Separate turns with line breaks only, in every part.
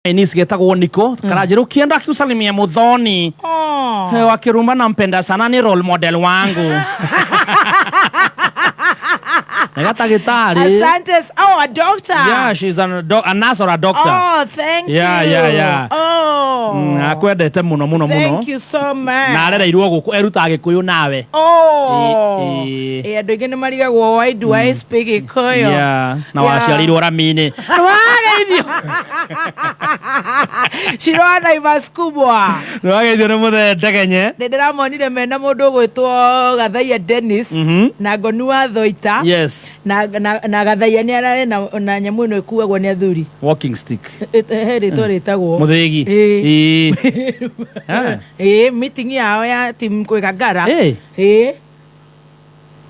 Niece getagwo Niko karanjĩra ukienda akiusalimia Muthoni.
Oh.
Wa Kirumba nampenda sana, ni role model wangu. Nĩ gatagĩtarĩ.
Asante. Oh, a doctor.
Yeah, she's a nurse or a doctor.
Oh, thank you. Oh.
Akwendete mũno mũno mũno.
Thank you so much.
Na arereirwo gũkũ, erutaga Gĩkũyũ nawe.
Oh.
Ĩ.
Andũ aingĩ nĩ marigagwo, why do I speak Gĩkũyũ?
Yeah, na waciarĩirwo rami-inĩ. Nĩwageithio.
Shiro Naivas kubwa.
Nĩwageithio nĩ mũthee Ndegenye.
Nĩ ndĩramonire mena mũndũ ũgwĩtwo Gathaia Dennis na Ngoni wa Thoita. Na Gathaia nĩ ararĩ na nyamũ ĩno ĩkuagwo nĩ athuri.
Walking stick.
He rĩtwa rĩtagwo.
Mũthĩgi.
Ĩ.
Ĩ. Ah.
Ĩ, meeting yao ya team Kwĩgangara.
Ĩ.
Ĩ.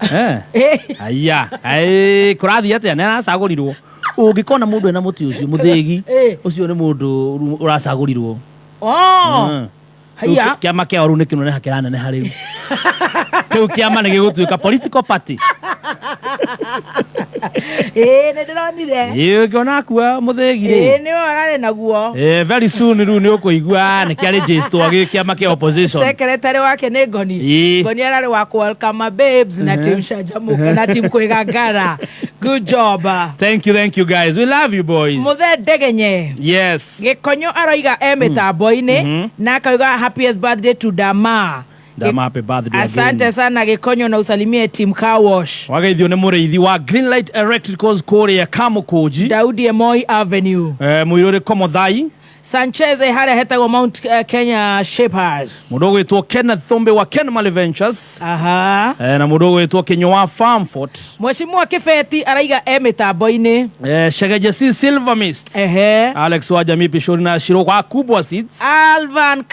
Eh.
Ĩ.
Aya, ai, kũrathiĩ atĩa? Nĩ aracagũrirwo. Ũngĩkona mũndũ ena mũtĩ ũcio mũthĩgi, ũcio nĩ mũndũ ũracagũrirwo.
Oh. Haiya.
Rĩu kĩama kĩao rĩu nĩ kĩneneha kĩraneneha rĩu. Kĩu kĩama nĩ gĩgũtuĩka political party.
Ĩ, nĩ ndĩronire.
Ĩ, ũngĩona akua mũthĩgi rĩ.
Ĩ, nĩwe ũrarĩ naguo.
Eh, very soon rĩu nĩ ũkũigua nĩ kĩarĩ register gĩ kĩama kĩa opposition.
Secretary wake nĩ Ngoni.
Ĩ.
Ngoni ararĩ wa kũ welcome babes na team Canjamũka na team Kwĩgangara. Good job.
Thank you, thank you guys. We love you boys.
Mũthee Ndegenye.
Yes.
Gĩkonyo aroiga e mĩtambo-inĩ na akauga happiest birthday to Dama.
Dama, happy birthday
Asante
again.
sana Gĩkonyo, na usalimie team Car Wash.
Wageithio nĩ mũrĩithi wa Greenlight Electricals kũrĩa Kamũkũnji.
Daudi Moi Avenue.
Eh, mũirũrĩ Komothai.
Sanchez harĩa hetagwo Mount Kenya Shapers.
Mũndũ ũgwĩtwo Kenneth Thumbi wa Ken Mali Ventures.
Aha.
Eh, na mũndũ ũgwĩtwo Kĩnyũ wa Farmfort.
Mheshimiwa Kĩbeti araiga e mĩtambo-inĩ.
Eh, Shegeje C Silver Mist.
Ehe.
Alex wa Jamii Pishori na Shiro wa Kubwa Seeds.
Alvan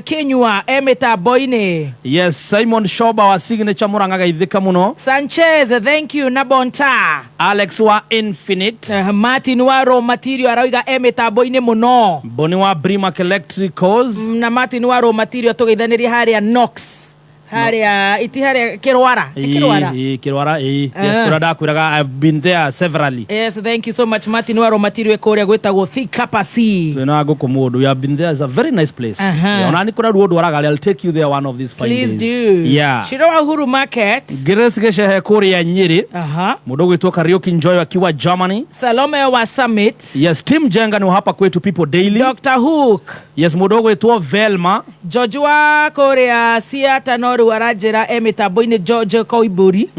Kinyua e mĩtambo-inĩ.
Yes, Simon Shoba wa Signature Murang'a gaithĩka mũno.
Sanchez, thank you na Bonta.
Alex wa Infinite.
Martin wa Raw Material arauga e mĩtambo-inĩ mũno.
Boni wa Brimac Electricals.
Na Martin wa Raw Material tũgeithanĩrie harĩa Knox. Harĩa iti harĩa Kĩrwara. Nĩ Kĩrwara.
Ĩ, Kĩrwara, ĩ. Yes,
Ah.
kũrĩa ndakwĩraga I've been there severally.
Yes, thank you so much Martin wa Raw Material kũrĩa gwĩtagwo Thikapa C.
Twĩna ngũkũ mũndũ. We have been there. It's a very nice place.
Aha.
Yeah, ona nĩ kũrĩa ruo ndwaraga I'll take you there one of these fine
Please
days.
do.
Yeah.
Shiro wa Uhuru Market.
Grace Gĩcehe kũrĩa Nyĩrĩ.
Aha.
Mũndũ ũgwĩtwo Kariuki Njoyo akiwa Germany.
Salome wa Summit.
Yes, Tim Jenga ni hapa kwetu People Daily.
Dr. Hook.
Yes, mũndũ ũgwĩtwo Velma.
George wa kũrĩa Ciata no rĩu aranjĩra e mĩtambo-inĩ George Koimbũri.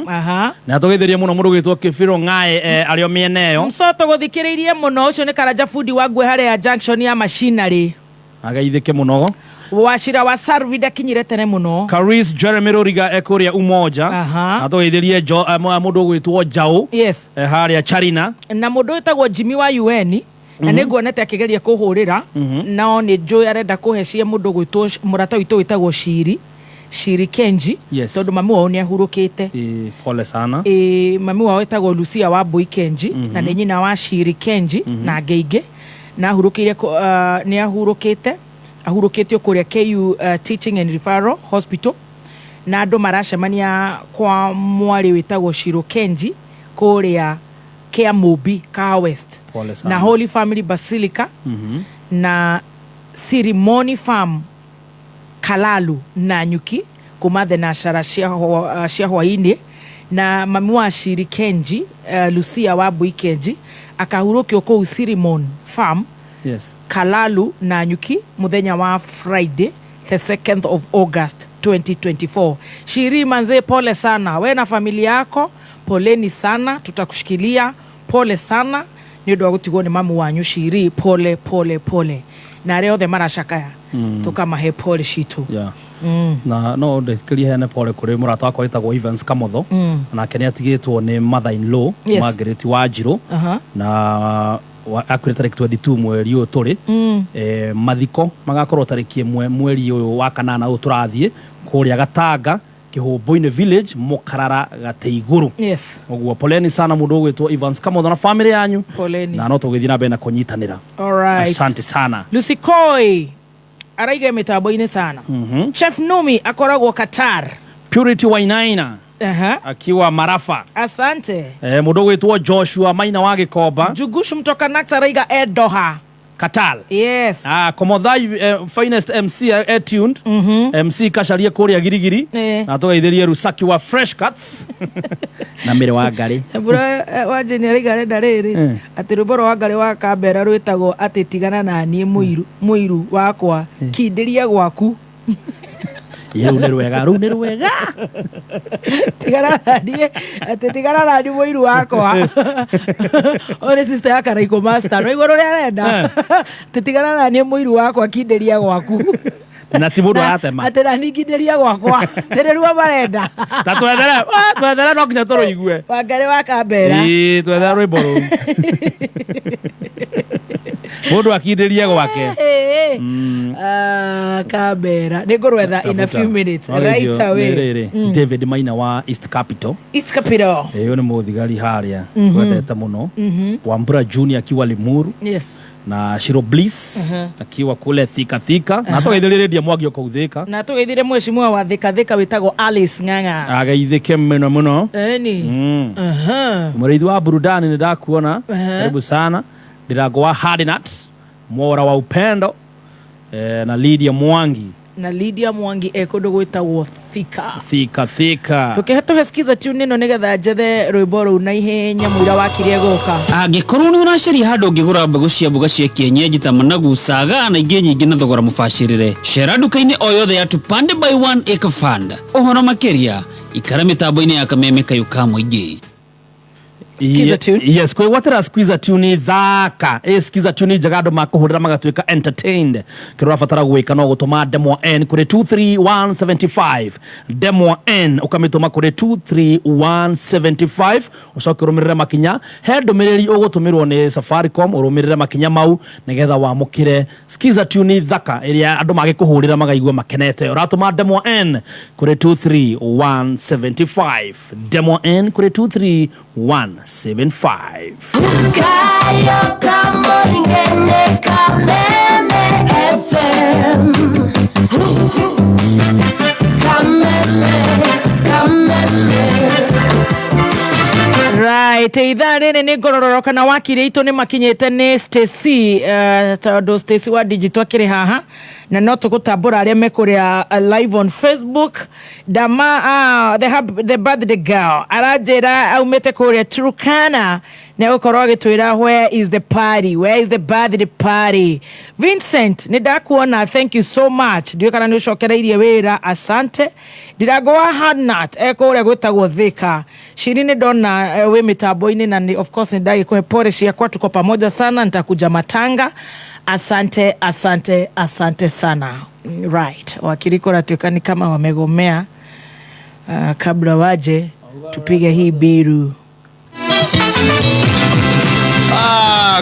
Aha.
Na tũgeithĩrie mũno mũndũ ũgwĩtwo Kĩbirũ Ng'aĩ arĩ o mĩena ĩyo.
Msoto gũthikĩrĩirie mũno, ũcio nĩ Karanja bundi wa ngwe harĩa junction ya machinery.
Ageithĩke mũno.
Wacira wa Sarvi ndakinyire tene mũno.
Caris Jeremy Roriga e kũrĩa Umoja.
Aha.
Na tũgeithĩrie mũndũ ũgwĩtwo Njaũ.
Yes.
Harĩa Charina.
Na mũndũ wĩtagwo Jimmy wa UN na nĩ nguonete akĩgeria kũhũrĩra, no nĩ njũĩ arenda kũhe cia mũndũ gwĩtwo mũrata witũ wĩtagwo Shiri Shiri Kenji.
Yes.
Tondũ mami wao nĩ ahurũkĩte.
Ĩ, pole sana.
Ĩ, mami wao wĩtagwo Lucia wa Mbui Kenji na nĩ nyina wa Shiri Kenji na angĩ aingĩ, na ahurũkĩire nĩ ahurũkĩte, ahurũkĩtio kũrĩa KU Teaching and Referral Hospital, na andũ maracemania kwa mwarĩ wĩtagwo Shiro Kenji kũrĩa Kĩamũmbi Kahawa West.
Pole sana.
Na Holy Family Basilica na Sirimoni Farm Kalalu na Nyuki kuma thenacara cia hwainĩ, na mami wa Shiri Kenji, Lucia wa Mbui Kenji, akahurũkio kũu Sirimon Farm Kalalu na Nyuki muthenya wa Friday the 2nd of August 2024. Shiri manze, pole sana we na familia yako, poleni sana, tutakushikilia, pole sana nĩ ũndũ wa gũtigwo nĩ mamu wanyu Shiri, pole pole pole, na arĩa othe maracakaya tũkamahe pole citũ.
Yeah. Na no ndĩkĩrie heane pole kũrĩ mũrata wakwa wĩtagwo Evans Kamotho, nake nĩ atigĩtwo nĩ mother in law Margaret Wanjirũ, na akuire tarĩki 22 mweri ũyũ tũrĩ. Mathiko magakorwo tarĩki 1 mweri ũyũ wa kanana ũyũ tũrathiĩ kũrĩa Gatanga Kĩhũmbũ-inĩ village Mũkarara Gatĩ Igũrũ. Ũguo poleni sana mũndũ ũgwĩtwo Evans Kamotho na family yanyu.
Poleni.
Na no tũgĩthiĩ na mbere na kũnyitanĩra.
All right.
Asante sana.
Lucy Koi araiga mĩtambo-inĩ sana. Chef Numi akoragwo Qatar.
Purity Wainaina akiwa Marafa.
Asante.
Mũndũ ũgwĩtwo Joshua Maina wa Gĩkomba.
Jugushu mtoka Nax araiga e Doha.
Katal.
Yes.
Ah, Komothai finest MC tuned. MC kacarie kũrĩa Girigiri. Na tũgeithĩrie Rusaki wa Fresh Cuts na mĩrĩ wa Ngarĩ.
Mbura wa Jane araiga arenda rĩrĩ atĩ rwĩmbo rwa Ngarĩ wa Kambera rwĩtagwo atĩ tigana na niĩ mũiru mũiru wakwa kindĩria gwaku.
Rĩu nĩ rwega, rĩu nĩ rwega.
Tigana na niĩ, atĩ tigana na niĩ mũiru wakwa. Ũyũ nĩ sister ya Karaikũ Master, no igũrũ rĩa arenda atĩ tigana na niĩ mũiru wakwa kindĩria gwaku.
Na ti mũndũ aratema.
Atĩ na niĩ kindĩria gwakwa tĩrĩruo marenda.
Ta twethere, twethere no nginya tũrũigue.
Wangarĩ wa Kambera.
Ĩĩ, twethere rwĩmbo rũu. Mũndũ akindĩrie gwake.
Ah, Kambera nĩ ngũrwetha in a few minutes right away.
Rĩrĩ David Maina wa East Capital.
East Capital.
Ĩyo nĩ mũthigari harĩa wendete mũno. Wambura Junior akiwa Limuru. Na Shiro Bliss akiwa kule Thika Thika. Na tũgeithĩrie Lydia Mwangi kũu Thika.
Na tũgeithire mheshimiwa wa Thika Thika wĩtagwo Alice Ng'ang'a.
Ageithĩke mũno mũno.
Eni.
Mũrĩithi wa burudani nĩ ndakuona. Karibu sana. Ndirango wa Hardinat, Mwora wa Upendo, na Lydia Mwangi.
Na Lydia Mwangi e kũndũ gwĩtagwo Thika.
Thika Thika.
Ndũkĩhe skiza tune ĩno nĩgetha njethe rwĩmbo rũu na ihenya mũira wakirie gũka.
Angĩkorwo nĩ ũracaria handũ ũngĩgũra mbegũ cia mboga cia kienyeji ta managu, saga na ingĩ nyingĩ na thogora mũbacĩrĩre, cera nduka-inĩ o yothe ya Tupande by One Acre Fund. Ũhoro makĩria ikara mĩtambo-inĩ ya Kameme kayũ ka mũingĩ.
Skiza tune.
Yes, kwĩgwatĩra skiza tune thaka. Skiza tune njega andũ makũhũrĩra magatuĩka entertained. Kĩrĩa ũrabatara gwĩka no gũtũma demo N kũrĩ 23175. Demo N ũkamĩtũma kũrĩ 23175 ũcoke ũrũmĩrĩre makinya. He ndũmĩrĩri ũgũtũmĩrwo nĩ Safaricom ũrũmĩrĩre makinya mau nĩgetha wamũkĩre skiza tune thaka ĩrĩa andũ magĩkũhũrĩra magaigua makenete. Ũratũma demo N kũrĩ 23175. Demo N kũrĩ 23175.
Kayo kamoingene Kameme FM. Kameme, Kameme.
Right, ithaa rĩrĩ nĩ ngorororoka na wakiri itũ nĩ makinyĩte nĩ Stacy, tondũ Stacy wa digital akĩrĩ haha na no tũgũtambũra arĩa mekũrĩa live on Facebook. Dama the birthday girl aranjĩra aumĩte kũrĩa Turkana nĩ egũkorwo agĩtwĩra where is the party, where is the birthday party. Vincent nĩ ndakuona, thank you so much. Ndiũĩ kana nĩ ũcokereirie wĩra, asante. Ndirango wa Hardnut ekũrĩa gwĩtagwo Thika. Shiri nĩ ndona wĩ mĩtambo-inĩ na of course nĩ ndagĩkũhe pole ciakwa, tuko pamoja sana, nitakuja matanga. Asante, asante, asante sana. Right, wakili kũratuĩka ni kama wamegomea. Kabla waje tupige hii biru.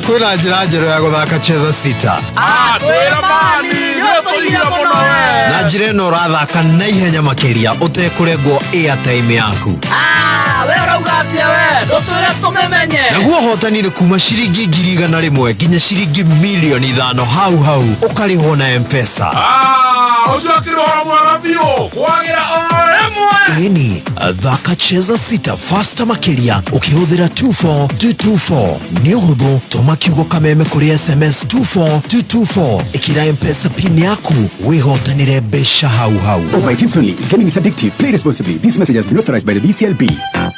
Kwĩna njĩra njerũ ya gũthaka Cheza Sita.
Twĩra mani, nĩwe tũigire mũno we.
Na njĩra ĩno ũrathaka na ihenya makĩria ũtekũrengwo airtime yaku.
We ũrauga atĩa we? Ndũtwĩre tũmĩmenye.
Naguo ũhotani nĩ kuma ciringi 100,000 nginya ciringi 5,000,000 hau hau ũkarĩhwo na M-Pesa.
Ũcio akĩrĩ ũhoro mwega biũ, kwagĩra o rĩmwe.
Ĩni, thaka Cheza Sita faster makĩria ũkĩhũthĩra 24224. Nĩ ũhũthũ, tũma kiugo Kameme kũrĩ SMS 24224. Ĩkĩra M-Pesa pin yaku wĩhotanĩre mbeca hau hau.
Over 18 only. Gaming is addictive. Play responsibly. This message has been authorized by the BCLB.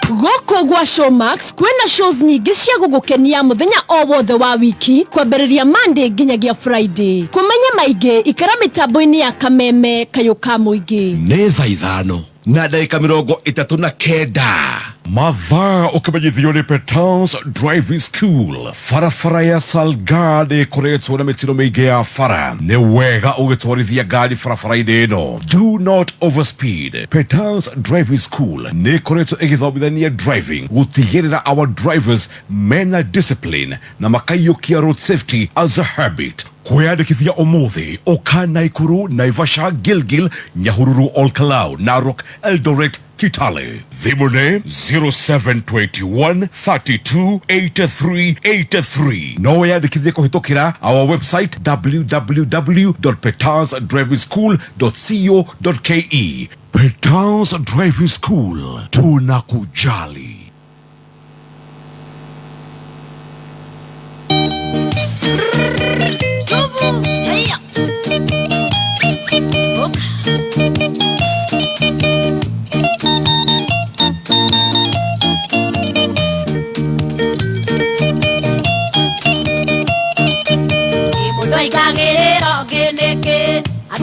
Gũkũ gwa Showmax kwĩna shows nyingĩ cia gũgũkenia mũthenya o wothe wa wiki kwambĩrĩria Monday nginyagia Friday. Kũmenya maingĩ ikara mĩtambo-inĩ ya Kameme kayũ ka mũingĩ.
Nĩ thaa 5 na ndagĩka 39.
Mathaa ũkĩmenyithio nĩ Petans Driving School. Barabara ya Salgad ĩkoretwo na mĩtino mĩingĩ ya bara. Nĩ wega ũgĩtwarithia ngari barabara-inĩ ĩno. Do not overspeed. Petans Driving School nĩ ĩkoretwo ĩgĩthomithania driving gũtigĩrĩra our drivers mena discipline na makaiyũkia road safety as a habit. Kwĩyandĩkithia ũmũthĩ ũka Naikuru, Naivasha, Gilgil, Nyahururu, Olkalau, Narok, Eldoret, Kitale. Thimũ nĩ 0721 32 83 83. No wĩyandĩkithie kũhĩtũkĩra our website www.petansdrivingschool.co.ke. Petans Driving School, tunakujali.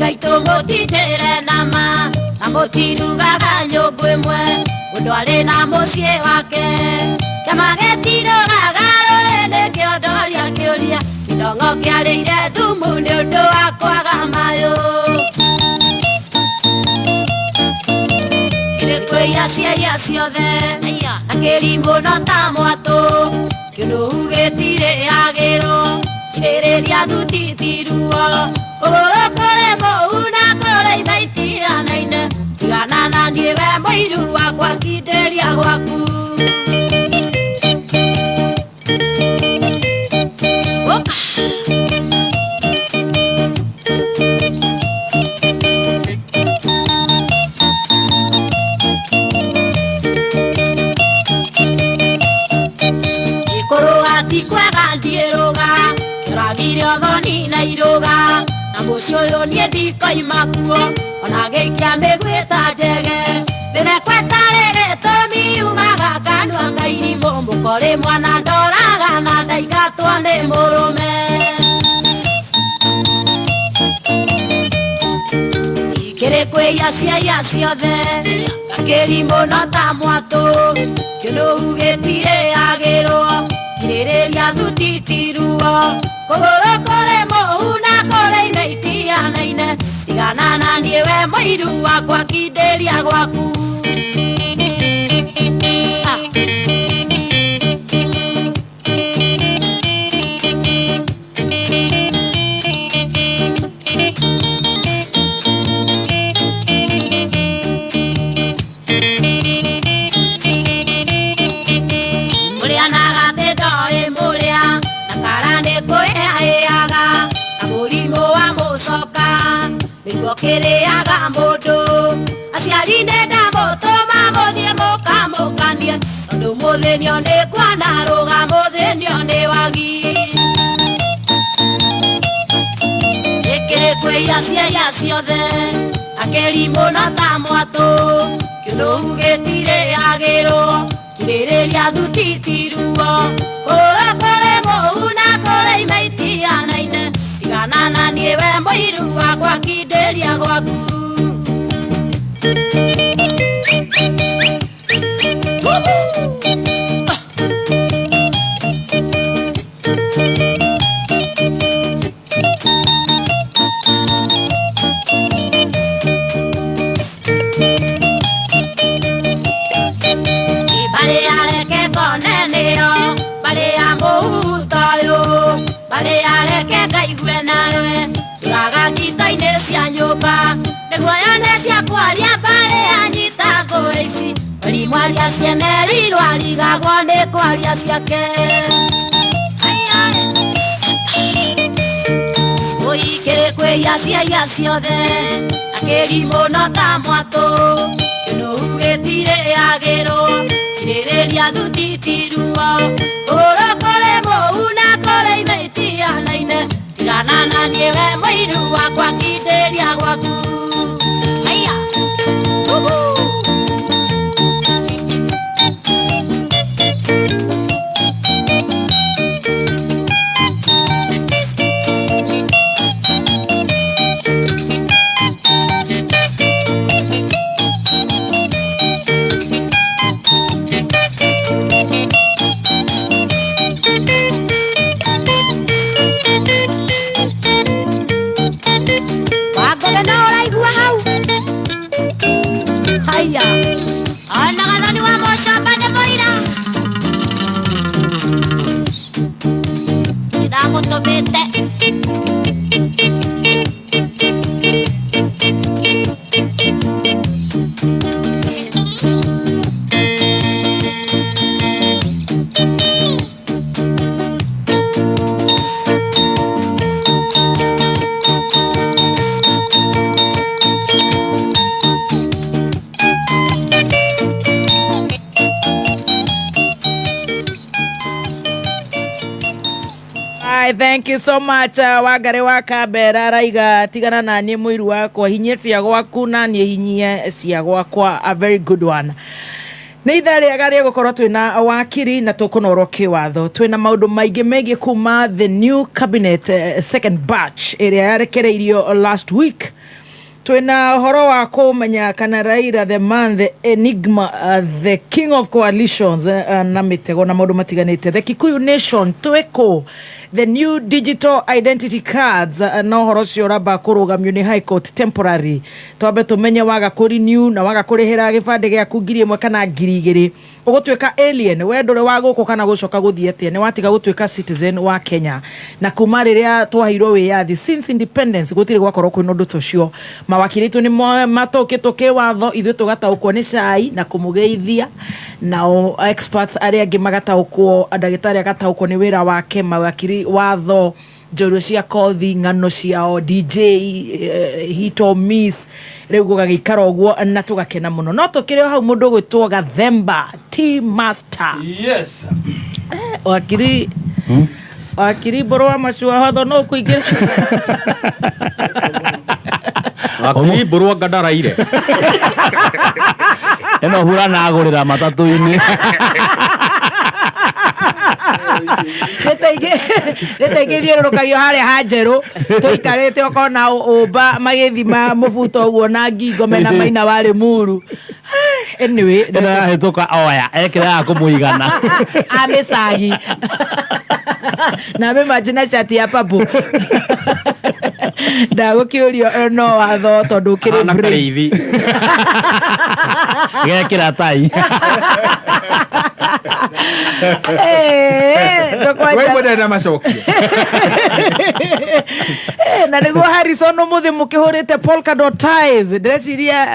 Aitũ mũtinjĩre nama na mũtirugaga nyũngũ ĩmwe mũndũ arĩ na mũciĩ wake kĩama gĩtirũgaga rũĩ nĩkĩo ndoria kĩũria kĩndong'o kĩarĩire thumu nĩ ũndũ wa kwaga mayũ kĩrĩ kwĩia ciaia ciothe na kĩrimũ no ta mwatũ kĩnũhu gĩtirĩ yagĩrwo kirĩrĩria thuti ti ruo kũgũrũ kũrĩ mũhu na kũrĩ ime itianaine tigana na niĩ we mũiru wakwa kindĩria gwaku. Ũka. Ikũrũga ti kwega ndiĩrũga kĩragire ũthoni na irũga na mũciĩ ũyũ niĩ ndikoima kuo ona ngĩikia mĩguĩ ta njege mĩtheko ĩtarĩ gĩtũmi yumaga kanua ka irimũ mũkorĩ mwana ndoraga na ndaingatwo nĩ mũrũme. Kĩrĩ kwĩia ciaia ciothe na kĩrimũ no ta mwatũ kĩnũhu gĩtirĩ yagĩrwo kirĩrĩria thuti ti ruo kũgũrũ kũrĩ mũhu na kũrĩ ime itianaine tigana na niĩ we mũiru wakwa kindĩria gwaku. Mũrĩa na gatĩ ndoĩ mũrĩa na kara nĩ kwĩhaĩaga na mũrimũ wa mũcoka nĩguo kĩrĩaga mũndũ aciari nĩ ndamũtũma mũthiĩ mũkamũkanie tondũ mũthĩnio nĩ kuona rũga mũthĩnio nĩ wagi. Ĩkĩrĩ kwĩia ciaia ciothe na kĩrimũ no ta mwatũ kĩnũhu gĩtirĩ yagĩrwo kirĩrĩria thuti ti ruo kũgũrũ kũrĩ mũhu na kũrĩ ime itianaine tigana na niĩ we mũiru wakwa kindĩria gwaku. Mbarĩ ya reke ngone nĩyo mbarĩ ya mũhuto ũyũ mbarĩ ya reke ngaigue nawe tũraga ngito-inĩ cia nyũmba nĩguo yone cia kwaria mbarĩ yanyita ngũĩ ici mweri mwaria cienerirwo arigagwo nĩ kwaria ciake. Ũikĩrĩ kwĩia ciaia ciothe na kĩrimũ no ta mwatũ kĩnũhu gĩtirĩ yagĩrwo kirĩrĩria thuti ti ruo kũgũrũ kũrĩ mũhu na kũrĩ ime itianaine tigana na niĩ we mũiru wakwa kindĩria gwaku. Haiya. Uhu. Wangũgĩ no ũraigua hau? Haiya. Ona gathoni wa mũcamba nĩ mũira ndamũtũmĩte.
I thank you so much Wangari wa Kambera araiga tigana na niĩ mũiru wakwa hinyie cia gwaku na niĩ hinyie cia gwakwa, a very good one. Nĩ ithaa rĩega rĩa gũkorwo twĩna wakiri na tũkũnorwo kĩwatho twĩna maũndũ maingĩ megiĩ kuma the new cabinet second batch ĩrĩa yarekereirio last week. Twina ũhoro wa kũmenya kana Raila, the man, the enigma, the king of coalitions, na mĩtego na maũndũ matiganĩte. The Kikuyu nation twĩkũ, the new digital identity cards, na ũhoro ũcio ũramba kũrũgamio nĩ High Court temporary, twambe tũmenye waga kũ renew na waga kũrĩhĩra gĩbandĩ gĩaku 1000 kana 2000, ũgũtuĩka alien, we ndũrĩ wa gũkũ kana gũcoka gũthiĩ atĩa, nĩ watiga gũtuĩka citizen wa Kenya. Na kuma rĩrĩa twaheirwo wĩyathi, since independence, gũtirĩ gwakorwo kwĩna ũndũ ta ũcio. Mawakiri aitũ nĩ matũkĩtwo kĩwatho, ithuĩ tũgataũkwo nĩ cai na kũmũgeithia, nao experts arĩa angĩ magataũkwo, ndagĩtarĩ agataũkwo nĩ wĩra wake, mawakiri watho, njorua cia kothi, ng'ano ciao, DJ, hit or miss, rĩu gũgagĩikara ũguo na tũgakena mũno. No tũkĩrĩ o hau, mũndũ ũgwĩtwo Gathemba T Master.
Yes.
Wakiri, wakiri mbũrũ wa macua hotho no kũingĩra.
Wakiri mbũrũ anga ndaraire.
Ĩno hura na agũrĩra matatũ-inĩ.
Nĩ ta ingĩ ithiũrũrũkagio harĩa ha njerũ tũikarĩte, ũkona ũmba magĩthima mũbuto ũguo na ngingo mena maina wa Limuru. Anyway.
Ĩno yahĩtũka oya ekĩra ya kũmũigana.
Amĩcagi na amĩmanji na cati ya papo ndagũkĩũrio no watho tondũ ũkĩrĩ
Ahana
brace.
Karĩithi.
Gekĩra tai.
Ndũkwanja-
We mwendete na macokio.
Na nĩguo Harrison ũmũthĩ mũkĩhũrĩte polka dot ties, ndĩreciria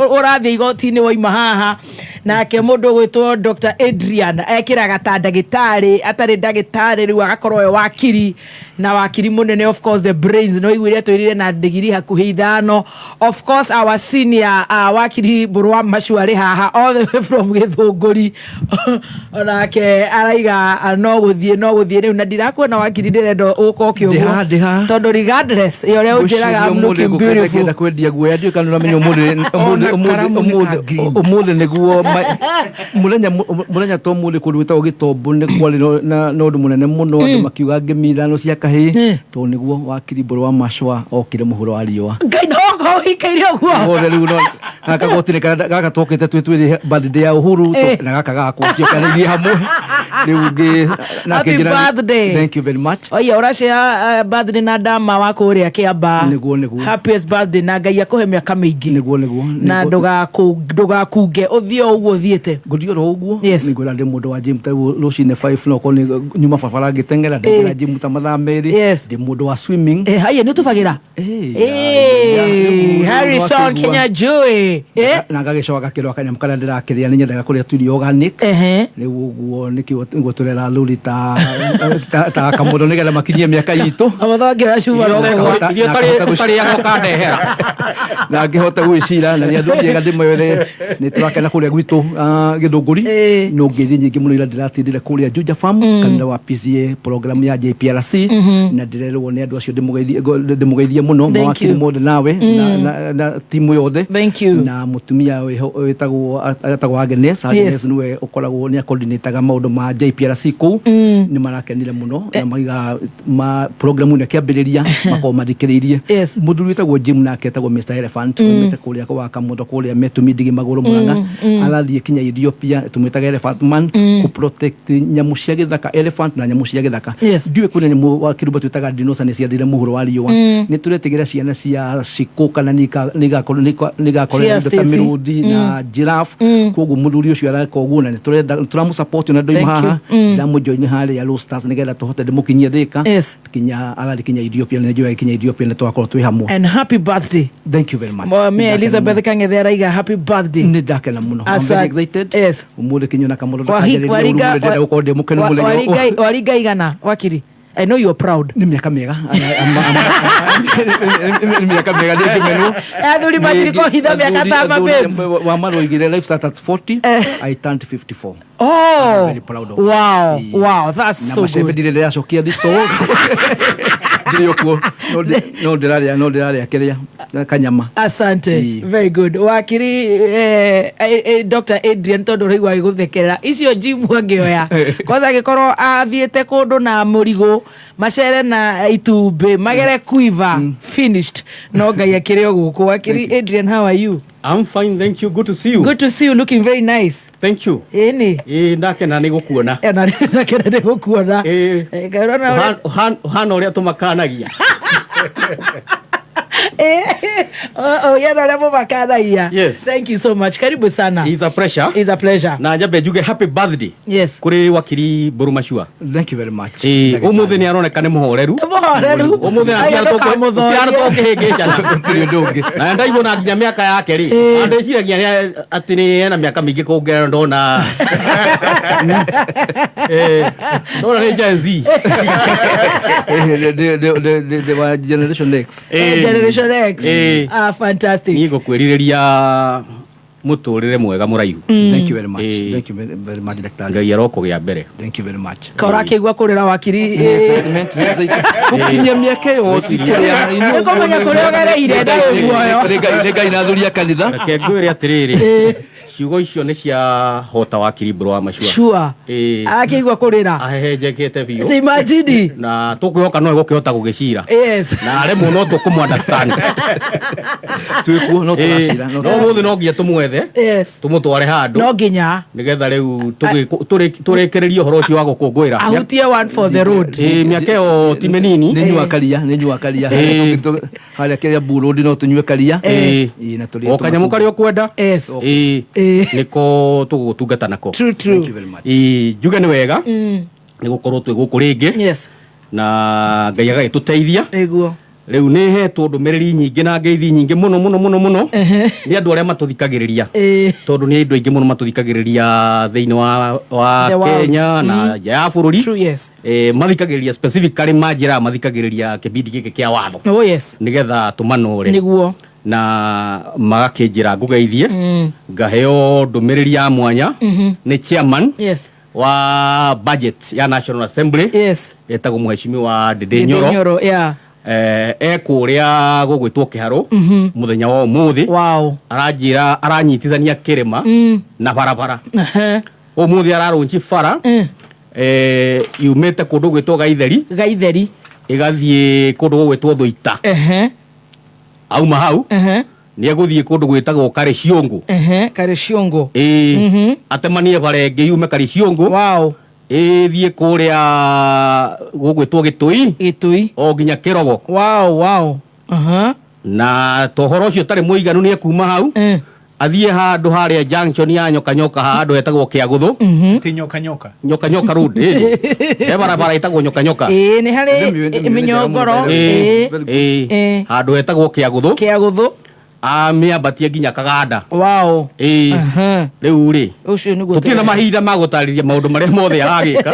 ũrathiĩ igoti-inĩ waima haha. Nake mũndũ ũgwĩtwo Dr Adrian ekĩraga ta ndagĩtarĩ atarĩ ndagĩtarĩ, rĩu agakorwo we wakiri na wakiri mũnene, of course the brains, no iguire twĩrire na ndigiri hakuhĩ 5. Of course our senior, wakiri mbũrũ wa macu arĩ haha all the way from Gĩthũngũri, onake araiga no gũthiĩ, no gũthiĩ rĩu, na ndirakuona wakiri, ndĩrenda ũka ũkĩ ũguo.
Ndĩha, ndĩha.
Tondũ regardless ya ũrĩa ũnjĩraga, I'm looking beautiful.
Ngwĩciria kwendia guoya, ndiũĩ kana ũramenya ũmũthĩ ũmũthĩ ũmũthĩ ũmũthĩ ũmũthĩ nĩguo mũthenya mũthenya to ũmũthĩ kũndũ gwĩtagwo Gĩtombo nĩ kwarĩ na ũndũ mũnene mũno, andũ makiuga ngemi 5 cia kahĩĩ, tondũ nĩguo wakiri mbũrũ wa macwa okire mũhuro wa riũa.
Ngai, no ũikaire ũguo.
Wothe rĩu no gaka goti-inĩ karĩa gaka twokĩte twĩ twĩrĩ birthday ya Uhuru na gaka gakwa ciokanĩirie hamwe rĩu ngĩ na
Happy
akĩnjĩra-
birthday.
Thank you very much.
Oya ũracea birthday na ndama wa kũrĩa Kĩamba.
Nĩguo, nĩguo.
Happiest birthday na Ngai akũhe mĩaka mĩingĩ.
Nĩguo, nĩguo.
Na ndũgakunge, ũthiĩ o ũguo ũthiĩte.
Ngũthiĩ oro ũguo.
Yes.
Nĩngwĩra ndĩ mũndũ wa gym, ta rĩu rũcinĩ 5 no korwo nĩ nyuma barabara ngĩteng'era, ndeng'era gym ta mathaa 2.
Yes.
Ndĩ mũndũ wa swimming.
Haya, nĩ ũtubagĩra?
Rĩu
Harrison
wakĩigua.
Kenya Joy.
Na ngagĩcoka gakĩrwo kanyamũ karĩa ndĩrakĩrĩa, nĩ nyendaga kũrĩa tuirio organic. Rĩu ũguo nĩkĩo nĩguo tũrera thuri ta kamũndũ nĩgetha makinyie mĩaka itũ.
Kamũthonge wa cuma no kũgwa.
Irio ũtarĩaga ũkandehera.
Na ngĩhota gwĩcira na nĩ andũ njega ndĩmwere nĩ tũrakena kũrĩa gwitũ Gĩthũngũri, no ngeithi nyingĩ mũno ira ndĩratindire kũrĩa Juja Farm, kanitha wa PCA, program ya JPRC, na ndĩrerwo nĩ andũ acio ndĩmũgeithie mũno.
Thank
mawakiri
you.
mothe nawe na timu yothe.
Thank you.
Na mũtumia wĩtagwo etagwo Agnes. Agnes nĩwe ũkoragwo nĩ coordinataga maũndũ ma JPRC kũu. Nĩ marakenire mũno na maiga ma program ĩno ĩkĩambĩrĩria makorwo mathikĩrĩirie. Mũthuri wĩtagwo Jim nake etagwo Mr Elephant, oimĩte kũrĩa kwa Kamũndũ kũrĩa Metumi Ndigi Magũrũ Mũrang'a, arathiĩ kinya Ethiopia, tũmwĩtaga Elephant Man, kũ protect nyamũ cia gĩthaka, elephant na nyamũ cia gĩthaka. Ndiũĩ kwĩna nyamũ wa kĩrumba twĩtaga dinosaur nĩ ciathire mũhuro wa riũa. Nĩ tũretigĩra ciana cia cikũ kana nĩ igakorwo
Cia
indo ta
Stacy.
mĩrũthi na giraffe. Koguo mũthuri ũcio areka ũguo na nĩ tũrenda tũramũsupport na ndoima
Thank you.
haha ndĩramũjoin harĩa Low Stars nĩgetha tũhote ndĩmũkinyie Thika, kinya arathiĩ kinya Ethiopia, na nĩnjũĩ kinya Ethiopia nĩ tũgakorwo twĩ hamwe.
And happy birthday.
Thank you very much.
Me Elizabeth Kang'ethe araiga happy birthday.
Nĩ ndakena mũno. I'm very excited.
Yes.
Ũmũthĩ kinyua na kamũndũ ndakaanjĩrĩria ũru, ndĩrenda gũkorwo ndĩ mũkenu mũthenya ũyũ.
Waringa igana wakiri, I know you're proud.
Nĩ mĩaka mĩega. Nĩ mĩaka mĩega, nĩ ngĩmenwo.
Athuri matirĩ kũhitha mĩaka ta ma babes.
Wa maroigire life start at 40, I turned 54.
Oh.
I'm very proud of
Wow, wow, that's
na
so
macembe
good.
ndirĩ ndĩracokia thitũ. Ndĩrĩ okuo. No ndĩrarĩa, no ndĩrarĩa kĩrĩa kanyama.
Asante. Very good. Wakiri Dr. Adrian, tondũ ũraigua agĩgũthekerera icio njimu angĩoya kwanza angĩkorwo athiĩte kũndũ na mũrigo macere na itumbĩ magere kuiva, finished. No Ngai akĩrĩ o gũkũ. Wakiri Adrian, how are you?
I'm fine, thank you. Good to see you.
Good to see you, looking very nice.
Thank you.
Ĩni.
Ĩĩ, ndakena nĩ gũkuona.
Ona ndakena nĩ gũkuona.
Ĩĩ.
Ũrona
Ũhana ũrĩa tũmakanagia.
Ũyana ũrĩa mũmakanagia.
Yes.
Thank you so much, karibu sana.
It's a pleasure.
It's a pleasure.
Na njambe njuge happy birthday.
Yes.
Kũrĩ wakiri Mbũrũ Machua.
Thank you very much.
Ĩĩ, ũmũthĩ nĩ aroneka nĩ mũhoreru.
Mũhoreru.
Ũmũthĩ
Aya, ndũkamũthorie.
tũkĩhĩngĩcana.
Gũtirĩ ũndũ ũngĩ.
Na ndaigua na nginya mĩaka yake rĩ. Na ndĩciragia atĩ nĩ ena mĩaka mĩingĩ kũngera ndona. Ĩĩ, ndona nĩ Gen Z.
Ndĩ wa Generation X.
Generation X.
Ĩĩ.
Ah, fantastic.
Niĩ ngũkwĩrirĩria mũtũrĩre mwega mũraihu.
Thank you very much.
Ĩĩ.
Thank you very, very much, Daktari.
Ngai arokũgĩa mbere.
Thank you very much.
Kaura akĩigua kũrĩra wakiri.
Nĩ excitement, nĩ excitement. Gũkinyia mĩaka ĩyo ti kĩrĩa.
Nĩ kũmenya kũrĩa ũgereire na wĩ muoyo.
Nĩ Ngai, nĩ Ngai na athuri a kanitha.
Reke ngwĩre atĩrĩrĩ, ciugo icio nĩ cia hota wakiri Mbũrũ wa Macua.
Sure.
Ĩĩ.
Akĩigua kũrĩra.
Ahehenjekete biũ.
Imagine.
Na tũkwĩhoka no egũkĩhota gũgĩcira.
Yes.
Na aremwo no tũkũmũ understand.
Twĩkuo no tũracira.
No mũthĩ no nginya tũmwethe.
Yes.
Tũmũtware handũ.
No nginya.
Nĩgetha rĩu tũrĩkĩrĩrie ũhoro ũcio wa gũkũngũĩra.
Ahutie one for the road.
Ĩĩ, mĩaka ĩyo ti mĩnini.
Nĩ nyua karia, nĩ nyua karia.
Ĩĩ.
Harĩa kĩrĩa Blue Road no tũnyue karia.
Ĩĩ.
Ĩĩ, na tũrĩe
O kanyamũ karĩa ũkwenda.
Yes.
Ĩĩ. Nĩko tũgũgũtungata nako.
True, true.
Thank you very much.
Ĩĩ, njuge nĩ wega nĩ gũkorwo twĩ gũkũ rĩngĩ.
Yes.
Na Ngai agagĩtũteithia.
Nĩguo.
Rĩu nĩ hetwo ndũmĩrĩri nyingĩ na ngeithi nyingĩ mũno mũno mũno mũno nĩ andũ arĩa matũthikagĩrĩria, tondũ nĩ andũ aingĩ mũno matũthikagĩrĩria thĩinĩ wa
The world.
Kenya na nja ya bũrũri.
True, yes.
Mathikagĩrĩria specifically manjĩraga mathikagĩrĩria kĩbindi gĩkĩ kĩa watho.
Oh yes.
Nĩgetha tũmanũre.
Nĩguo.
Na magakĩnjĩra ngũgeithie, ngaheo ndũmĩrĩri ya mwanya nĩ chairman
Yes.
wa budget ya National Assembly.
Yes.
Etagwo Mheshimiwa Ndindi
Ndindi
Nyoro.
Nyoro, yeah.
Ekũrĩa gũgwĩtwo Kĩharũ mũthenya wa ũmũthĩ.
Wow.
Aranjĩra aranyitithania kĩrĩma na barabara. Ũmũthĩ ararũnji bara yumĩte kũndũ gwĩtwo Gaitheri.
Gaitheri.
Ĩgathiĩ kũndũ gũgwĩtwo Thũita. Auma hau nĩ egũthiĩ kũndũ gwĩtagwo Karĩciũngũ.
Karĩciũngũ.
Ĩĩ, atemanie bara ĩngĩ yume Karĩciũngũ.
Wow.
Ĩthiĩ kũrĩa gũgwĩtwo Gĩtũi.
Gĩtũi.
O nginya Kĩrogo.
Wow, wow.
Na tohoro ũcio ũtarĩ mũiganu nĩ ekuma hau athiĩ handũ harĩa junction ya Nyoka Nyoka, handũ hetagwo Kĩagũthũ.
Ti Nyoka Nyoka.
Nyoka Nyoka Road, ĩĩ, he barabara ĩtagwo Nyoka Nyoka.
Ĩĩ, nĩ harĩ mĩnyongoro.
Ĩĩ, ĩĩ, handũ hetagwo Kĩagũthũ.
Kĩagũthũ.
Amĩambatie nginya Kaganda.
Wow.
Ĩĩ, rĩu rĩ
ũcio nĩguo
tũtirĩ na mahinda ma gũtarĩria maũndũ marĩa mothe aragĩka.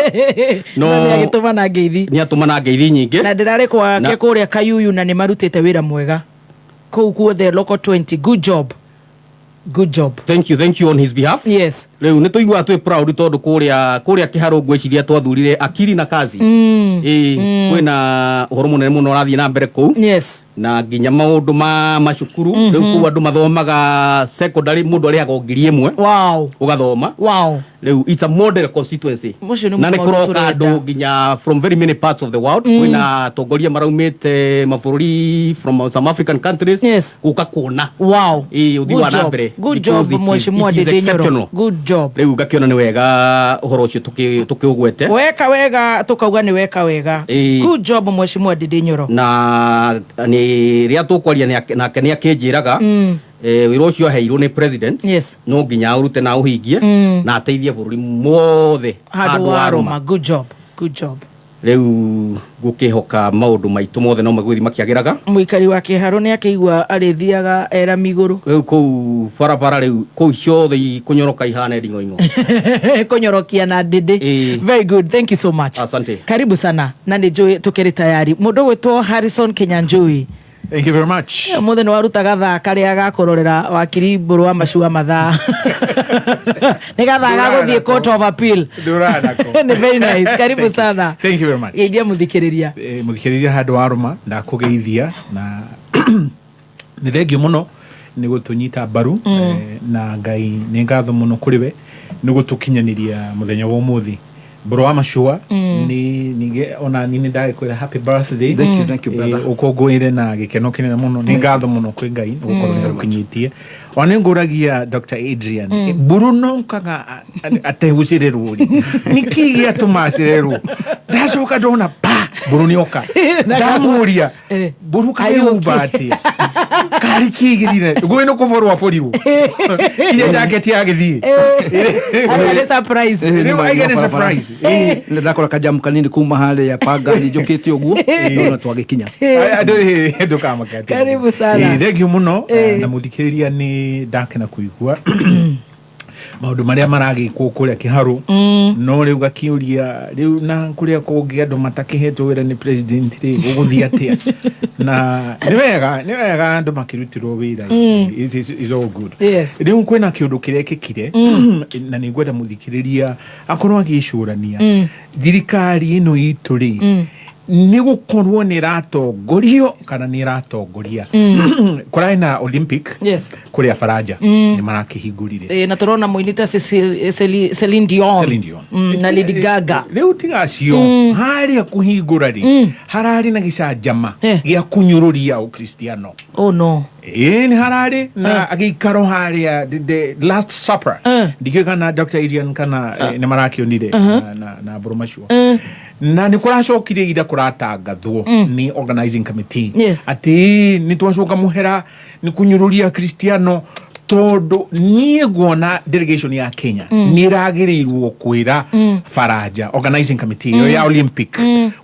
No nĩ agĩtũmana ngeithi.
Nĩ atũmana ngeithi nyingĩ.
Na ndĩrarĩ kwake kũrĩa Kayuyu na nĩ marutĩte wĩra mwega kũu guothe local 20. Good job, good job.
Thank you, thank you on his behalf.
Yes.
Rĩu nĩ tũiguaga twĩ proud tondũ kũrĩa Kĩharũ ngwĩciria twathurire akiri na kazi. Ĩĩ, kwĩna ũhoro mũnene mũno ũrathiĩ na mbere kũu.
Yes.
Na nginya maũndũ ma macukuru rĩu kũu andũ mathomaga secondary mũndũ arĩhaga o 1,000.
Wow.
Ũgathoma.
Wow.
Rĩu it's a model constituency.
Ũcio nĩ
Na nĩ
mũno
kũroka
tũrenda.
andũ nginya from very many parts of the world. Kwĩna atongoria maraumĩte mabũrũri from some African countries.
Yes.
Gũka kuona.
Wow.
Ĩĩ, ũthii
Good
wa na
job.
mbere.
Good
Because
job, Mheshimiwa
it is
Ndindi Nyoro.
exceptional.
Good job.
Rĩu ngakĩona nĩ wega ũhoro ũcio tũkĩũgwete.
Weka wega tukauga nĩ weka wega.
Ĩĩ.
Good job, Mheshimiwa Ndindi Nyoro.
Na nĩ rĩrĩa tũkwaria nake nĩ akĩnjĩraga wĩra ũcio aheirwo nĩ president.
Yes.
No nginya aũrute na aũhingie na ateithie bũrũri mothe
handũ warũma. Good job, good job.
Rĩu ngũkĩhoka maũndũ maitũ mothe no magũthiĩ makĩagĩraga.
Mũikari wa Kĩharũ nĩ akĩigua arĩthiaga era migũrũ.
Rĩu kũu barabara rĩu kũu ciothe ikũnyoroka ihana nding'oing'o.
Kũnyorokia na ndĩndĩ. Very good, thank you so much.
Asante.
Karibu sana na nĩ njũĩ tũkĩrĩ tayari mũndũ gwĩtwo Harrison Kinyanjui.
Thank you very much.
Mũthĩ nĩ waruta gathaa karĩa gakũrorera wakiri Mbũrũ wa Macua mathaa. Nĩ gathaa ga gũthiĩ Court of Appeal.
Ndũrana ko.
Nĩ very nice, karibu sana.
Thank you very much.
Geithia mũthikĩrĩria.
Mũthikĩrĩria handũ wa rũma, ndakũgeithia na nĩ thengio mũno nĩ gũtũnyita mbaru. Na Ngai nĩ ngatho mũno kũrĩ we nĩ gũtũkinyanĩria mũthenya wa ũmũthĩ. Mbũrũ wa macua, nĩ ningĩ ona ni nĩ ndagĩkwĩra happy birthday.
Thank you, thank you, brother.
Ũkũngũĩre na gĩkeno kĩnene mũno. Nĩ ngatho mũno kwĩ Ngai nĩ gũkorwo nĩ ũkinyĩtie. Ona nĩ ngũragia Dr. Adrian, Bruno kaga ategucĩrĩrwo rĩ, nĩkĩ gĩatũma acererwo? Ndacoka ndona pa Mbũrũ nĩ oka, ndamũria, "Mbũrũ, karĩumba atĩa? Karĩ kĩgĩrire ngũĩ nĩ kũborwo aborirwo iria jaketi yagĩthiĩ?"
Nĩ surprise.
Rĩu aige nĩ surprise.
Nĩ ndakora kajamu kanini kuma harĩa Pangani njũkĩte ũguo, no twagĩkinya.
Ndũkamake.
Karibu sana.
Thank you mũno. Na mũthikĩrĩria, nĩ ndakena kũigua maũndũ marĩa maragĩkwo kũrĩa kĩharũ, no rĩu gakiũria rĩu na kũrĩa kũngĩ andũ matakĩhetwo wĩra nĩ president rĩ, gũgũthiĩ atĩa? Na nĩ wega andũ makĩrutirwo wĩra. Is all good. Rĩu kwĩna kĩũndũ kĩrekĩkire na nĩ ngwenda mũthikĩrĩria akorwo agĩcũrania. Thirikari ĩno itũ rĩ, nĩ gũkorwo nĩ ĩratongorio kana nĩ ĩratongoria? Kũrarĩ na Olympic kũrĩa Baranja, nĩ marakĩhingũrire.
Na tũrona mũini ta Celine Dion.
Celine Dion.
Na Lady Gaga.
Rĩu tigacio, harĩa kũhingũra rĩ, hararĩ na gĩcanjama gĩa kũnyũrũria Ũkristiano.
Oh no.
Ĩĩ, nĩ hararĩ na gĩikaro harĩa the Last Supper. Ndikĩũĩ kana Dr. Adrian kana nĩ marakĩonire na mbũrũ macio. Na nĩ kũracokire ira kũratangathwo nĩ organizing committee atĩ nĩ twacoka mũhera nĩ kũnyũrũria Kristiano, tondũ niĩ nguona delegation ya Kenya nĩ ĩragĩrĩirwo kwĩra Faranja organizing committee ĩyo ya Olympic,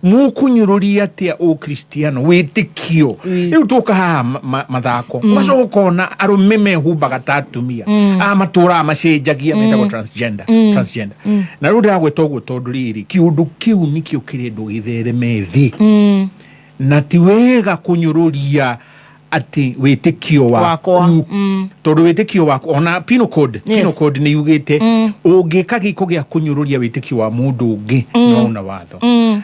mũkũnyũrũria atĩa Ũkristiano, wĩtĩkio? Rĩu tũka haha mathako, ũgacoka ũkona arũme mehumbaga ta atumia, a matũraga macenjagia, metagwo transgender. Transgender. Na rĩu ndĩragwĩta ũguo tondũ rĩrĩ, kĩũndũ kĩu nĩkĩo kĩrendwo gĩthereme thĩ, na ti wega kũnyũrũria atĩ wĩtĩkio
wakwa.
Waku, tondũ wĩtĩkio waku, ona penal code, penal code nĩ yugĩte ũngĩka gĩko gĩa kũnyũrũria wĩtĩkio wa mũndũ ũngĩ, no una watho.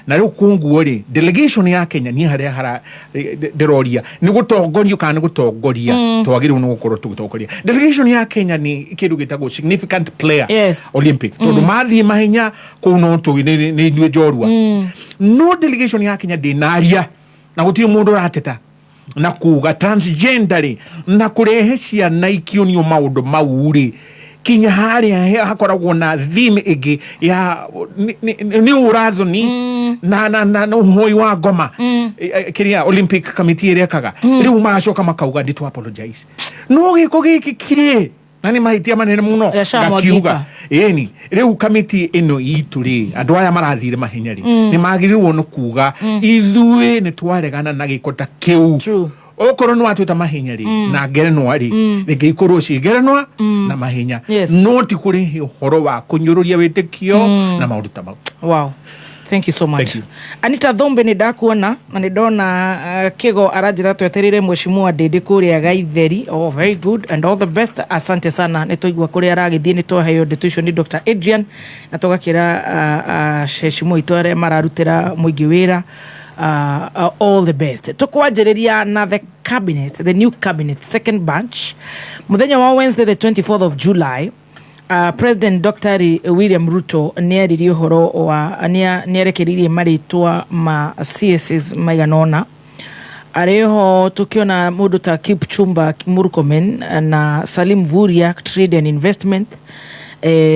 Na rĩu kũguo rĩ, delegation ya Kenya, niĩ harĩa hara ndĩroria nĩ gũtongorio kana nĩ gũtongoria, twagĩrĩirwo nĩ gũkorwo tũgĩtongoria. Delegation ya Kenya nĩ kĩndũ gĩtagwo significant player Olympic, tondũ mathiĩ mahenya kũu no tũĩ nĩ ithuĩ njorua. No delegation ya Kenya ndĩnaria na gũtirĩ mũndũ ũrateta na kuga transgender rĩ, na kũrehe ciana ikĩonio maũndũ mau rĩ, kinya harĩa hakoragwo na theme ĩngĩ ya nĩ ũrathoni na ũhoi wa ngoma. Kĩrĩa Olympic committee ĩrekaga rĩu, magacoka makauga ndi to apologize, no gĩko gĩkĩ kirĩ na nĩ mahĩtia manene mũno.
Yashamwagika.
Ngakiuga ĩni rĩu kamĩtĩ ĩno itũ rĩ, andũ aya marathire mahenya rĩ, nĩ magĩrĩirwo nĩ kuga ithuĩ nĩ twaregana na gĩko ta kĩu. Okorwo nĩ watuĩta mahenya rĩ, na ngerenwa rĩ, rĩngĩ ikorwo ci ngerenwa na mahenya, no ti kũrehe ũhoro wa kũnyũrũria wĩtĩkio na maũndũ ta mau.
Wow. Thank you so much.
Thank you.
Anita Thumbe, nĩ ndakuona na nĩ ndona Kigo aranjĩra twetereire mheshimiwa Ndĩndĩ kũrĩa Gaitheri. Oh, very good and all the best. Asante sana. Nĩ twaigua kũrĩa aragĩthiĩ, nĩ twaheo ndeto icio nĩ Dr. Adrian na tũgakĩra heshimiwa itũ arĩa mararutĩra mũingĩ wĩra all the best. Tũkwanjĩrĩria na the cabinet, the new cabinet, second batch. Mũthenya wa Wednesday, the 24th of July, President Dr. William Ruto nĩ aririe ũhoro wa nĩ arekereirie marĩtwa ma CSs maigana ũna. Arĩho tũkĩona mũndũ ta Kipchumba Murkomen na Salim Mvurya, Trade and Investment.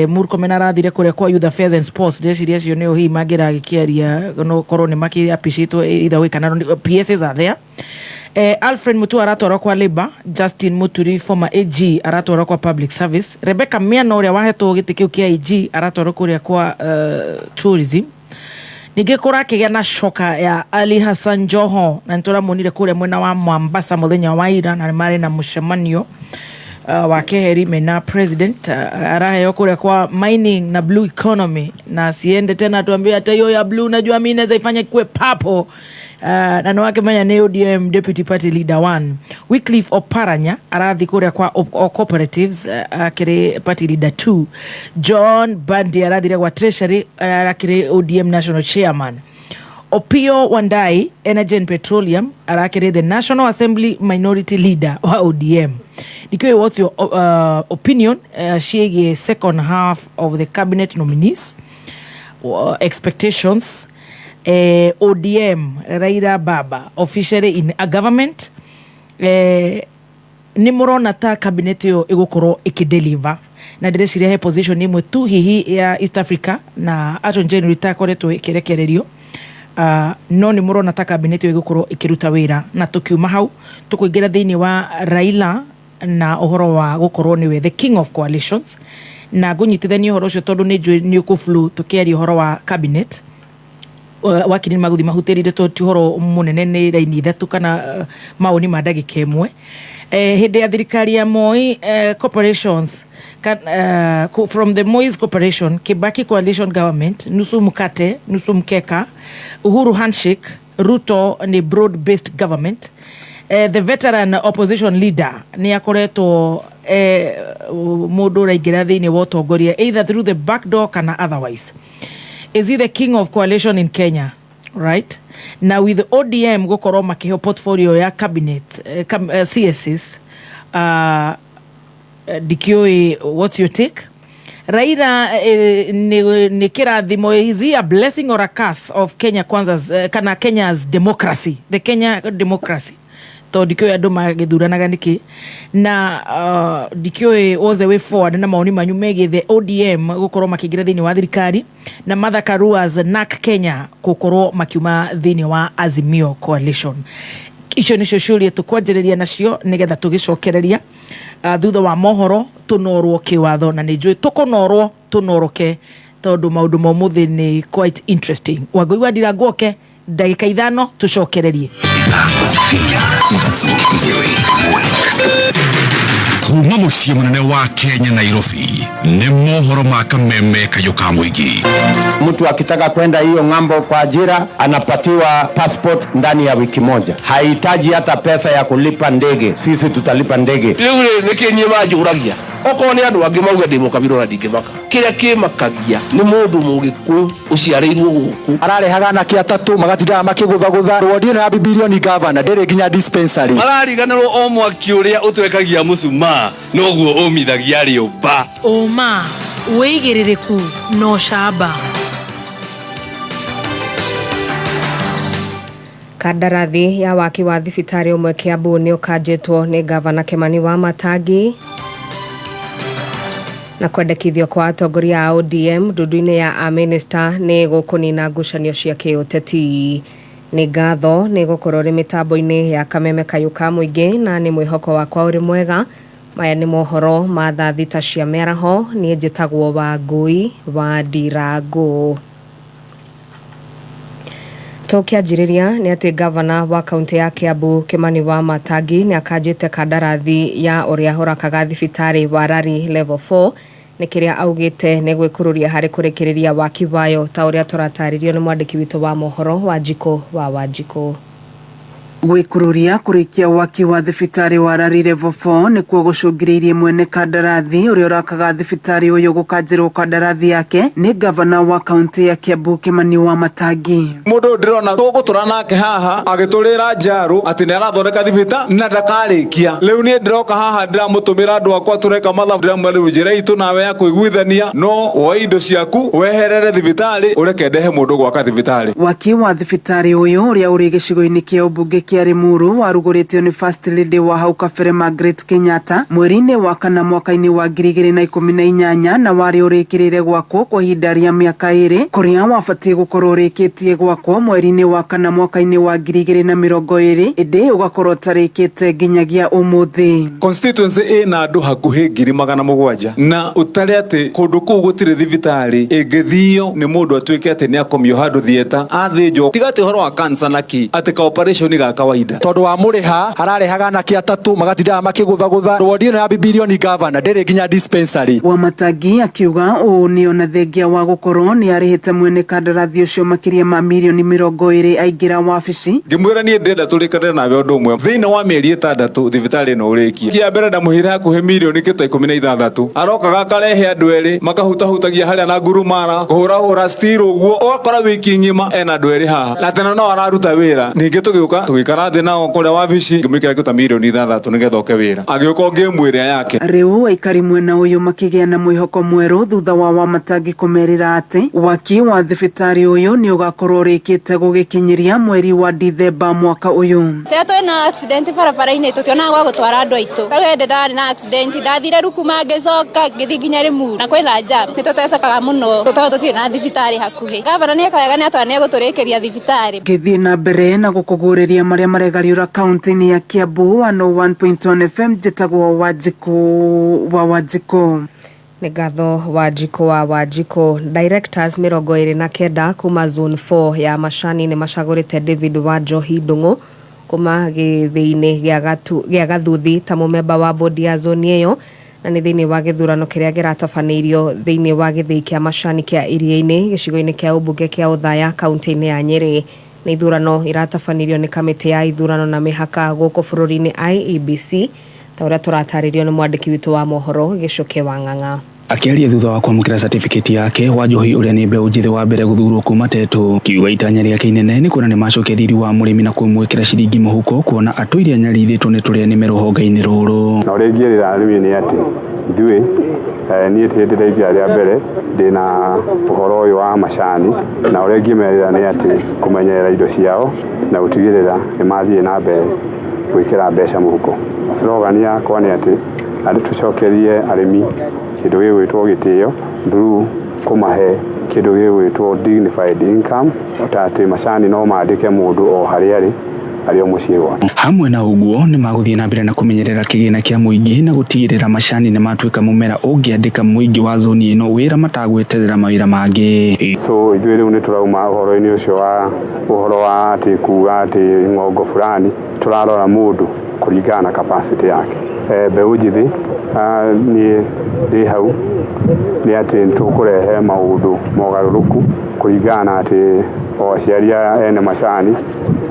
Murkomen arathire kũrĩa kwa Youth Affairs and Sports. Ndĩreciria acio nĩo hihi mangĩragĩkĩaria, no korwo nĩ makĩapicĩtwo either way kana no, PSs are there. Alfred Mutua aratwarwo kwa Labour, Justin Muturi, former AG, aratwarwo kwa Public Service, Rebecca Miano ũrĩa wahetwo gĩtĩ kĩu kĩa AG aratwarwo kũrĩa kwa Tourism. Ningĩ kũrakĩgĩa na coka ya Ali Hassan Joho, na nĩtũramuonire kũrĩa mwena wa Mombasa mũthenya wa ira, na nĩ marĩ na mũcemanio wa keheri mena president. Araheo kũrĩa kwa Mining na Blue Economy, na siende tena tuambie hata hiyo ya blue, najua mimi naweza ifanya ikuwe purple. Na nĩ wakĩmenya nĩ ODM deputy party leader 1. Wycliffe Oparanya arathi kũrĩa kwa cooperatives, akĩrĩ party leader 2. John Bandi arathire gwa treasury, arakĩrĩ ODM national chairman. Opio Wandai, Energy and Petroleum, arakĩrĩ the National Assembly minority leader wa ODM. Ndikĩũĩ what's your opinion ciĩgiĩ second half of the cabinet nominees, expectations, ODM Raila Baba officially in a government, nĩ mũrona ta cabinet ĩyo ĩgũkorwo ĩkĩdeliver? Na ndĩreciria he position ĩmwe tu hihi ya East Africa na Attorney General itakoretwo ĩkĩrekererio, no nĩ mũrona ta cabinet ĩyo ĩgũkorwo ĩkĩruta wĩra? Na tũkiuma hau tũkũingĩra thĩinĩ wa Raila na ũhoro wa gũkorwo nĩwe the king of coalitions, na ngũnyitithania ũhoro ũcio tondũ nĩ njũĩ nĩ ũkũflow tũkĩaria ũhoro wa cabinet. Wakiri nĩ magũthiĩ mahutĩrire tondũ ti ũhoro mũnene, nĩ raini 3 kana mawoni ma ndagĩka 1. Hĩndĩ ya thirikari ya Moi, corporations from the Moi's Corporation, Kibaki coalition government, nusu mkate nusu mkeka, Uhuru handshake, Ruto ni broad based government. The veteran opposition leader nĩ akoretwo mũndũ ũraingĩra thĩinĩ wa ũtongoria either through the back door kana otherwise. Is he the king of coalition in Kenya right now, with ODM gũkorwo makĩheo portfolio ya cabinet, CSs? Ndikĩũĩ what's your take. Raila nĩ kĩrathimo, is he a blessing or a curse of Kenya Kwanza's, kana Kenya's democracy, the Kenya democracy? Tondũ ndikĩũĩ andũ magĩthuranaga nĩkĩ, na ndikĩũĩ what's the way forward, na mawoni manyu megiĩ the ODM gũkorwo makĩingĩra thĩinĩ wa thirikari, na Martha Karua's NARC Kenya gũkorwo makiuma thĩinĩ wa Azimio coalition. Icio nĩcio ciũria tũkwanjĩrĩria nacio nĩgetha tũgĩcokereria thutha wa mohoro tũnorwo kĩwatho, na nĩ njũĩ tũkũnorwo tũnoroke tondũ maũndũ ma ũmũthĩ nĩ quite interesting. Wangũi wa Ndiranguoke, ndagĩka 5 tũcokererie.
Kuma mũciĩ mũnene wa Kenya, Nairobi, nĩ mohoro ma Kameme kayũ ka mũingĩ.
Mtu akitaka kwenda hiyo ng'ambo kwa ajira anapatiwa passport ndani ya wiki moja, hahitaji hata pesa ya kulipa ndege. Sisi tutalipa ndege.
Rĩu rĩ, nĩkĩ niĩ manjũragia okorwo nĩ andũ angĩ mauge ndĩ mũkabira ona ndingĩmaka? Kĩrĩa kĩmakagia nĩ mũndũ mũgĩkũyũ ũciarĩirwo gũkũ.
Ararehaga anake atatũ magatindaga makĩgũthagũtha wodi ĩno ya Bibilioni, gavana ndĩrĩ nginya dispensary.
Marariganĩrwo o mwaki ũrĩa ũtwekagia mũcumaa noguo ũmithagia rĩũmba.
Ũma, wĩigĩrĩrĩku na ũcamba.
Kandarathi ya waki wa thibitarĩ ũmwe Kiambu nĩ ũkanjĩtwo nĩ ngavana Kimani wa Matangi. Na kwendekithio kwa atongoria a ODM ndundu-inĩ ya amĩnĩsta nĩ gũkũnina ngucanio cia kĩũteti. Nĩ ngatho nĩ gũkorwo ũrĩ mĩtambo-inĩ ya Kameme kayũ ka mũingĩ, na nĩ mwĩhoko wakwa ũrĩ mwega. Maya nĩ mohoro ma thaa 6 cia mĩaraho. Niĩ njĩtagwo Wangũi wa Ndirangũ. Tũkĩanjĩrĩria nĩ atĩ gavana wa kaunti ya Kiambu Kimani wa Matangi nĩ akanjĩte kandarathi ya ũrĩa ũrakaga thibitarĩ wa Rari Level 4, nĩ kĩrĩa augĩte nĩ gwĩkururia harĩ kũrĩkĩrĩria waki wayo, ta ũrĩa tũratarĩrio nĩ mwandĩki witũ wa mohoro Wanjikũ wa Wanjikũ.
Gwĩkururia kũrĩkia waki wa thibitarĩ wa Rari Level 4 nĩkuo gũcũngĩrĩirie mwene kandarathi ũrĩa ũrakaga thibitarĩ ũyũ gũkanjĩrwo kandarathi yake nĩ gavana wa kaunti ya Kiambu Kimani wa Matangi.
Mũndũ ũyũ ndĩrona tũgũtũra nake haha agĩtũrĩra njarũ atĩ nĩ arathondeka thibita na ndakarĩkia. Rĩu niĩ ndĩroka haha ndĩramũtũmĩra andũ akwa tũreka mathabu, ndĩramwĩra rĩu njĩra itũ nawe ya kũiguithania no woe indo ciaku weherere thibitarĩ ũreke ndehe mũndũ gwaka thibitarĩ.
Waki wa thibitarĩ ũyũ ũrĩa ũrĩ gĩcigo-inĩ kĩa ũmbunge kĩa Limuru warugũrĩtio nĩ First Lady wa hau kabere Margaret Kenyatta mweri-inĩ wa kana mwaka-inĩ wa 2018, na warĩ ũrĩkĩrĩre gwakwo kwa ihinda rĩa mĩaka 2, kũrĩa wabatiĩ gũkorwo ũrĩkĩtie gwakwo mweri-inĩ wa kana mwaka-inĩ wa 2020, ĩndĩ ũgakorwo ũtarĩkĩte nginyagia ũmũthĩ.
Constituency ĩna andũ hakuhĩ 700,000, na ũtare atĩ kũndũ kũu gũtirĩ thibitarĩ ĩngĩthio nĩ mũndũ atuĩke atĩ nĩ akomio handũ theatre athĩnjwo, tiga atĩ ũhoro wa cancer na kĩ atĩ ka operation ga kawaida.
Tondũ wamũrĩha ararehaga anake atatũ magatindaga makĩgũthagũtha. Wodi ĩno ya Bibilioni gavana ndĩrĩ nginya dispensary.
Wamatangi akiuga ũũ nĩ ona thengia wa gũkorwo nĩ arĩhĩte mwene kandarathi ũcio makĩria ma mirioni 20 aingĩra wabici.
Ngĩmwĩra niĩ ndĩrenda tũrĩkanĩre nawe ũndũ ũmwe thĩinĩ wa mĩeri 6 thibitarĩ ĩno ũrĩkie. Kĩa mbere ndamũheire hakuhĩ mirioni kĩta 16. Arokaga akarehe andũ erĩ makahutahutagia harĩa na ngurumara kũhũrahũra steel ũguo ũgakora wiki ng'ima ena andũ erĩ haha na tena no araruta wĩra. Ningĩ tũgĩũka tũgĩikara thĩ nao kũrĩa wabici ngĩmwĩkĩra kĩta mirioni 6 nĩgetha oke wĩra. Agĩũka ũngĩmwĩra yake.
Rĩu aikari mwena ũyũ makĩgĩa na mwĩhoko mwerũ thutha wa Wamatangi kũmerĩra atĩ waki wa thibitarĩ ũyũ nĩ ũgakorwo ũrĩkĩte gũgĩkinyĩria mweri wa Dithemba mwaka ũyũ.
Rĩrĩa twĩna accident barabara-inĩ tũtionaga gwa gũtwara andũ aitũ. Rĩu hĩndĩ ndarĩ na accident ndathire Rukuma ngĩcoka ngĩthiĩ nginya Limuru na kwĩna jam. Nĩ tũtecekaga mũno tondũ tũtirĩ na thibitarĩ hakuhĩ. Gavana nĩ ekaga nĩ atwa nĩ egũtũrĩkĩria thibitarĩ.
Ngĩthiĩ na mbere na gũkũgũrĩria marĩa maregariũra kaunti-inĩ ya Kiambu 101.1 FM njĩtagwo Wanjikũ wa Wanjikũ.
Nĩ ngatho Wanjikũ wa Wanjikũ. Directors 29 kuma zone 4 ya Macani nĩ macagũrĩte David Wanjohi Ndung'u kuma gĩthĩi-inĩ gĩa Gathuthi ta mũmemba wa bodi ya zone ĩyo na nĩ thĩinĩ wa gĩthurano kĩrĩa kĩratabanĩirio thĩinĩ wa gĩthĩi kĩa Macani kĩa Iria-inĩ gĩcigo-inĩ kĩa ũmbunge kĩa Othaya kaunti-inĩ ya Nyĩrĩ. Nĩ ithurano iratabanĩirio nĩ kamĩtĩ ya ithurano na mĩhaka gũkũ bũrũri-inĩ IEBC ta ũrĩa tũratarĩrio nĩ mwandĩki witũ wa mohoro Gĩcũke wa Ng'ang'a.
Akĩaria thutha wa kwamũkĩra certificate yake Wanjohi ũrĩa nĩ mbeũ njĩthĩ wa mbere gũthurwo kuma Tetũ kiuga itanya rĩake inene nĩ kuona nĩ macokia riri wa mũrĩmi na kũmwĩkĩra ciringi mũhuko kuona atũire anyarirĩtwo nĩ tũrĩa nĩme rũhonge-inĩ rũrũ.
Na ũrĩa ingĩrĩra arĩmi nĩ atĩ ithuĩ niĩ ti hĩndĩ ndaingĩra rĩa mbere ndĩna ũhoro ũyũ wa macani na ũrĩa ingĩmerĩra nĩ atĩ kũmenyerera indo ciao na gũtigĩrĩra nĩ mathiĩ na mbere gwĩkĩra mbeca mũhuko. Slogan yakwa nĩ atĩ andũ tũcokerie arĩmi kĩndũ gĩgwĩtwo gĩtĩo through kũmahe kĩndũ gĩgwĩtwo dignified income ta atĩ macani no mandĩke mũndũ o harĩa arĩ arĩ o mũciĩ gwake.
Hamwe na ũguo nĩ magũthiĩ na mbere na kũmenyerera kĩgĩna kĩa mũingĩ na gũtigĩrĩra macani nĩ matuĩka mũmera ũngĩandĩka mũingĩ wa zoni ĩno wĩra matagweterera mawĩra mangĩ.
So ithuĩ rĩu nĩ tũrauma ũhoro-inĩ ũcio wa ũhoro wa atĩ kuga atĩ ng'ongo fulani tũrarora mũndũ kũringana na capacity yake. Mbeũ njĩthĩ niĩ ndĩ hau nĩ atĩ tũkũrehe maũndũ mogarũrũku kũringana na atĩ o aciari aya ene macani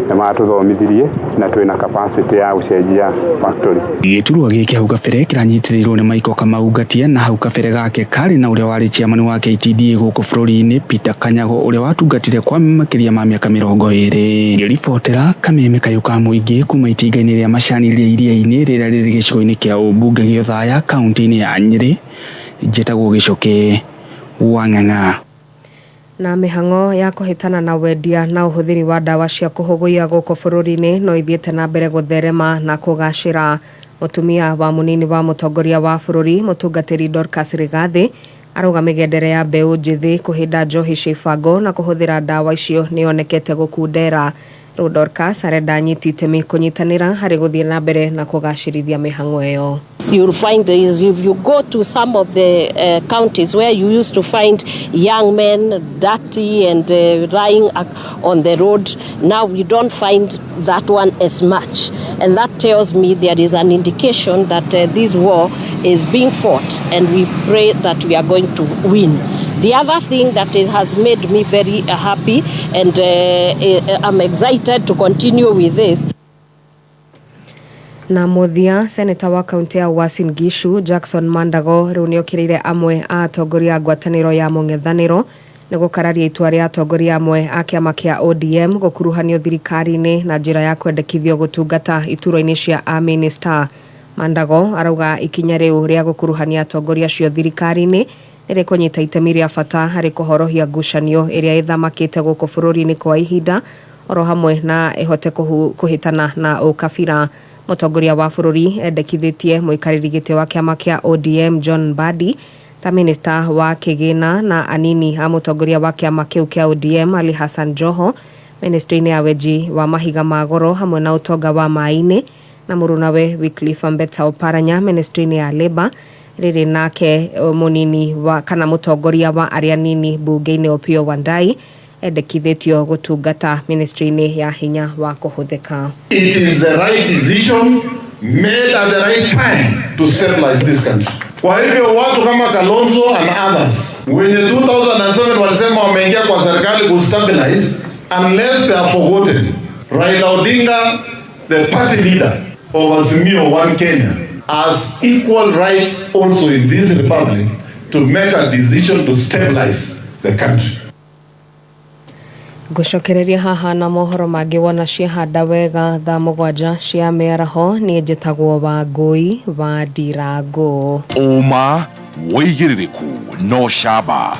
nĩ matũthomithirie na twĩna capacity ya gũcenjia factory.
Gĩturwa gĩkĩ hau kabere kĩranyitĩrĩirwo nĩ Michael Kamau Ngatia na hau kabere gake karĩ na ũrĩa warĩ chairman wa KTDA gũkũ bũrũri-inĩ Peter Kanyago ũrĩa watungatire kwa makĩria ma mĩaka 20. Ngĩribotera kameme kayũ ka mũingĩ kuma itinga-inĩ rĩa macani rĩa Iria-inĩ rĩrĩa rĩrĩ gĩcigo-inĩ kĩa ũmbunge gĩa Othaya kaunti-inĩ ya Nyĩrĩ, njĩtagwo Gĩcũkĩ wa Ng'ang'a.
Na mĩhang'o ya kũhĩtana na wendia na ũhũthĩri wa ndawa cia kũhũgũia gũkũ bũrũri-inĩ no ithiĩte na mbere gũtherema na kũgacĩra. Mũtumia wa mũnini wa mũtongoria wa bũrũri mũtungatĩri Dorcas Rigathi arauga mĩgendere ya mbeũ njĩthĩ kũhĩnda njohi cia ibango na kũhũthĩra ndawa icio nĩyonekete gũkundera. Rĩu Dorcas arenda anyiti itemi kũnyitanĩra harĩ gũthiĩ na mbere na kũgacĩrithia mĩhang'o ĩyo.
You'll find is if you go to some of the counties where you used to find young men dirty and lying on the road, now you don't find that one as much. And that tells me there is an indication that this war is being fought, and we pray that we are going to win. The other thing that it has made me very happy, and I'm excited to continue with this.
Na mũthia, seneta wa kaunti ya Uasin Gishu Jackson Mandago rĩu nĩokĩrĩire amwe a atongoria a ngwatanĩro ya mũng'ethanĩro nĩ gũkararia itua rĩa atongoria amwe a kĩama kĩa ODM gũkuruhanio thirikari-inĩ na njĩra ya kwendekithio gũtungata iturwa-inĩ cia amĩnĩsta. Mandago arauga ikinya rĩu rĩa gũkuruhania atongoria acio thirikari-inĩ nĩ rĩkũnyita itemi rĩa bata harĩ kũhorohia ngucanio ĩrĩa ĩthamakĩte gũkũ bũrũri-inĩ kwa ihinda oro hamwe na ĩhote kũhĩtana na ũkabira. Mũtongoria wa bũrũri endekithĩtie mũikarĩri gĩtĩ wa kĩama kĩa ODM John Mbadi ta minista wa kĩgĩna na anini a mũtongoria wa kĩama kĩu kĩa ODM Ali Hassan Joho ministry-inĩ ya wenji wa mahiga ma goro hamwe na ũtonga wa maĩ-inĩ na mũrunawe Wycliffe Ambetsa Oparanya ministry-inĩ ya Labour rĩrĩ nake mũnini wa kana mũtongoria wa arĩa nini mbunge-inĩ Opiyo Wandayi Endekithĩtio gũtungata ministry-inĩ ya hinya wa kũhũthĩka.
It is the right decision made at the right time to stabilize this country. Kwa hivyo watu kama Kalonzo and others wenye 2007 walisema wameingia kwa serikali kustabilize, unless they are forgotten, Raila Odinga, the party leader of Azimio One Kenya, has equal rights also in this republic to make a decision to stabilize the country.
Ngũcokereria haha na mohoro mangĩ wona ciahanda wega thaa 7 cia mĩaraho. Niĩ njĩtagwo Wangũi wa Ndirango.
Ũma wĩigĩrĩrĩku no camba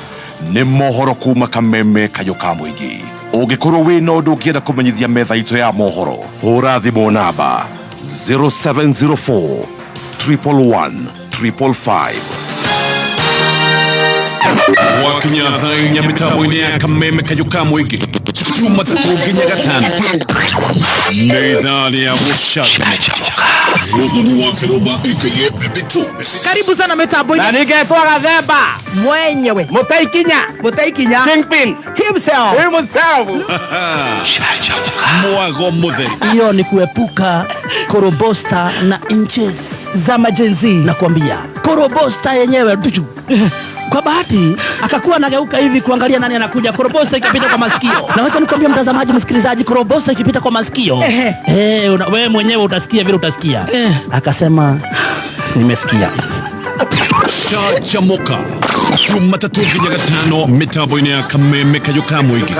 nĩ mohoro kuma Kameme Kayũ ka Mũingĩ. Ũngĩkorwo wĩna ũndũ ũngĩenda kũmenyithia metha itũ ya mohoro, hũra thimũ namba 0704 111 555.
Gwakinya thaa 4 mĩtambo-inĩ ya Kameme Kayũ ka Mũingĩ, Jumatatũ nginya Gatano, nĩ ithaa rĩa gũcanjamũka. Mũthoni wa Kĩrũmba aka Baby Two.
Karibu sana mitambo-inĩ.
Na ningetwo Gathemba
mwenyewe.
Mũtaikinya.
Mũtaikinya.
Kingpin
himself.
Himself.
Mwago mũtheri.
Hiyo ni kuepuka korobosta na inches
za majenzi.
Nakwambia korobosta yenyewe duchu. Kwa bahati akakuwa anageuka hivi kuangalia nani anakuja, korobosta ikapita kwa masikio. Na wacha nikwambie mtazamaji, msikilizaji, korobosta ikipita kwa masikio, wewe mwenyewe utasikia vile utasikia. Akasema nimesikia.
Canjamuka Jumatatũ nginya Gatano mĩtambo-inĩ ya Kameme Kayũ ka Mũingĩ.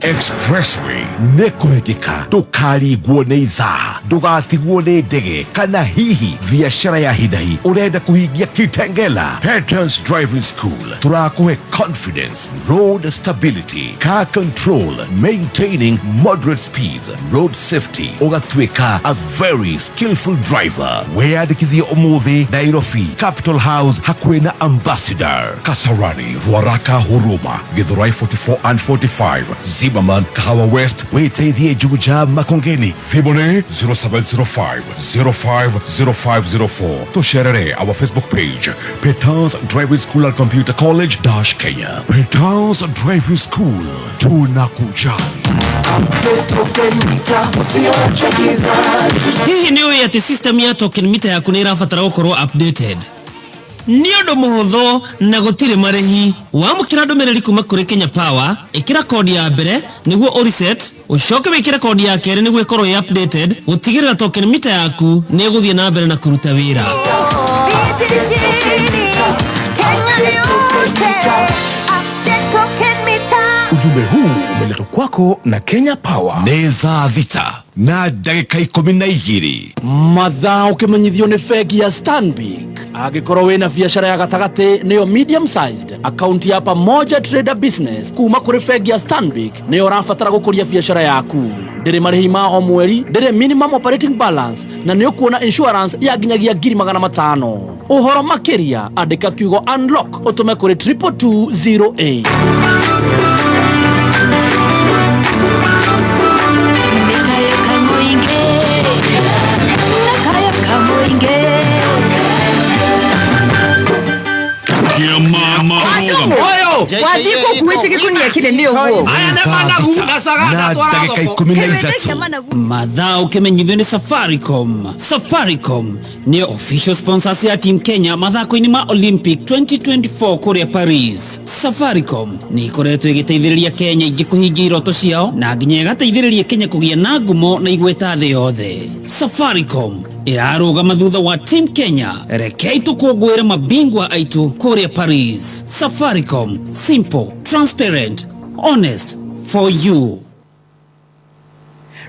Expressway nĩ kũhĩkĩka, ndũkarigwo nĩ ithaa, ndũgatigwo nĩ ndege kana hihi biacara ya hinahi ũrenda kũhingia Kitengela. Patterns Driving School tũrakũhe confidence, road stability, car control, maintaining moderate speeds, road safety, ũgatuĩka a very skillful driver. Wĩyandĩkithie ũmũthĩ Nairobi Capital House hakuhĩ na Ambassador, Kasarani, Ruaraka, Huruma, Githurai 44 and 45, Zimmerman, Kahawa West, wĩteithie Juja, Makongeni. Thimũ nĩ 0705 050504. Tũcerere our Facebook page, Petans Driving School and Computer College dash Kenya. Petans Driving School, tunakujali.
Hihi nĩ ũĩ atĩ system ya token meter yaku nĩ ĩrabatara gũkorwo updated? Nĩ ũndũ mũhũthũ na gũtirĩ marĩhi. Wamũkĩra ndũmĩrĩri kuma kũrĩ Kenya Power, ĩkĩra kodi ya mbere nĩguo ũreset, ũcoke wĩkĩre kodi ya kerĩ nĩguo ĩkorwo ĩ updated, gũtigĩrĩra token meter yaku nĩ ĩgũthiĩ na mbere na kũruta wĩra.
Ujumbe huu umeletwa kwako na Kenya Power.
Nĩ thaa 6 na ndagĩka 12.
Mathaa ũkĩmenyithio nĩ bengi ya Stanbic. Angĩkorwo wĩna biacara ya gatagatĩ nĩyo medium sized, akaunti ya Pamoja Trader Business kuma kũrĩ bengi ya Stanbic nĩyo ũrabatara gũkũria biacara yaku. Ndĩrĩ marĩhi ma o mweri, ndĩrĩ minimum operating balance, na nĩ ũkuona insurance ya nginyagia 500,000. Ũhoro makĩria andĩka kiugo unlock ũtũme kũrĩ 22208.
Wathiĩ kũkuĩte gĩkunia kĩnene ũguo.
Na ndagĩka 13.
Mathaa ũkĩmenyithio nĩ Safaricom. Safaricom nĩyo official sponsors ya Team Kenya mathako-inĩ ma Olympic 2024 kũrĩa Paris. Safaricom nĩ ĩkoretwo ĩgĩteithĩrĩria Kenya ingĩ kũhingia iroto ciao na nginya ĩgateithĩrĩria Kenya kũgĩa na ngumo na igweta thĩ yothe. Safaricom ĩrarũgama thutha wa Team Kenya. Rekei tũkũngũĩre mabingwa aitũ kũrĩa Paris. Safaricom, simple, transparent, honest for you.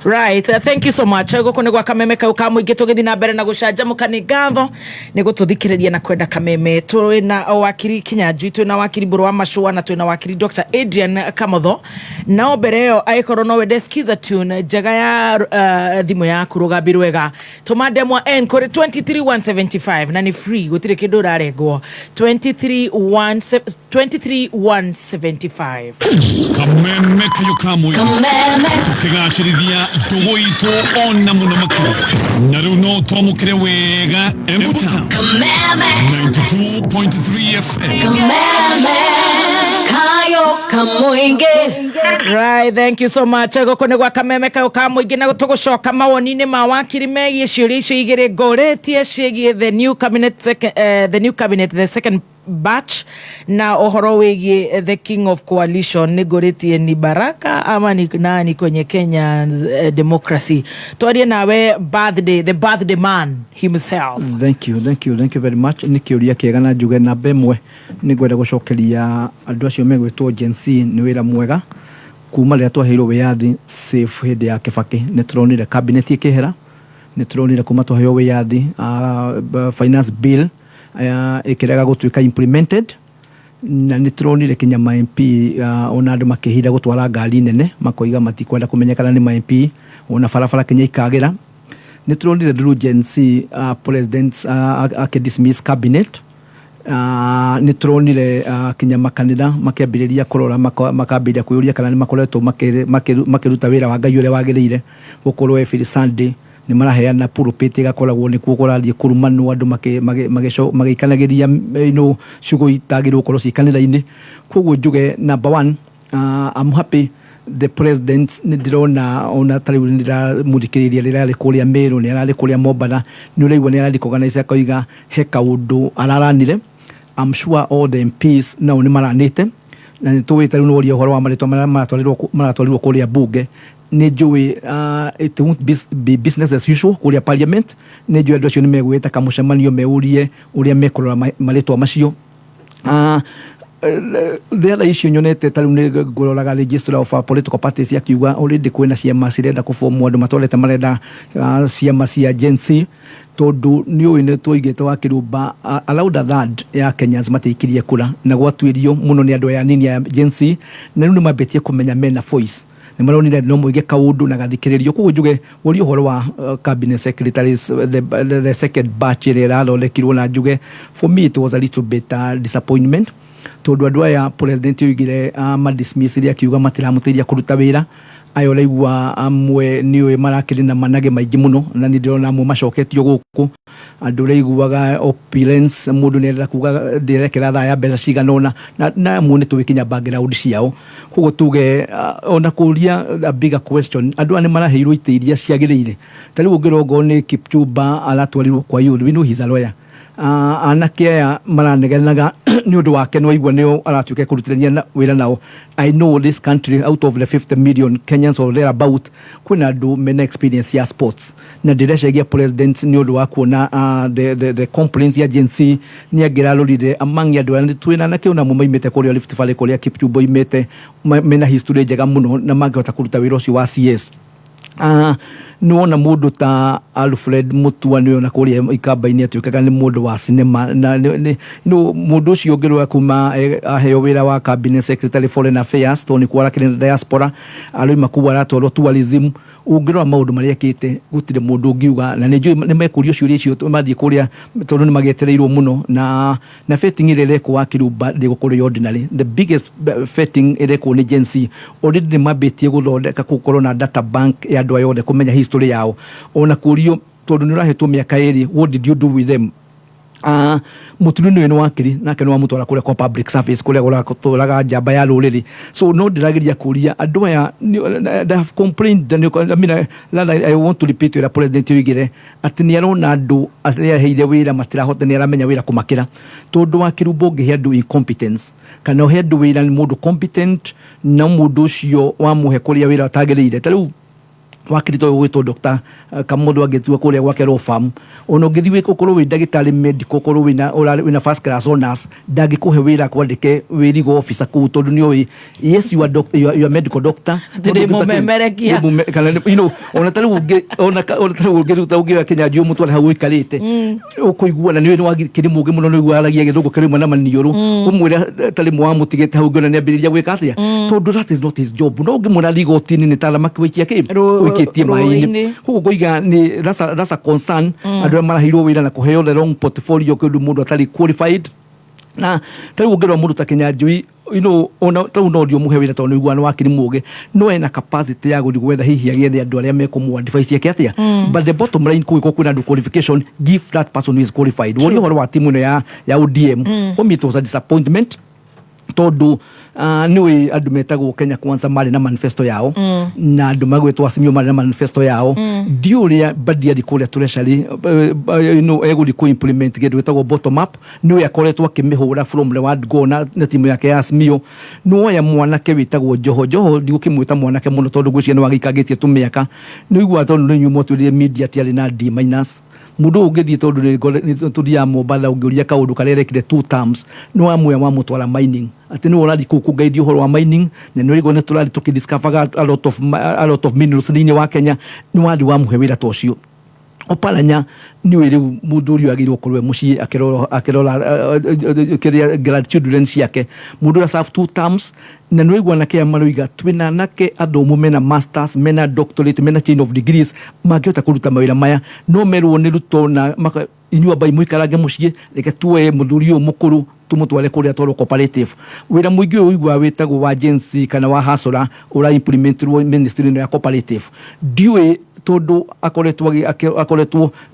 Right, thank you so much. Gũkũ nĩ gwa Kameme kau ka Mũingĩ, tũgĩthiĩ na mbere na gũcanjamũka. Nĩ ngatho nĩ gũtũthikĩrĩria na kwenda Kameme. Twĩna wakiri Kinyanjui, twĩna wakiri Mbũrũ wa Macũa na twĩna wakiri Dr. Adrian Kamotho. Nao mbere ĩyo angĩkorwo no wende skiza tune njega ya thimũ yaku rũgambi rwega, tũma ndemwa N kũrĩ 23175 na nĩ free, gũtirĩ kĩndũ ũrarengwo. 23175.
Kameme Kayũ ka Mũingĩ, tũkĩgacĩrithia ndũgũ itũ ona mũno makĩria. Na rĩu no twamũkĩre wega Embu Town 92.3 FM.
Kameme. Kayo Kamuingi.
Right, thank you so much. Gũkũ nĩ gwa Kameme Kayũ ka Mũingĩ na tũgũcoka mawoni-inĩ ma wakiri megiĩ ciũria icio igĩrĩ ngũrĩtie ciĩgiĩ the new cabinet second, the new cabinet, the second batch, na ũhoro wĩgiĩ the king of coalition. Nĩ ngũrĩtie ni Baraka ama ni nani kwenye Kenya democracy. Twarie nawe birthday, the birthday man himself.
Thank you, thank you, thank you very much. Nĩ kĩũria kĩega na njuge namba ĩmwe nĩ ngwenda gũcokeria andũ acio megwĩtwo Gen Z nĩ wĩra mwega. Kuma rĩrĩa twaheirwo wĩyathi safe hĩndĩ ya Kibaki nĩ tũronire cabinet ĩkĩhera, nĩ tũronire kuma twaheo wĩyathi finance bill ĩkĩrega gũtuĩka implemented, na nĩ tũronire kinya ma MP ona andũ makĩhinda gũtwara ngari nene makoiga matikwenda kũmenyekana nĩ ma MP, ona barabara kinya ikagĩra. Nĩ tũronire through Gen Z president akĩ dismiss cabinet. Nĩ tũronire kinya makanitha makĩambĩrĩria kũrora, makambĩrĩria kwĩyũria kana nĩ makoretwo makĩruta wĩra wa Ngai ũrĩa wagĩrĩire, gũkorwo every Sunday nĩ maraheana pulpit ĩgakoragwo nĩkuo kũrathiĩ kũrumanwo, andũ magĩikanagĩria ciugo itagĩrĩirwo gũkorwo ciĩ kanitha-inĩ. Koguo njuge number one, I'm happy the president nĩ ndĩrona ona ta rĩu nĩ ndĩramũthikĩrĩria rĩrĩa arĩ kũrĩa Meru, nĩ ararĩ kũrĩa Mombatha, nĩ ũraigua nĩ ararecognize akoiga he kaũndũ araranire. I'm sure all the MPs nao nĩ maranĩte na nĩ tũĩ ta rĩu nĩ woria ũhoro wa marĩtwa marĩa maratwarirwo kũrĩa bunge. Nĩ njũĩ it won't be business as usual kũrĩa parliament. Nĩ njũĩ andũ acio nĩ megwĩta kamũcemanio meurie ũrĩa mekũrora marĩtwa macio. The other issue nyonete ta rĩu nĩ ngũroraga registrar of political parties akiuga already kwĩna ciama cirenda kũbomwo, andũ matwarĩte marenda ciama cia Gen Z, tondũ nĩ ũĩ nĩ twoigĩte wa Kĩrumba around a third ya Kenyans matiaikirie kura na gwatuĩrio mũno nĩ andũ aya anini a Gen Z, na rĩu nĩ mambĩtie kũmenya mena voice, nĩ maronire no moige kaũndũ na gathikĩrĩrio. Koguo njuge woria ũhoro wa cabinet secretaries, the second batch ĩrĩa ĩrathondekirwo, na njuge for me it was a little bit disappointment, tondũ andũ aya president oigire madismiss rĩ akiuga matiramũteithia kũruta wĩra. Aya ũraigua amwe nĩ ũĩ marakĩrĩ na manage maingĩ mũno, na nĩ ndĩrona amwe macoketio gũkũ. Andũ ũraiguaga opulence, mũndũ nĩ arenda kuga ndĩrekera thaa ya mbeca cigana ũna, na amwe nĩ tũĩ kinya background ciao. Koguo tuge ona kũria a bigger question, andũ aya nĩ maraheirwo itĩ iria ciagĩrĩire. Ta rĩu ũngĩrora nĩ Kipchumba aratwarirwo kwa youth, we know he's a lawyer. Anake aya maranegenaga nĩ ũndũ wake, nĩ waigua nĩo aratuĩka kũrutithania wĩra nao. I know this country, out of the 50 million Kenyans or thereabout, kwĩna andũ mena experience ya sports, na ndĩreciria president nĩ ũndũ wa kuona the complaints ya Gen Z nĩ angĩrarorire among andũ aya twĩna anake onamo maimĩte kũrĩa Rift Valley, kũrĩa Kipchumba oimĩte, mena history njega mũno na mangĩhota kũruta wĩra ũcio wa CS. Nĩ wona mũndũ ta Alfred Mutua nĩ ona kũrĩa ikamba-inĩ atuĩkaga nĩ mũndũ wa cinema, na no mũndũ ũcio ũngĩrora kuma aheo wĩra wa cabinet secretary foreign affairs, tondũ nĩkuo arakĩrĩ na diaspora, aroima kũu aratwarwo tourism. Ũngĩrora maũndũ marĩa ekĩte gũtirĩ mũndũ ũngiuga, na nĩ njũĩ nĩ mekũrio ciũria icio mathiĩ kũrĩa, tondũ nĩ magĩetereirwo mũno na vetting ĩrĩa ĩrekwo wa Kĩrumba ndĩgũkorwo ĩ ordinary. The biggest vetting ĩrekwo nĩ Gen Z. Already nĩ mambĩtie gũthondeka gũkorwo na data bank ya andũ aya othe kũmenya history yao, ona kũrio tondũ nĩ ũrahetwo mĩaka 2, what did you do with them? Mũturi nĩ nĩ wakiri nake nĩ wamũtwara kũrĩa kwa public service, kũrĩa kũratwaraga njamba ya rũrĩrĩ. So no ndĩrageria kũria andũ aya they have complained. I mean, rather I want to repeat wĩra president oigire atĩ nĩ arona andũ arĩa aheire wĩra matirahota, nĩ aramenya wĩra kũmakĩra, tondũ wa Kĩrumba ũngĩhe andũ incompetence kana ũhe andũ wĩra nĩ mũndũ competent na mũndũ ũcio wamũhe kũrĩa wĩra atagĩrĩire. Ta rĩu wakiri to gwĩtwo Dr. Kamundu angĩtua kũrĩa gwake law firm, ona ũngĩthiĩ ũkorwo wĩ ndagĩtarĩ medical, ũkorwo wĩna first class honors, ndangĩkũhe wĩra kwandĩke wĩ legal officer kũu, tondũ nĩ ũĩ yes you are, doc, you are medical doctor.
Atĩ ndĩ mũmemerekia.
Kana ona ta rĩu ona ta rĩu ũngĩruta ũngĩoya Kĩnyanjui ũmũtware hau ũikarĩte, ũkũigua na nĩ wakiri mũũgĩ mũno, nĩ ũiguaga aragia gĩthũngũ kĩrĩmwe na maniũrũ, ũmwĩre ta rĩmwe wamũtigĩte hau ũngĩona nĩ ambĩrĩria gwĩka atĩa, tondũ that is not his job. No ũngĩmwĩra igoti-inĩ nĩ ta thamaki waikia kĩ ũikĩtie maĩ-inĩ.
Rũĩ-inĩ.
Koguo ngũiga nĩ that's a concern, andũ arĩa maraheirwo wĩra na kũheo the wrong portfolio, kĩndũ mũndũ atarĩ qualified. Na ta rĩu ũngĩrora mũndũ ta Kĩnyanjui, ona ta rĩu no ndio mũhe wĩra tondũ nĩ ũiguaga nĩ wakiri mũũgĩ, no ena capacity ya gũthiĩ gwetha hihi agĩethe andũ arĩa mekũmũ advice eke atĩa. But the bottom line, kũgĩkorwo kwĩna andũ qualification, give that person who is qualified. Woria ũhoro wa timu ĩno ya ODM, for me it was a disappointment, tondũ Nĩ andũ metagwo Kenya Kwanza marĩ na manifesto yao, na andũ magwĩtwo Azimio marĩ na manifesto yao. Ndiũ ũrĩa Mbadi arĩ kũrĩa treasury egũthiĩ kũ implement kĩndũ gĩtagwo bottom up. Nĩwe akoretwo akĩmĩhũra from the word go na timu yake ya Azimio. Nĩwoya mwanake wĩtagwo Joho. Joho ndigũkĩmwĩta mwanake mũno tondũ ngwĩciria nĩ wagĩikangĩtie tũmĩaka. Nĩ ũiguaga tondũ nĩ inyuĩ mwatwĩrire media atĩ arĩ na D minus. Mũndũ ũyũ ũngĩthiĩ, tondũ nĩ tũthiaga Mombatha, ũngĩũria kaũndũ karĩa arekire two terms, nĩ wamũoya wamũtwara mining, atĩ nĩwe ũrathiĩ kũu kũngaithia ũhoro wa mining, na nĩ ũraigua nĩ tũrathiĩ tũkĩdiscover a lot of minerals thĩinĩ wa Kenya. Nĩ wathiĩ wamũhe wĩra ta ũcio. Oparanya nĩwe rĩu mũndũ ũrĩa agĩrĩirwo gũkorwo e mũciĩ akĩrora kĩrĩa grandchildren ciake, mũndũ ũrĩa serve two terms. Na nĩ waigua anake aya maroiga twĩna anake athomu mena masters, mena doctorate, mena chain of degrees, mangĩhota kũruta mawĩra maya, no merwo nĩ Ruto na inyuĩ ambai mũikarange mũciĩ, reke tuoe mũthuri ũyũ mũkũrũ tũmũtware kũrĩa twarwo cooperative. Wĩra mũingĩ ũyũ ũiguaga wĩtagwo wa Gen Z kana wa hasora ũra implementirwo ministry ĩno ya cooperative. Ndiũĩ tondũ akoretwo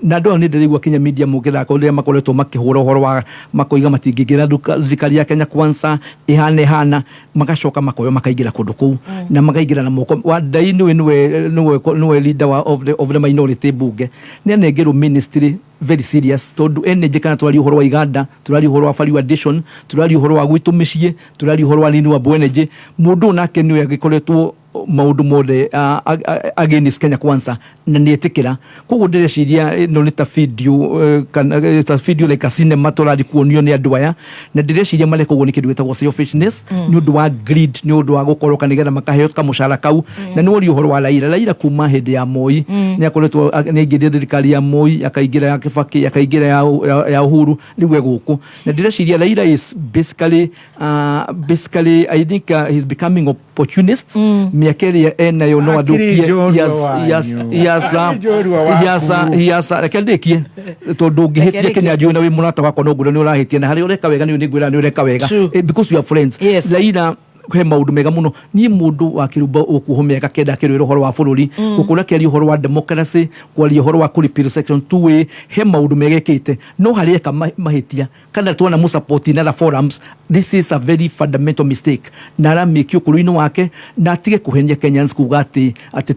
na andũ aya nĩ ndĩraigua kinya media mũngĩthaka ũrĩa makoretwo makĩhũra ũhoro wa makoiga matingĩingĩra thirikari ya Kenya Kwanza ĩhana ĩhana, magacoka makoywo makaingĩra kũndũ kũu na makaingĩra na moko. Wandayi nĩwe leader of the minority bunge, nĩ anengerwo ministry very serious, tondũ energy, kana tũraria ũhoro wa iganda, tũraria ũhoro wa value addition, tũraria ũhoro wa gwitũ mĩciĩ, tũraria ũhoro wa renewable energy. Mũndũ ũyũ nake nĩwe agĩkoretwo maũndũ mothe against Kenya Kwanza na nĩ etĩkĩra. Koguo ndĩreciria ĩno nĩ ta video kana ta video like a cinema tũrathiĩ kuonio nĩ andũ aya, na ndĩreciria mareka ũguo nĩ kĩndũ gĩtagwo selfishness, nĩ ũndũ wa greed, nĩ ũndũ wa gũkoroka nĩgetha makaheo kamũcara kau. Na nĩ woria ũhoro wa Raila. Raila kuma hĩndĩ ya Moi nĩ akoretwo nĩ aingĩrire thirikari ya Moi, akaingĩra ya Kibaki, akaingĩra ya Uhuru, rĩu e gũkũ. Na ndĩreciria Raila is basically I think he's becoming opportunist. Mĩaka ĩrĩa enayo no
Akĩrĩ
athũkie.
njorua wanyu. Akĩrĩ njorua waku.
Reke ndĩkie tondũ ũngĩhĩtia
Reke
Kenya njũĩ na wĩ mũrata wakwa no ngwĩra nĩ ũrahĩtia, na harĩa ũreka wega nĩ ngwĩra nĩ ũreka wega. Because we are friends. Raila he maũndũ mega mũno. Niĩ mũndũ wa kĩrumba ũkuoho mĩaka 9 akĩrwĩra ũhoro wa bũrũri, gũkũra akĩaria ũhoro wa democracy, kwaria ũhoro wa kũrepeal section 2A, he maũndũ mega ekĩte, no harĩa eka mahĩtia kana tuona mũsupport in other forums, this is a very fundamental mistake na aramĩkia ũkũrũ-inĩ wake. Na atige kũhenia Kenyans kuga atĩ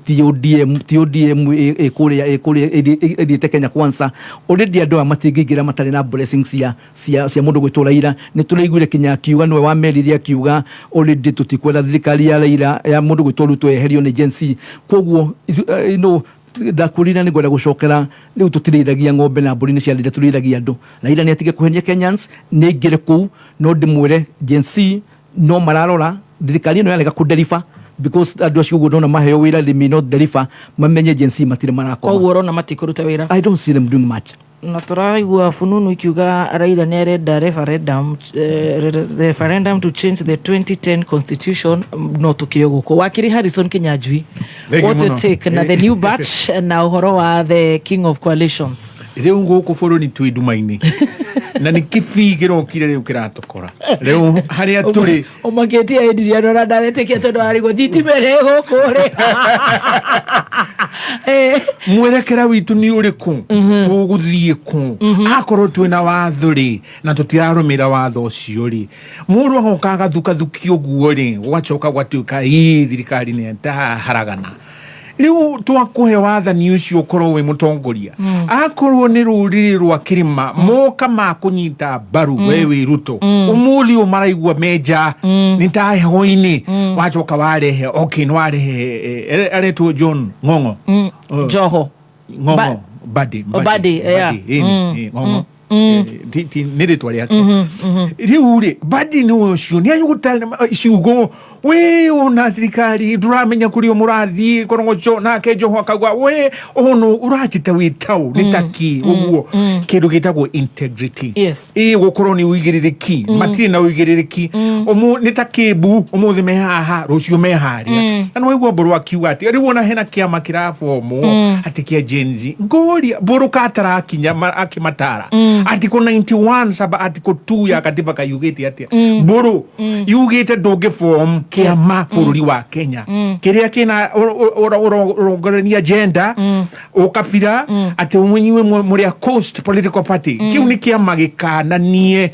ti ODM ĩ kũrĩa ĩthiĩte Kenya Kwanza. Already andũ aya matingĩingĩra matarĩ na blessings cia mũndũ gwĩtwo Raila. Nĩ tũraiguire kinya akiuga nĩwe wamerire, akiuga already tũtikwenda thirikari ya Raila ya mũndũ gwĩtwo Ruto eherio nĩ Gen Z. Koguo ndakwĩrire nĩ ngwenda gũcokera rĩu tũtirĩithagia ng'ombe na mbũri nĩ ciarĩire, tũrĩithagia andũ. Raila nĩ atige kũhenia Kenyans, nĩ aingĩre kũu. No ndĩmwĩre Gen Z no mararora thirikari ĩno yarega kũdeliver, because andũ acio ũguo ndona maheo wĩra, they may not deliver. Mamenye Gen Z matirĩ marakoma.
Koguo ũrona matikũruta wĩra?
I don't see them doing much.
Na tũraigua fununu ikiuga Raila nĩ arenda referendum to change the 2010 constitution. No tũkĩo gũkũ wakiri Harrison Kinyanjui.
Thank you
What's your
mũno.
take na the new batch na ũhoro wa the king of coalitions?
Rĩu gũkũ bũrũri twĩ nduma-inĩ na nĩ kĩbii kĩrokire rĩu kĩratũkora rĩu harĩa tũrĩ.
Ũmakĩtie Adrian ona ndaretĩkia tondũ arigwo thitima ĩrĩa ĩ gũkũ rĩ.
Mwerekera witũ nĩ ũrĩkũ? Tũgũthiĩ kũ akorwo twĩna watho rĩ na tũtirarũmĩra watho ũcio rĩ? Mũndũ agoka agathukathukia ũguo rĩ, gũgacoka gwatuĩka ĩ thirikari nĩ taharagana. Rĩu twakũhe wathani ũcio ũkorwo wĩ mũtongoria, akorwo nĩ rũrĩrĩ rwa kĩrĩma moka makũnyita mbaru we wĩ Ruto, ũmũthĩ ũyũ maraigua menja nĩ ta heho-inĩ. Wacoka warehe, okay, nĩ warehe aretwo John Ng'ong'o. Oh.
Joho.
Ng'ong'o. Mbadi.
Oh, Mbadi, yeah.
Ĩni, Ng'ong'o. Nĩ rĩtwa rĩake. Rĩu rĩ Mbadi nĩ ũcio nĩ anyuguta ciugo we ona thirikari ndũramenya kũrĩa mũrathiĩ korogoco, nake Joho akauga we ono ũranjĩta wĩ tau nĩ taki ũguo kĩndũ gĩtagwo integrity. Ĩ gũkorwo nĩ ũigĩrĩrĩki, matirĩ na ũigĩrĩrĩki. Nĩ ta kĩmbu, ũmũthĩ me haha, rũciũ me harĩa. Na nĩ waigua Mbũrũ akiuga atĩ rĩu ona hena kĩama kĩrabomwo atĩ kĩa Gen Z. Ngũria Mbũrũ katarakinya akĩmatara. Article 91 sub article 2 ya katiba kayugĩte atĩa? Mbũrũ yugĩte ndũngĩ form kĩama bũrũri wa Kenya kĩrĩa kĩna ũrongoreria gender, ũkabira, atĩ mwenyiwe mũrĩ a coast political party. Kĩu nĩ kĩama gĩkananie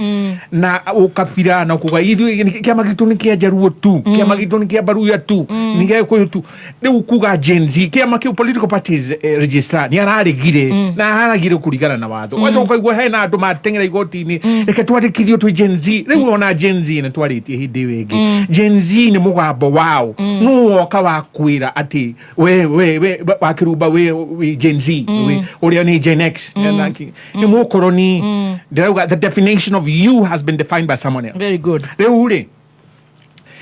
na ũkabira na kuga ithuĩ kĩama gitũ nĩ kĩa Njaruo tu, kĩama gitũ nĩ kĩa Baruya tu, nĩ gĩa Gĩkũyũ tu. Rĩu kuga Gen Z kĩama kĩu, political parties registrar nĩ araregire na aragire kũringana na watho. Wacoka ũkaigua hena andũ mateng'era igoti-inĩ, reke twandĩkithio twĩ Gen Z. Rĩu ona Gen Z nĩ twarĩtie hĩndĩ ĩyo ĩngĩ, Gen Z nĩ mũgambo wao nũ woka wa kwĩra atĩ we wakĩrumba we Gen Z, we ũrĩa nĩ Gen X nĩ mũkoroni. Ndĩrauga the definition of you has been defined by someone else.
Very good.
Rĩu rĩ,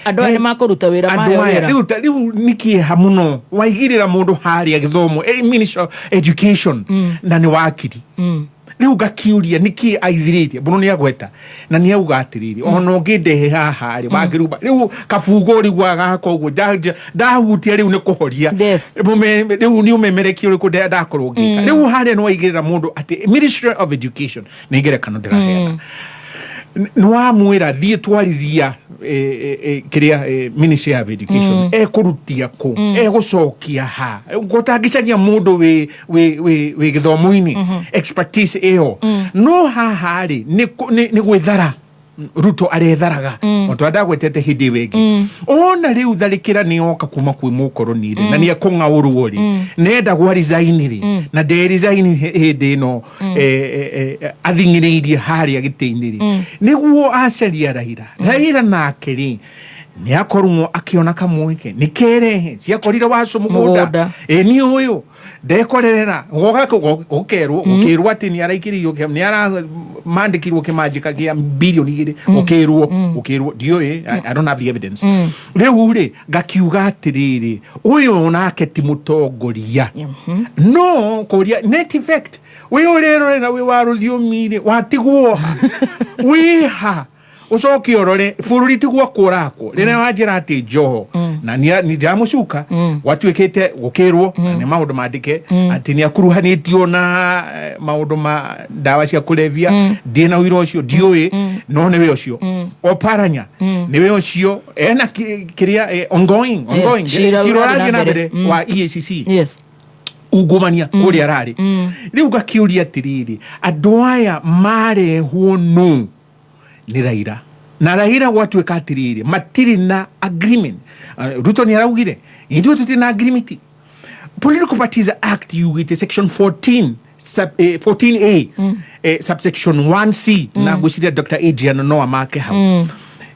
andũ aya nĩ makũruta wĩra
andũ
mayo
aya
wĩra.
Rĩu rĩu nĩ kĩeha mũno waigĩrĩra mũndũ harĩa gĩthomo, minister of education, na nĩ wakiri. Rĩu ngakiũria nĩkĩ aithirĩtie mũno nĩ agweta na nĩ auga atĩrĩrĩ, ona ũngĩndehe haha rĩ, wakĩrumba rĩu kabungo rĩu agaka ũguo ndahutia rĩu nĩ kũhoria. Rĩu nĩ ũmemerekia ũrĩkũ ndakorwo ngĩka? Rĩu harĩa nĩ waigĩrĩra mũndũ atĩ ministry of education, nĩ ngerekano ndĩraheana, nĩ wamwĩra thiĩ twarithia kĩrĩa ministry of education ekũrutia kũ, egũcokia ha gũtangĩcaria mũndũ wĩ gĩthomo-inĩ expertise ĩyo. No haha rĩ, nĩ gwĩthara Ruto aretharaga mm. Otå ndagwetete hĩndĩ ĩyo ĩngĩ, ona rĩu tharĩkĩra nĩ yoka kuma kwĩ mũkoroni rĩ, na nĩ ekũng'aũrwo rĩ, nenda gwa resign rĩ, na nde resign hĩndĩ ĩno athing'ĩrĩirie harĩa gĩtĩ-inĩ rĩ, nĩguo acaria Raila. Raila nake rĩ, nĩ akorwo akĩona kamweke nĩ kerehe ciakorire waco mũgũnda.
Mũgũnda.
Ĩ nĩ ũyũ ndekorerera goka gũkerwo gũkĩrwo atĩ nĩ araikĩrĩirio nĩ aramandĩkirwo kĩmanjĩka kĩa 2 birioni gũkĩrwo ndiũĩ, I don't have the evidence. Rĩu rĩ, ngakiuga atĩrĩrĩ, ũyũ nake ti mũtongoria no kũria net effect wĩ ũrerorera wĩ wa rũthiomi rĩ, watigwo wĩha ũcoke ũrore bũrũri ti gwakwo ũrakwo. Rĩrĩa wanjĩra atĩ Joho na nĩ ndiramũcuka gwatuĩkĩte gũkĩrwo na nĩ maũndũ mandĩke atĩ nĩ akuruhanĩtio na maũndũ ma ndawa cia kũrebia, ndĩ na ũira ũcio, ndiũĩ, no nĩwe ũcio Oparanya, nĩwe ũcio ena kĩrĩa ongoing ongoing
cira
cira
ũrathiĩ
ũrathiĩ
na
na
mbere.
mbere wa EACC ungumania kũrĩa ararĩ. Rĩu ngakiũria atĩrĩrĩ, andũ aya marehwo nũ? Nĩ Raila na Raila gwatuĩka atĩrĩrĩ, matirĩ na agreement. Ruto nĩ araugire ithuĩ tũtirĩ na agreement. Political Parties Act yugĩte section 14 sub, 14A subsection 1C, na ngwĩciria Dr Adrian no amake hau.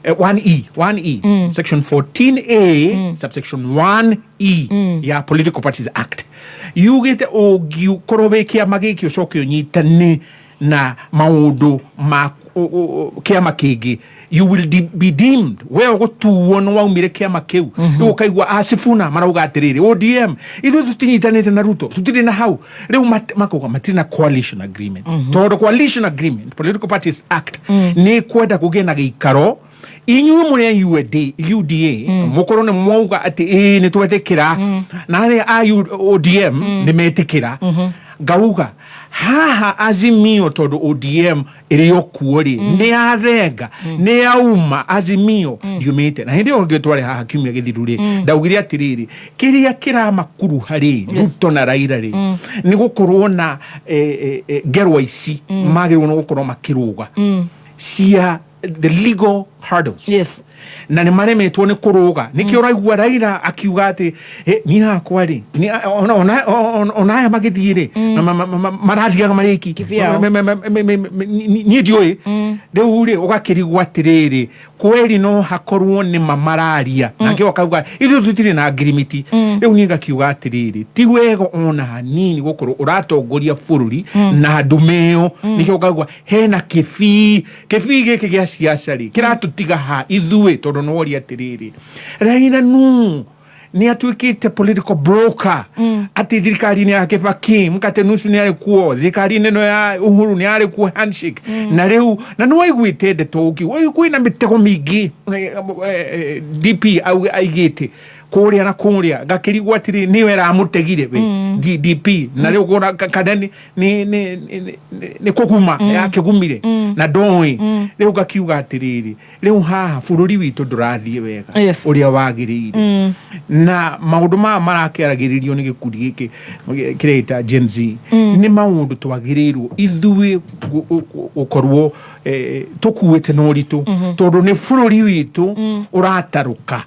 1E 1E, section 14A subsection 1E ya Political Parties Act yugĩte ũngĩkorwo wĩ kĩama gĩkĩ ũcoke ũnyitane na maũndũ ma kĩama kĩngĩ, you will be deemed we ũgũtuo nĩ waumire kĩama kĩu. Rĩu ũkaigua acibuna marauga atĩrĩrĩ, ODM ithuĩ tũtinyitanĩte na Ruto, tũtirĩ na hau. Rĩu makauga matirĩ na coalition agreement, tondũ coalition agreement, Political Parties Act nĩ kwenda kũgĩe na gĩikaro inyuĩ mũrĩ a UDA, UDA mũkorwo nĩ mwauga atĩ ĩĩ nĩ twetĩkĩra, na arĩa a ODM nĩ metĩkĩra. Ngauga haha Azimio, tondũ ODM ĩrĩ o kuo rĩ, nĩ yathenga, nĩ yauma Azimio ndiumĩte. Na hĩndĩ ĩyo ngĩ twarĩ haha kiumia gĩthiru rĩ, ndaugire atĩrĩrĩ, kĩrĩa kĩramakuruha rĩ, Ruto na Raila rĩ, nĩ gũkorwo na ngerwa ici magĩrĩirwo nĩ gũkorwo makĩrũga cia the legal hurdles, na nĩ maremetwo nĩ kũrũga. Nĩkĩo ũraigua Raila akiuga atĩ niĩ hakwa rĩ, ona aya magĩthiĩ rĩ, na marathiaga marĩki.
Kivyao.
Niĩ ndiũĩ. Rĩu rĩ, ũgakĩrigwo atĩrĩrĩ, kweri no hakorwo nĩ ma mararia nake akauga ithuĩ tũtirĩ na ngirimiti. Rĩu niĩ ngakiuga atĩrĩrĩ, ti wega ona hanini gũkorwo ũratongoria bũrũri na ndume ĩyo. Nĩkĩo ngaigua hena kĩbii kĩbii gĩkĩ gĩa ciaca rĩ, kĩratũtiga ha ithuĩ, tondũ nĩworia atĩrĩrĩ, Raila nũ nĩ atuĩkĩte political broker atĩ thirikari-inĩ ya Kibaki mkate nusu nĩ arĩ kuo, thirikari-inĩ ĩno ya Uhuru nĩ arĩ kuo handshake. Na rĩu na nĩ waiguĩte ndeto ũngĩ kwĩna mĩtego mĩingĩ DP aigĩte. Kũrĩa na kũrĩa ngakĩrigwo atĩrĩ, nĩwe ĩramũtegire we DDP na rĩu kũra kana nĩ kũguma yakĩgumire na ndoĩ. Rĩu ngakiuga atĩrĩrĩ, rĩu haha bũrũri witũ ndũrathiĩ wega ũrĩa wagĩrĩire, na maũndũ maya marakĩaragĩrĩrio nĩ gĩkundi gĩkĩ kĩreita Gen Z nĩ maũndũ twagĩrĩirwo ithuĩ gũkorwo tũkuĩte na ũritũ, tondũ nĩ bũrũri witũ ũratarũka,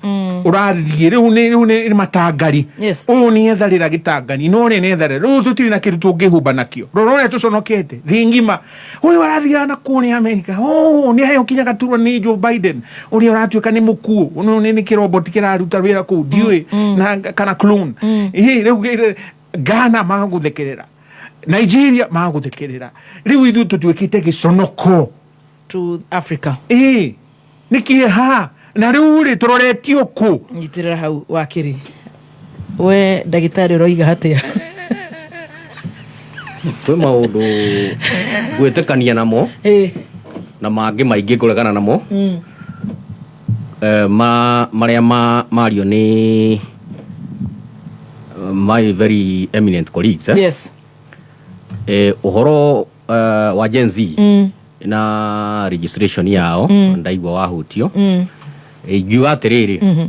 ũrathiĩ rĩu nĩ matangari. Ũyũ nĩ etharĩra gĩtangani na ũrĩa nĩ etharĩra. Rĩu tũtirĩ na kĩndũ tũngĩhumba nakĩo. Rora ũrĩa tũconokete thĩ ng'ima. Ũyũ arathiaga na kũrĩa Amerika, oh, nĩ aheo kinya gaturwa nĩ Joe Biden ũrĩa ũratuĩka nĩ mũkuũ. Ũyũ nĩ kĩroboti kĩraruta wĩra kũu, ndiũĩ na kana clone. Ĩ, rĩu Ghana magũthekerera, Nigeria magũthekerera, rĩu ithuĩ tũtuĩkĩte gĩconoko
to Africa.
Ĩ, nĩ kĩeha, na rĩu rĩ, tũroretio kũ?
Nyitĩrĩra hau, wakiri. We ndagĩtarĩ, ũroiga atĩa?
Kwĩ maũndũ ngwĩtĩkania namo na mangĩ maingĩ ngũregana namo. Marĩa mario nĩ my very eminent colleagues, eh? Ũhoro wa Gen Z na registration yao, ndaigua wahutio. Ingiuga atĩrĩrĩ,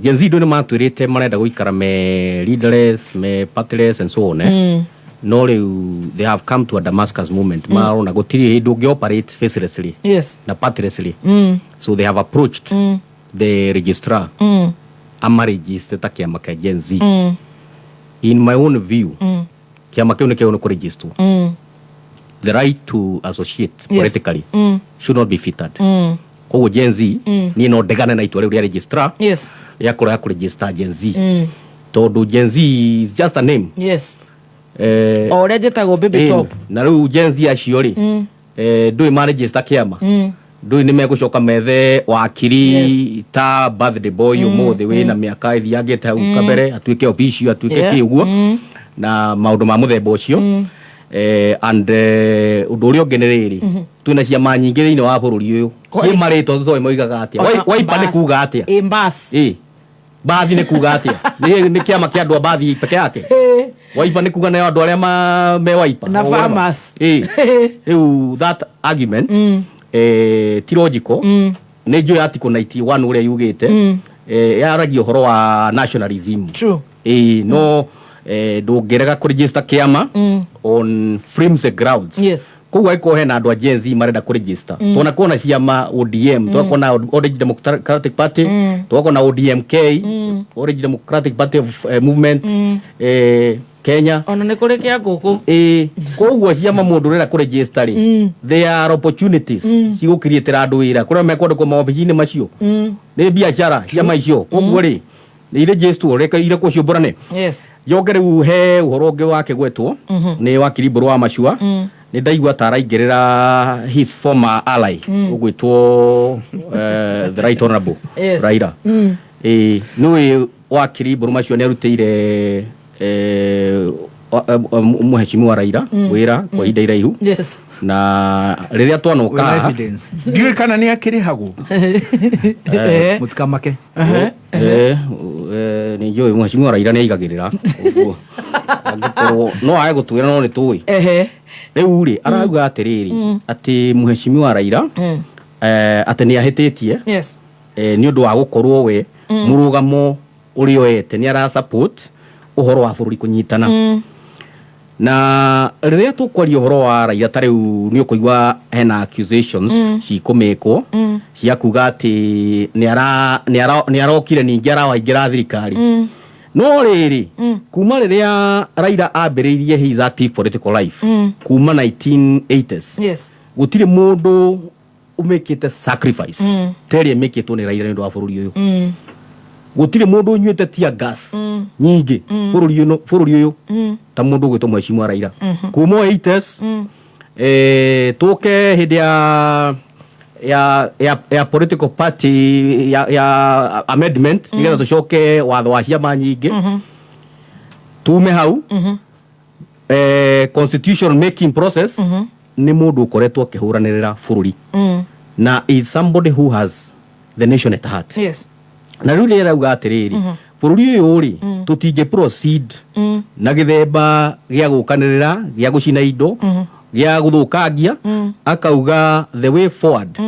Gen Z ndũ nĩ matwĩrĩte marenda gũikara me leaderless, me partyless and so on, eh? No rĩu they have come to a Damascus moment. Marona gũtirĩ hĩndĩ ũngĩ operate facelessly na partylessly. So they have approached the registrar amaregister ta kĩama kĩa Gen Z. In my own view, kĩama kĩu nĩ kĩagĩrĩirwo nĩ kũregisterwo. The right to associate politically should not be fettered. Koguo Gen Z, niĩ no ndegane na itua rĩu rĩa registrar rĩa kũrega kũregister Gen Z, tondũ Gen Z is just a name.
O ũrĩa njĩtagwo baby top.
Na rĩu Gen Z acio rĩ, ndũĩ maregister kĩama, ndũĩ nĩ megũcoka methe wakiri ta birthday boy ũmũthĩ wĩna mĩaka ĩthiangĩte hau kabere, atuĩke official, atuĩke kĩ ũguo na maũndũ ma mũthemba ũcio. And ũndũ ũrĩa ũngĩ nĩ rĩrĩ, twĩna ciama nyingĩ thĩinĩ wa bũrũri ũyũ ciĩ marĩtwa tũtoĩ moigaga atĩa. Wiper nĩ kuga atĩa?
Ĩ, mbas.
Ĩ, bathi nĩ kuga atĩa? Nĩ kĩama kĩa andũ a bathi peke yake? Wiper nĩ kuga nĩ andũ arĩa me Wiper
Na
or whatever.
farmers.
Ĩ, rĩu that argument ti logical. Nĩ njũĩ article 91 ũrĩa yugĩte, yaragia ũhoro wa nationalism. Ĩ, no ndũngĩrega kũregister kĩama on flimsy grounds. Koguo angĩkorwo hena andũ a Gen Z marenda kũregister, tuona kuona ciama ODM, tũgakorwo Orange Democratic Party, tũgakorwo na ODMK, Orange Democratic Party of Movement Kenya.
Ona nĩ kũrĩ kĩa ngũkũ.
Ĩ, koguo ciama mũndũ ũrenda kũregister rĩ, there are opportunities cigũkiriĩtĩra andũ wĩra kũrĩa mekwandĩkwo maobici-inĩ macio. Nĩ biacara ciama icio. Koguo rĩ, nĩ iregistwo, reke irekwo ciũmbũrane. Njoke rĩu he ũhoro ũngĩ wakĩgwetwo nĩ wakiri Mbũrũ wa Macua. Nĩ ndaigua ta araingĩrĩra his former ally ũgwĩtwo the right honorable Raila. Ĩ, nĩũĩ wakiri Mbũrũ Macua nĩ arutĩire mũheshimiwa Raila wĩra kwa ihinda iraihu na rĩrĩa twanoka
Wĩna
haha
evidence.
Ndiũĩ kana nĩ akĩrĩhagwo.
Mũtikamake.
Nĩ njũĩ mũheshimiwa Raila nĩ aigagĩrĩra ũguo angĩkorwo no age gũtwĩra, no nĩ tũĩ. Rĩu rĩ, arauga atĩrĩrĩ, atĩ mũheshimiwa Raila atĩ nĩ ahĩtĩtie nĩ ũndũ wa gũkorwo we mũrũgamo ũrĩa oete nĩ ara support ũhoro wa bũrũri kũnyitana. Na rĩrĩa tũkwaria ũhoro wa Raila, ta rĩu nĩ ũkũigua hena accusations cikũmĩkwo cia kuga atĩ nĩ arokire ningĩ arawaingĩra thirikari. No rĩrĩ, kuma rĩrĩa Raila ambĩrĩirie his active political life, kuma 1980s, gũtirĩ mũndũ ũmĩkĩte sacrifice ta ĩrĩa ĩmĩkĩtwo nĩ Raila nĩ ũndũ wa bũrũri ũyũ. Gũtirĩ mũndũ ũnyuĩte tear gas nyingĩ bũrũri ũyũ, bũrũri ũyũ, ta mũndũ ũgwĩtwo mheshimiwa Raila kuma 80s. Tũke hĩndĩ ya political party ya amendment, nĩgetha tũcoke watho wa ciama nyingĩ, tume hau constitution making process, nĩ mũndũ ũkoretwo akĩhũranĩrĩra bũrũri na is somebody who has the nation at heart. Na rĩu rĩrauga atĩrĩrĩ, bũrũri ũyũ rĩ, tũtingĩ proceed na gĩthemba gĩa gũkanĩrĩra, gĩa gũcina indo, gĩa gũthũkangia. Akauga the way forward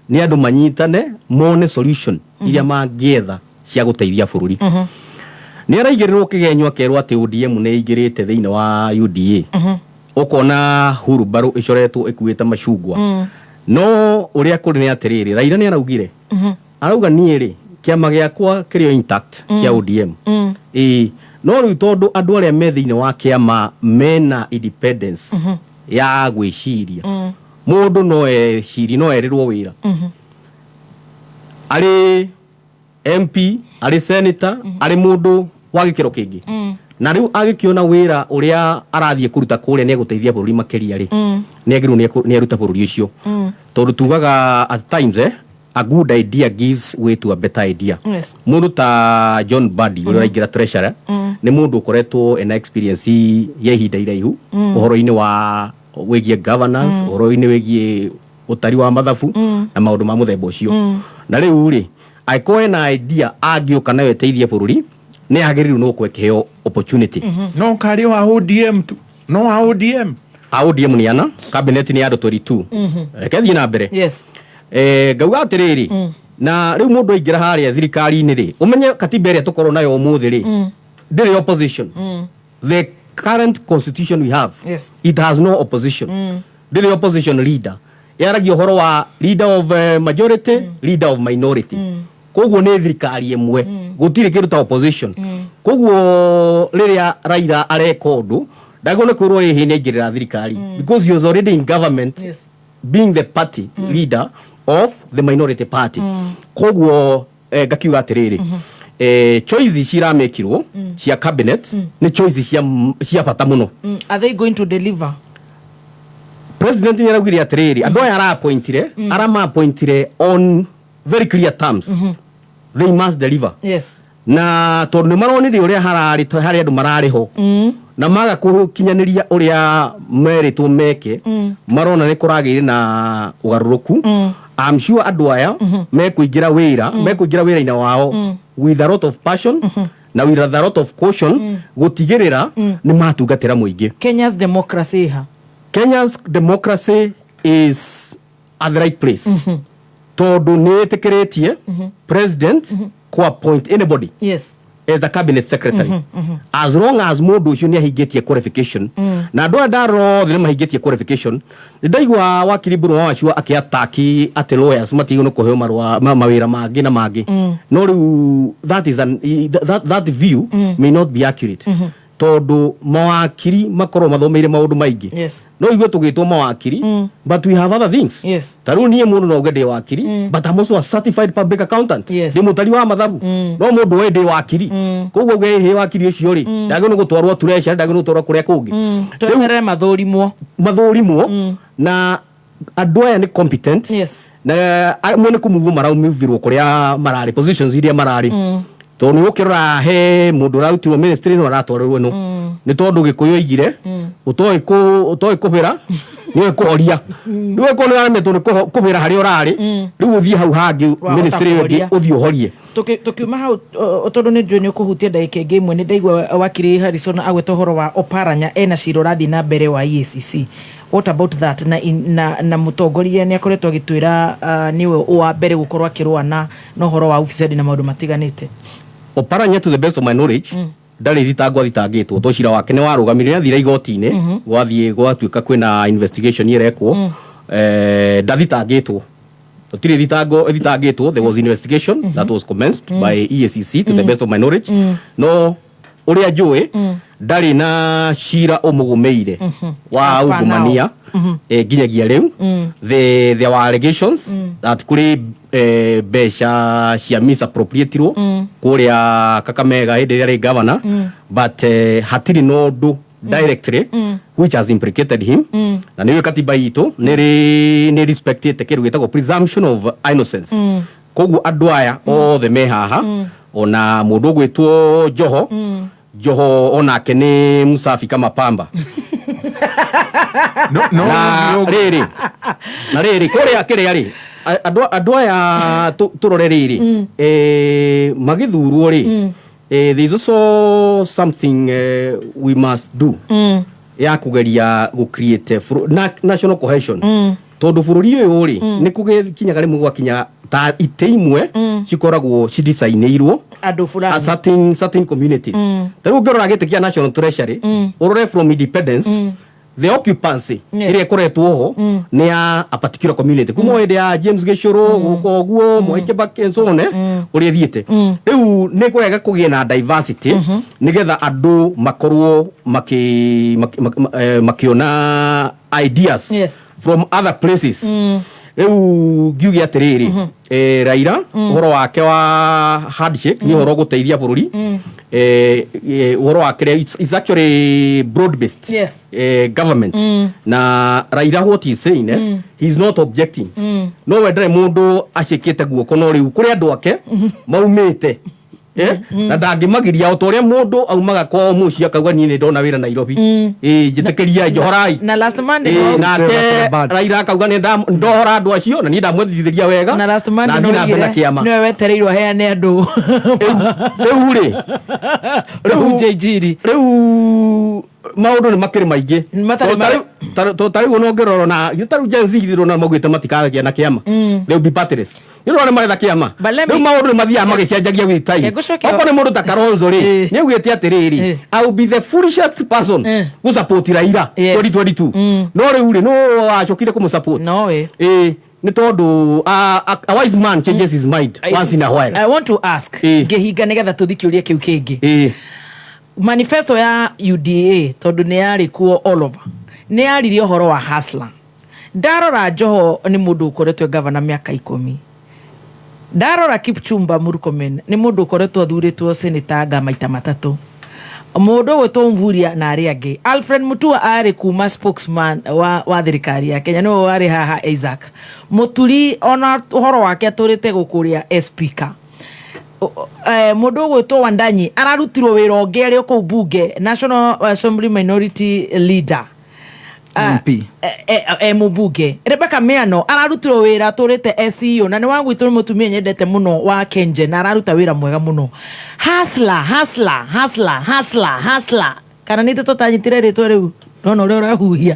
nĩ andũ manyitane, mone solution iria mangĩetha cia gũteithia bũrũri. Nĩ araigĩrĩrwo kĩgenyo, akerwo atĩ ODM nĩ ĩingĩrĩte thĩinĩ wa UDA. Ũkona hurumbarũ ĩcoretwo ĩkuĩte macungwa. No ũrĩa kũrĩ nĩ atĩrĩrĩ, Raila nĩ araugire, arauga niĩ rĩ, kĩama gĩakwa kĩrĩ o intact kĩa ODM. Ĩĩ, no rĩu tondũ andũ arĩa me thĩinĩ wa kĩama mena independence ya gwĩciria, mũndũ no eciri, no erĩrwo wĩra arĩ MP, arĩ senator, arĩ mũndũ wa gĩkĩro kĩngĩ. Na rĩu agĩkĩona wĩra ũrĩa arathiĩ kũruta kũrĩa nĩ egũteithia bũrũri makĩria rĩ, nĩ agĩrĩirwo nĩ aruta bũrũri ũcio, tondũ tugaga at times, a good idea gives way to a better idea. Mũndũ ta John Mbadi ũrĩa ũraingĩra treasurer nĩ mũndũ ũkoretwo ena experience ya ihinda iraihu ũhoro-inĩ wa wĩgiĩ governance, ũhoro-inĩ wĩgiĩ ũtari wa mathabu na maũndũ ma mũthemba ũcio. Na rĩu rĩ, angĩkorwo ena idea angĩũka nayo ĩteithie bũrũri, nĩ agĩrĩirwo nĩ gũkorwo ĩkĩheo opportunity.
No karĩ wa ODM tu, no wa ODM.
A ODM nĩ ana, cabinet nĩ andũ 22. Reke thiĩ na mbere. Ngauga atĩrĩrĩ, na rĩu mũndũ aingĩra harĩa thirikari-inĩ rĩ, ũmenye katiba ĩrĩa tũkorwo nayo ũmũthĩ rĩ, ndĩrĩ opposition. The current constitution we have, it has no opposition. Ndĩrĩ opposition leader. Yaragia ũhoro wa leader of majority, leader of minority. Koguo nĩ thirikari ĩmwe, gũtirĩ kĩndũ ta opposition. Koguo rĩrĩa Raila areka ũndũ, ndagĩrĩirwo nĩ kwĩrwo ĩhĩ nĩ aingĩrĩra thirikari, because he was already in government, being the party leader of the minority party. Koguo ngakiuga atĩrĩrĩ, choice ici iramĩkirwo cia cabinet nĩ choice cia bata mũno.
Are they going to deliver?
President nĩ araugire atĩrĩrĩ, andũ aya araappointire, aramaappointire on very clear terms, they must deliver. Na tondũ nĩ maronire ũrĩa hararĩ, harĩ andũ mararĩ ho na maga kũkinyanĩria ũrĩa merĩtwo meke, marona nĩ kũragĩire na ũgarũrũku. I'm sure andũ aya mekũingĩra wĩra, mekũingĩra wĩra-inĩ wao with a lot of passion na with a lot of caution, gũtigĩrĩra nĩ matungatĩra mũingĩ.
Kenya's democracy ha?
Kenya's democracy is at the right place, tondũ nĩ ĩtĩkĩrĩtie president kũ appoint anybody as the cabinet secretary, as long as mũndũ ũcio nĩ ahingĩtie qualification. Na andũ aya ndarora othe nĩ mahingĩtie qualification. Nĩ ndaigua wakiri Mburu wa Wachua akĩataki atĩ lawyers matigĩrwo nĩ kũheo marũa mawĩra mangĩ na mangĩ. No rĩu that view may not be accurate, tondũ mawakiri makorwo mathomeire maũndũ maingĩ. No igue tũgĩtwo mawakiri, but we have other things. Ta rĩu niĩ mũndũ no auge ndĩ wakiri, but I'm also a certified public accountant. Ndĩ mũtari wa mathabu, no mũndũ oĩ ndĩ wakiri. Koguo auge ĩhĩ wakiri ũcio rĩ, ndagĩrĩirwo nĩ gũtwarwo treasury, ndagĩrĩirwo nĩ gũtwarwo kũrĩa kũngĩ.
Tweterere mathũrimwo.
Mathũrimwo, na andũ aya nĩ competent. Na amwe nĩ kũmuvwo maramuvirwo kũrĩa mararĩ, positions iria mararĩ, tondũ nĩ ũkĩrora he mũndũ ũrarutirwo ministry no aratwarĩrwo ĩno, nĩ tondũ Gĩkũyũ oigire ũtoĩ kũbĩra nĩwe kũhoria. Rĩu angĩkorwo nĩ ũraremetwo nĩ kũbĩra harĩa ũrarĩ, rĩu ũthiĩ hau hangĩ
Wahota
ministry ĩyo ĩngĩ
kũhoria.
Ũthiĩ ũhorie.
Tukiuma hau, tondũ nĩ njũĩ nĩ ũkũhutia ndagĩka ĩngĩ ĩmwe, nĩ ndaigua wakiri Harrison agweta ũhoro wa Oparanya ena cira ũrathiĩ na mbere wa EACC. What about that? Na mũtongoria nĩ akoretwo agĩtwĩra nĩwe wa mbere gũkorwo akĩrũa na ũhoro wa ufisadi na maũndũ matiganĩte.
Oparanya, to the best of my knowledge, ndarĩ thitango athitangĩtwo, to cira wake nĩ warũgamire, nĩ athire igoti-inĩ, gwathiĩ gwatuĩka kwĩna investigation ĩrekwo. Ndathitangĩtwo, gũtirĩ thitango ĩthitangĩtwo. There was investigation that was commenced by EACC, to the best of my knowledge. No ũrĩa njũĩ, ndarĩ na cira ũmũgũmĩire wa
As per now.
ungumania nginyagia rĩu. There were allegations that kũrĩ mbeca cia misappropriatirwo kũrĩa Kakamega hĩndĩ ĩrĩa arĩ governor, but hatirĩ na ũndũ directly which has implicated him. Na nĩyo katiba itũ nĩ respectĩte kĩndũ gĩtagwo presumption of innocence. Koguo andũ aya othe me haha, ona mũndũ ũgwĩtwo Joho, Joho onake nĩ msafi kama pamba.
No, no.
Na rĩrĩ, kũrĩa kĩrĩa rĩ, Andũ aya tũrore rĩrĩ, magĩthurwo rĩ, there is also something we must do ya kũgeria gũ create national cohesion, tondũ bũrũri ũyũ rĩ, nĩ kũgĩkinyaga rĩmwe gwakinya ta itĩ imwe cikoragwo cidicainĩirwo
andũ
a
fulani,
certain communities. Ta rĩu ũngĩrora gĩtĩ kĩa National Treasury, ũrore from independence, the occupancy ĩrĩa ĩkoretwo ho nĩ ya a particular community kuma hĩndĩ ya James Gĩcũrũ gũka ũguo, Mwai Kibaki and so on, ũrĩa ĩthiĩte. Rĩu nĩ kwega kũgĩe na diversity nĩgetha andũ makorwo makĩona ideas from other places. Rĩu ngiuge atĩrĩrĩ, Raila ũhoro wake wa handshake nĩ ũhoro ũgũteithia bũrũri. Ũhoro wa kĩrĩa it's actually broad based government. Na Raila, what he's saying, he's not objecting. No we ndarĩ mũndũ acĩkĩte guoko, no rĩu kũrĩ andũ ake maumĩte, na ndangĩmagiria, o ta ũrĩa mũndũ aumaga kwao mũciĩ akauga, "Niĩ nĩ ndona wĩra Nairobi, ĩ njĩtĩkĩriai njohorai."
Na last Monday
Nake Raila akauga, "Nĩ ndohora andũ acio na niĩ ndamwethithĩria wega."
Na last Monday
na thiĩ na mbere na kĩama.
Niwe wetereirwo aheane andũ.
Rĩu rĩ,
rĩu Njiri,
rĩu maũndũ nĩ makĩrĩ maingĩ.
Matarĩ.
Tondũ ta rĩu ona ũngĩrora na ta rĩu Gen Z ithirwo maugĩte matikagĩa na kĩama, they will be partyless. Nĩ ũrona nĩ maretha kĩama. Rĩu maũndũ nĩ mathiaga magĩcenjagia with time.
Ngũcokia-
Okorwo nĩ mũndũ ta Kalonzo rĩ, nĩ augĩte atĩrĩrĩ, "I will be the foolishest person gũ support Raila 2022." No rĩu rĩ, no wacokire kũmũ support?
No.
Ĩ nĩ tondũ a wise man changes his mind once in a while.
I want to ask ngĩhinga nĩgetha tũthi kĩũria kĩu kĩngĩ. Manifesto ya UDA, tondũ nĩ yarĩ kuo all over, nĩ yaririe ũhoro wa hustler. Ndarora Joho nĩ mũndũ ũkoretwo e gavana mĩaka 10. Ndarora Kipchumba Murkomen nĩ mũndũ ũkoretwo athurĩtwo seneta maita matatũ, mũndũ ũgwĩtwo Mvurya na arĩa angĩ. Alfred Mutua arĩ kuma spokesman wa thirikari ya Kenya, nĩwe warĩ haha. Isaac Mũturi ona ũhoro wake atũrĩte gũkũrĩa e speaker. Mũndũ ũgwĩtwo Wandanyi ararutirwo wĩra ũngĩ arĩ o kũu bunge, National Assembly Minority Leader.
MP.
Mũmbunge Rebecca Miano ararutirwo wĩra atũrĩte SEO, na nĩ wagwitwo nĩ mũtumia nyendete mũno wa Kenje, na araruta wĩra mwega mũno. Hustler, hustler, hustler, hustler, hustler, kana nĩ tũtanyitire rĩtwa rĩu nona ũrĩa ũrahuhia.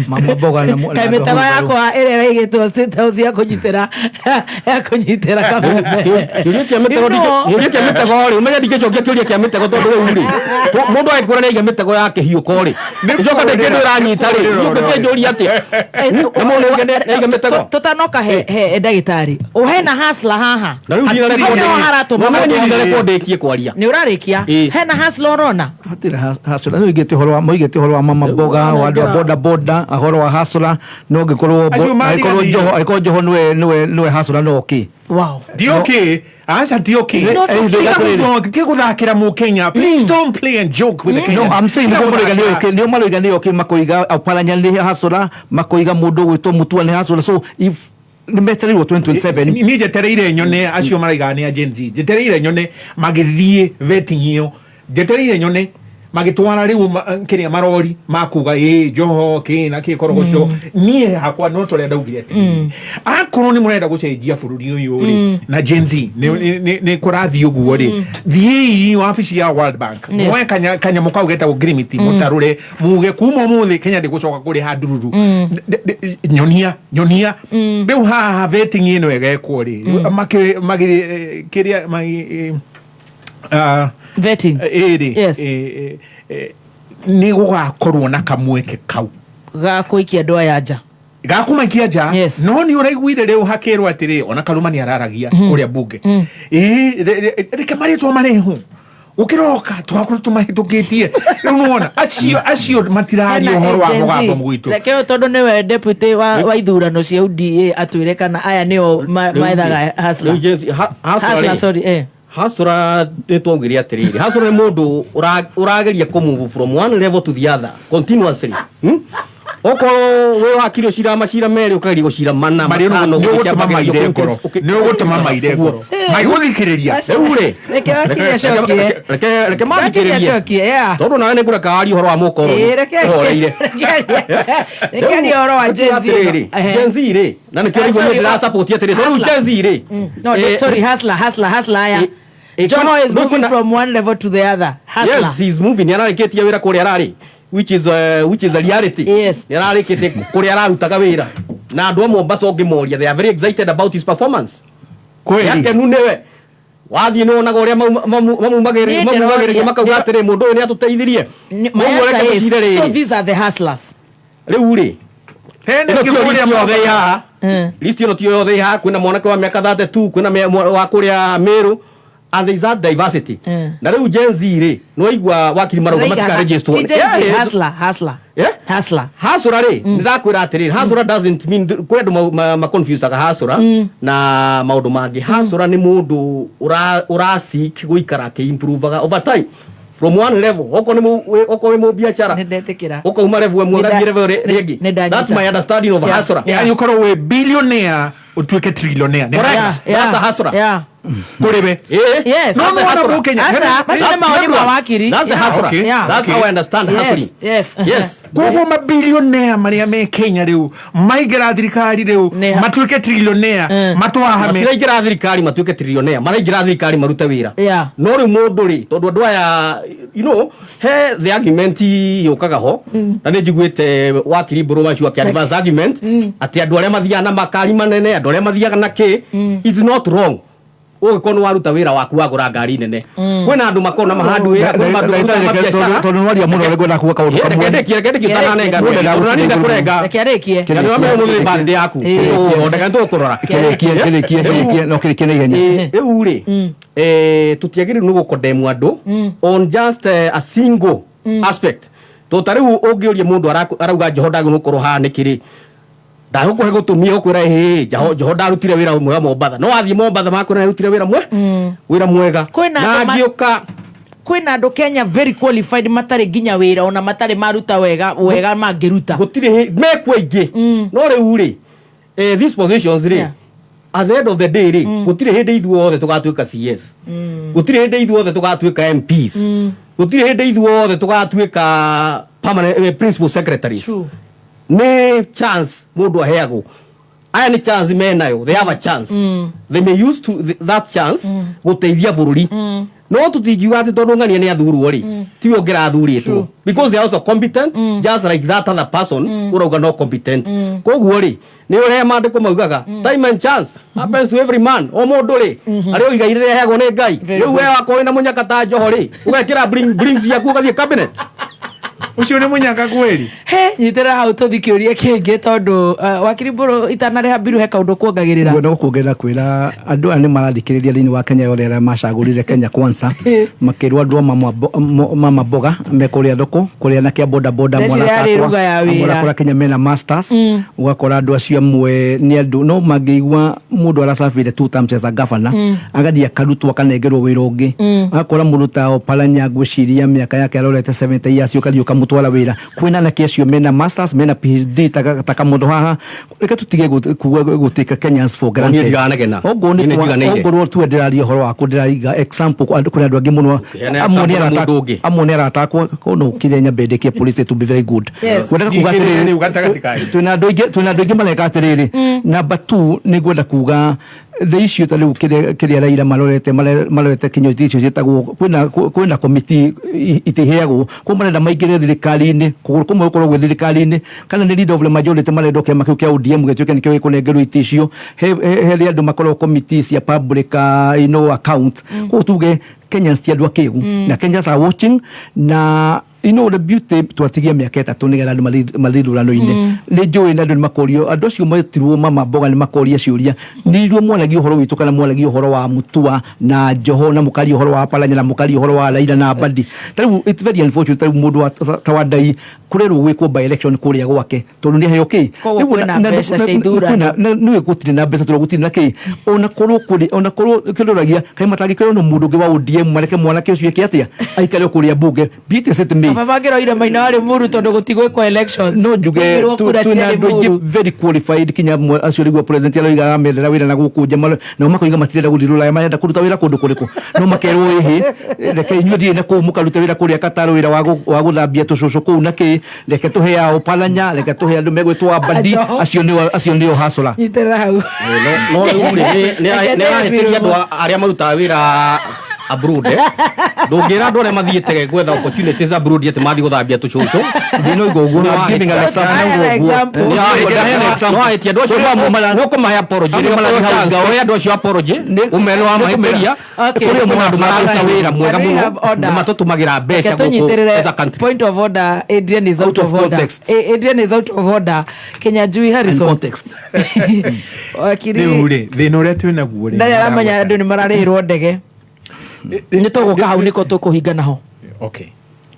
Mama mboga na
Kaĩ mĩtego yakwa ĩrĩa ĩraigĩtwo State House ya kũnyitĩra kameme.
Kĩũria kĩa mĩtego, kĩũria kĩa mĩtego rĩ, ũmenye ndingĩcokia kĩũria kĩa mĩtego, tondũ rĩu rĩ, mũndũ angĩkũra nĩ aiga mĩtego ya kĩhiũko rĩ, ĩcoka ndĩ kĩndũ ĩranyita rĩ, ũngĩkĩnjũria atĩa na mũndũ nĩ aiga mĩtego?
Tũtanoka he ndagĩtarĩ hena hustler haha.
Na rĩu ndinarekwo.
Hau nĩho haratũma.
No niĩ ndinarekwo ndĩkie kwaria.
Nĩ ũrarĩkia. Hena hustler ũrona?
Hatirĩ hustler. Nĩ ũhoro wa moigĩte ũhoro wa mama mboga, wa andũ a boda boda, ũhoro wa hustler, no ngĩkorwo
Acio
angĩkorwo
mariganĩire.
Joho, angĩkorwo Joho nĩwe hustler, no okay.
Di okay, aca, ti okay.
It's not okay.
Ti guthakira mu Kenya. Please don't play and joke with the Kenya.
No, I'm saying nĩguo maroiga nĩ okay, nĩo maroiga nĩ okay, makoiga Oparanya nĩ hustler, makoiga mũndũ ũgwĩtwo Mutua nĩ hustler. So if nĩ metereirwo 2027.
Niĩ njetereire nyone acio maraiga nĩ a Gen Z, njetereire nyone magĩthiĩ vetting ĩyo, njetereire nyone magĩtwara rĩu kĩrĩa marori makuga ĩ Joho kĩ na kĩ korogoco. Niĩ hakwa no tũrĩa ndaugire atĩrĩrĩ, akorwo nĩ mũrenda gũcenjia bũrũri ũyũ rĩ, na Gen Z nĩ kũrathiĩ ũguo rĩ, thiĩi wabici ya World Bank, muoe kanyamũ kau getagwo Grimity, mũtarũre, muge kuma ũmũthĩ Kenya ndĩgũcoka kũrĩha ndururu. Nyonia, nyonia rĩu haha vetting ĩno ĩgekwo rĩ, makĩ kĩrĩa
vetting
ĩrĩ nĩ gũgakorwo na kamweke kau
ga kũikia andũ aya nja.
Gakumaikia nja. No nĩ ũraiguire rĩu hakĩrwo atĩrĩ, ona Karuma nĩ araragia kũrĩa bunge, ĩ reke marĩtwa marĩhu gũkĩroka tũgakorwo tũmahĩtũkĩtie. Rĩu nĩwona acio matiraria ũhoro wa mũgambo gwitũ.
Reke ũyũ, tondũ nĩwe deputy wa ithurano cia UDA, atwĩre kana aya nĩo maethaga hustler.
Rĩu Gen Z, hustler
Hustler,
rĩ,
sorry.
Hustler nĩ twaugire atĩrĩrĩ, hustler nĩ mũndũ ũrageria kũ move from one level to the other continuously. Okorwo wĩ wakiri ũciraga macira merĩ ũkageria gũcira mana matano
Nĩ ũgũtũma maire ngoro. Nĩ ũgũtũma maire ngoro. Maigũthikĩrĩria.
Rĩu rĩ,
Reke wakiri acokie.
reke
Wakiri
mathikĩrĩrie
acokie, yeah.
tondũ nawe nĩ ngũreka warie ũhoro wa mũkoroni
Ĩĩ, reke
ũhoreire.
Reke arie ũhoro wa Gen Z ĩno.
Atĩrĩrĩ,
Ehe.
Gen Z rĩ, na nĩkĩo
Ah,
rĩu
sorry,
niĩ ndĩrasupport atĩrĩ, tondũ rĩu
Hustler.
Gen Z rĩ,
No, sorry, hustler, hustler, hustler, aya. Joho is
no,
moving
kwĩna-
from one level to the other. Hustler.
Yes, he's moving. Nĩ ararĩkĩtie wĩra kũrĩa ararĩ which is a reality.
Yes.
Nĩ ararĩkĩtie kũrĩa ararutaga wĩra na andũ a Mombasa ũngĩmoria they are very excited about his performance.
Kweli.
Akenu nĩwe wathiĩ nĩ wonaga ũrĩa
Niĩ
mamumagĩrĩria
ndĩroria-
makauga atĩrĩ mũndũ ũyũ nĩ atũteithirie.
My
Koguo
answer
reke
is,
tũcire
so
rĩrĩ.
these are the hustlers.
Rĩu rĩ,
Hena
ĩno tiyo
kĩmwe
list
ũrĩa
yothe ĩ haha. List ĩno tiyo yothe ĩ haha kwĩna mwanake wa mĩaka 32 kwĩna wa kũrĩa Meru and there is that diversity. Na rĩu Gen Z rĩ nĩwaigua wakiri marauga
Ndĩraiga
matika register.
Ti Gen Z, hustler, hustler. Hustler.
Hasura rĩ nĩndakwĩra atĩrĩrĩ hasura doesn't mean kwĩ andũ maconfusaga hasura na maũndũ mangĩ. Hasura nĩ mũndũ ũra seek gũikara akĩimprovaga over time from one level okorwo nĩ okorwo wĩ mũbiacara
Nĩndetĩkĩra.
ũkauma level ĩmwe ũgathiĩ level rĩngĩ.
Nĩndanyita.
That's my understanding of hasura.
Yani ũkorwo wĩ billionaire ũtuĩke trillionaire.
Correct.
Yeah,
That's a hustler.
yeah.
Kũrĩ we.
Yes.
No,
That's
no,
a
no,
hustler.
Kenya.
Aca, macio nĩ mawoni ma wakiri.
That's a
Yeah.
hustler.
Okay.
Yeah.
That's how I understand
Yes,
hustling.
yes.
Yes.
Koguo mabilionea marĩa me Kenya rĩu maingĩra thirikari rĩu matuĩke trillionaire matwahame.
Matiraingĩra thirikari matuĩke trillionaire maraingĩra thirikari marute wĩra.
Yeah.
No rĩu mũndũ rĩ tondũ andũ aya you know he the argument yũkaga ho na nĩ njiguĩte wakiri Mbũrũ macio akĩ advance argument atĩ andũ arĩa mathiaga na makari manene andũ arĩa mathiaga na kĩ it's not wrong ũgĩkorwo nĩ waruta wĩra waku wagũra ngari nene kwĩna andũ makorwo na mahandu wĩra kwĩna andũ marutaga mabiacara
Tondũ nĩ waria mũno rĩ ngwenda kuga kaũndũ
Reke
kamwe.
ndĩkie, reke ndĩkie ũtananenga.
Mũndũ
Tondũ nani ndakũrenga.
Reke arĩkie.
Na nĩ wamenya ũmũthĩ nĩ birthday yaku. Tũgũthondeka, nĩ tũgũkũrora.
Kĩrĩkie, kĩrĩkie, kĩrĩkie, no kĩrĩkie na ihenya.
Rĩu rĩ tũtiagĩrĩirwo nĩ gũkondemwo andũ on just a single aspect tondũ ta rĩu ũngĩũria mũndũ arauga Joho ndagĩrĩirwo gũkorwo haha nĩkĩ rĩ ndagũkũhe gũtũmi ũkwĩra ĩĩ Joho ndarutire wĩra mwega Mombatha no wathiĩ Mombatha makwĩra nĩarutire wĩra wĩra mwega
Kwĩna
na
andũ
angĩũka
kwĩna andũ Kenya very qualified matarĩ nginya wĩra ona matarĩ maruta wega wega mangĩruta
gũtirĩ mekuo aingĩ no rĩu rĩ these positions rĩ at the end of the day rĩ gũtirĩ hĩndĩ ithuothe tũgatuĩka CS gũtirĩ hĩndĩ ithuothe tũgatuĩka MPs gũtirĩ hĩndĩ ithuothe tũgatuĩka permanent principal secretaries. Nĩ chance mũndũ aheagwo aya nĩ chance menayo they have a chance they may use to that chance gũteithia bũrũri no tũtingiuga atĩ tondũ ng'ania nĩ athurwo rĩ tiwe ũngĩrathurĩtwo because they are also competent just like that other person ũrauga no competent koguo rĩ nĩ ũrĩa maandĩko maugaga time and chance happens to every man o mũndũ rĩ arĩ o igai rĩrĩa aheagwo nĩ Ngai rĩu we wakorwo wĩna mũnyaka ta Joho rĩ ũgekĩra bling bling ciaku ũgathiĩ cabinet
Ũcio nĩ mũnyaka kweli.
He, nyitĩrĩra hau tũthi kĩũria kĩngĩ tondũ wakiri Mbũrũ itanarĩha mbiru he kaũndũ kuongagĩrĩra.
Ngwenda gũkuongerera kwĩra andũ aya nĩ marathikĩrĩria thĩinĩ wa Kenya yothe arĩa macagũrire Kenya Kwanza makĩrwo andũ a mama mboga me kũrĩa thoko kũrĩa na kĩa boda boda
Ndeciria yarĩ ruga ya wĩra.
ũrakora Kenya mena masters ũgakora andũ acio amwe nĩ andũ no mangĩigua mũndũ aracabire two terms as a governor agathiĩ akarutwo akanengerwo wĩra ũngĩ agakora mũndũ ta Oparanya ngwĩciria mĩaka yake arorete 70 years ũkathiĩ ũkamũtwara wĩra kwĩna anake acio mena masters mena PhD ta kamũndũ haha reke tũtige gũtĩka Kenyans for
Niĩ
granted
ndiganegena.
Okorwo
Niĩ
nĩ
nĩndiganĩire.
okorwo tuwe ndĩraria ũhoro waku ndĩraiga example kũrĩ andũ angĩ mũno
Heana
amwe nĩ
example na
arata
mũndũ ũngĩ.
amwe nĩ arata akwa korwo no ũkire nyambe ndĩkie police to be very good
Yes.
Ngwendaga kuga
Nyingĩrĩre
atĩrĩrĩ
rĩu gatagatĩ kanyu.
twĩna andũ aingĩ twĩna andũ aingĩ mareka atĩrĩrĩ number 2 nĩ ngwenda kuga the issue ta rĩu kĩrĩa Raila marorete kinyũthi icio ciĩtagwo kwĩna komiti itiheagwo kũu marenda maingĩre thirikari-inĩ kũgũrũ kũmwe gũkorwo gwĩ thirikari-inĩ kana nĩ leader of the majority marenda kĩama kĩu kĩa ODM gĩtuĩke nĩkĩo gĩkũnengerwo itĩ icio he harĩ andũ makoragwo komiti cia public you know, account kũguo tuge Kenyans ti andũ akĩgu na Kenyans are watching na you know the beauty twatigia mĩaka ĩtatũ nĩgetha andũ mathiĩ ithurano-inĩ nĩ njũĩ na andũ nĩ makorio andũ acio metirwo mama mboga nĩ makoria ciũria nĩ ithuĩ mwanagia ũhoro witũ kana mwanagia ũhoro wa Mutua na Joho na mũkaria ũhoro wa Paranya na mũkaria ũhoro wa Raila na Mbadi ta rĩu it's very unfortunate ta rĩu mũndũ ta Wandai kũrerwo gwĩkwo by election kũrĩa gwake tondũ nĩ aheo kĩ
Koguo kwĩna mbeca cia ithurano.
nĩwe gũtirĩ na mbeca tondũ gũtirĩ na kĩ ona korwo kũrĩ ona korwo kĩroragia kaĩ matangĩkorwo na mũndũ ũngĩ wa ODM mareke mwanake ũcio eke atĩa aikare kũrĩa bunge be it as it may rĩ
Baba mangĩroire Maina wa Limuru tondũ gũtigwĩkwo elections.
No njuge
Kũigĩrwo kura
twĩna
cia
andũ aingĩ
Limuru.
very qualified, kinya amwe acio rĩguo president aroiga aramethera wĩra na gũkũ nja, nao makoiga matirenda gũthiĩ rũraya, marenda kũruta wĩra kũndũ kũrĩkũ, no makerwo ĩhĩ, reke inyuĩ thiĩ na kũu mũkarute wĩra kũrĩa Qatar, wĩra wa gũthambia tũcũcũ kũu na kĩ, reke tũhe ao Paranya, reke tũhe andũ megwĩtwo Abadi.
Ajoho.
Acio nĩo hasũra.
Nyitĩrĩra hau.
No rĩu rĩ, nĩ arahĩtĩria andũ arĩa marutaga wĩra abroad, eh? Ndũngĩra andũ arĩa mathiĩte gwetha opportunities abroad atĩ mathiĩ gũthambia tũcũcũ.
Ndinoiga ũguo. I'm giving an example.
No ahĩtia andũ acio, nĩũkũmahe apology.
Amwe marathiĩ house girls.
Ũhe andũ acio apology, ũmere wa mahĩtĩria.
Okay.
Kũrĩ andũ mararuta wĩra mwega
Can we
mũno
have order?
na matũtũmagĩra mbeca
Reke
gũkũ
tũnyitĩrĩre
as a country.
Point of order, Adrian is out
Out
of
of
order.
context.
Adrian is out of order. Kenya Jui Harrison.
Context.
Wakiri.
Rĩu rĩ, thĩna ũrĩa twĩ naguo rĩ,
Ndarĩ aramenya andũ nĩ mararĩhĩrwo ndege. Nĩ tũgũka hau nĩko tũkũhinga naho.
Okay,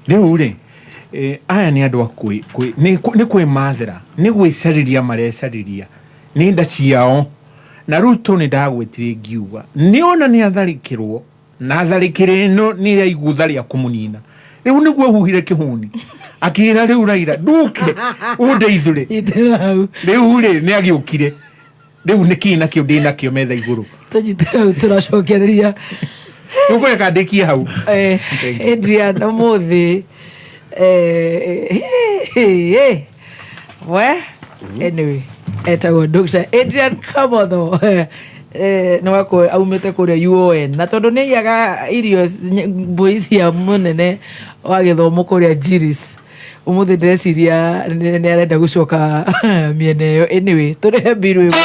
rĩu rĩ, aya nĩ andũ a nĩ kwĩmathĩra, nĩ gwĩcarĩria marecarĩria nĩ nda ciao. Na Ruto nĩ ndagwĩtire ngiuga nĩ ona nĩ atharĩkĩrwo, na tharĩkĩro ĩno nĩ ya igũtha rĩa kũmũnina. Rĩu nĩguo huhire kĩhuni akĩra rĩu Raila nduke ũndeithũre.
Nyitĩrĩra hau.
Rĩu rĩ, nĩ agĩũkire. Rĩu nĩ kĩ nakĩo ndĩ nakĩo metha igũrũ?
Tũnyitĩrĩre hau, tũracokereria.
Ũkũreka ndĩkie hau.
Adrian, ũmũthĩ we anyway etagwo Dr. Adrian Kamotho, nĩ wako aumĩte kũrĩa UON, na tondũ nĩ aiyaga irio mbũri cia mũnene wa gĩthomo kũrĩa Jiris, ũmũthĩ ndĩreciria nĩ arenda gũcoka mĩena ĩyo. Anyway, tũrĩhe mbiru ĩmwe.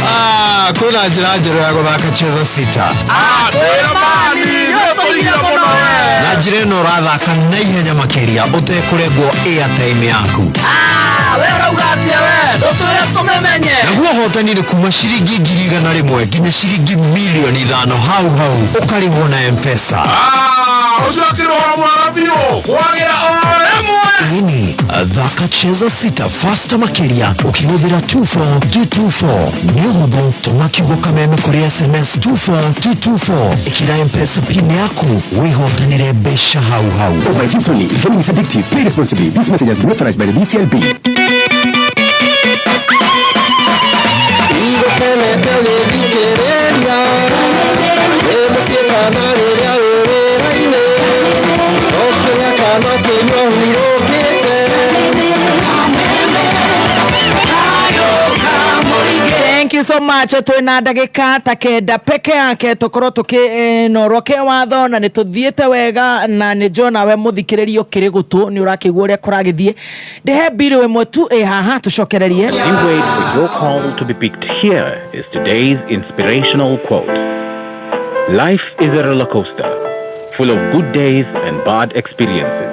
Ah, kwĩna njĩra njerũ ya gũthaka Cheza Sita, na njĩra ĩno ũrathaka na ihenya makĩria ũtekũrengwo airtime yaku.
We ũrauga atĩa? We ndũtwĩre tũmemenye.
Naguo ũhotani nĩ kuma ciringi 100,000 nginya ciringi 5,000,000 hau hau, ũkarĩhwo na M-Pesa.
Ũcio akĩrũhoro mwega biũ kwagĩra o rĩmwe.
Ĩni, thaka Cheza Sita fasta makĩria ũkĩhũthĩra 24224. Nĩ ũhũthũ, tũma kiugo kameme kũrĩ SMS 24224, ĩkĩra M-Pesa PIN yaku, wĩhotanĩre mbeca hau hau.
Over 18 only. Gaming is addictive. Play responsibly. This message has been authorized by the BCLB.
Igũkenete ũgĩthikĩrĩria wĩ mũciĩ kana rĩrĩa wĩ wĩra-inĩ, ũkĩrĩa kana ũkĩnyua hurũkĩte.
Thank you so much. Twina ndagĩka ta 9 peke yake tũkorwo tũkĩnorwo kĩwatho, na nĩ tũthiĩte wega, na nĩ njona we mũthikĩrĩrio ũkĩrĩ gũtũ nĩ ũrakĩigua ũrĩa kũragĩthiĩ. Ndĩhe mbiru ĩmwe tu ĩ haha tũcokererie.
As you wait for your call to be picked, here is today's inspirational quote. Life is a roller coaster, full of good days and bad experiences.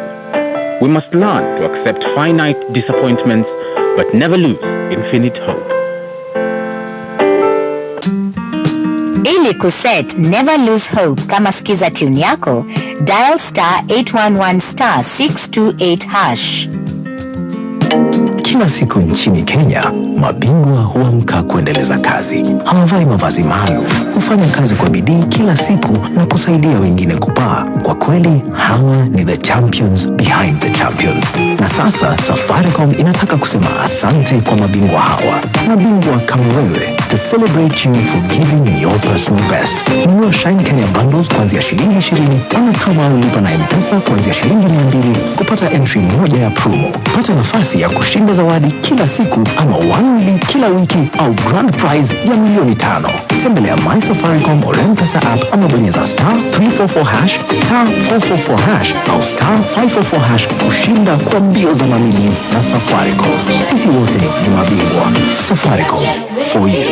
We must learn to accept finite disappointments, but never lose infinite hope.
Ili kuset Never Lose Hope kama skiza tune yako, dial *811*628#.
Kila siku nchini Kenya, mabingwa huamka kuendeleza kazi. Hawavai mavazi maalum, hufanya kazi kwa bidii kila siku na kusaidia wengine kupaa. Kwa kweli, hawa ni the champions behind the champions. Na sasa Safaricom inataka kusema asante kwa mabingwa hawa, mabingwa kama wewe, to celebrate you for giving your personal best. Nunua Shine Kenya bundles kuanzia shilingi 20 ama tuma au lipa na M-Pesa kuanzia shilingi 200 kupata entry moja ya promo. Pata nafasi ya kushinda zawadi kila siku ama 1 million kila wiki au grand prize ya 5,000,000. Tembelea My Safaricom or M-Pesa app ama bonyeza *344#, *444# au *544# kushinda kwa mbio za mamilioni na Safaricom. Sisi wote ni mabingwa. Safaricom for you.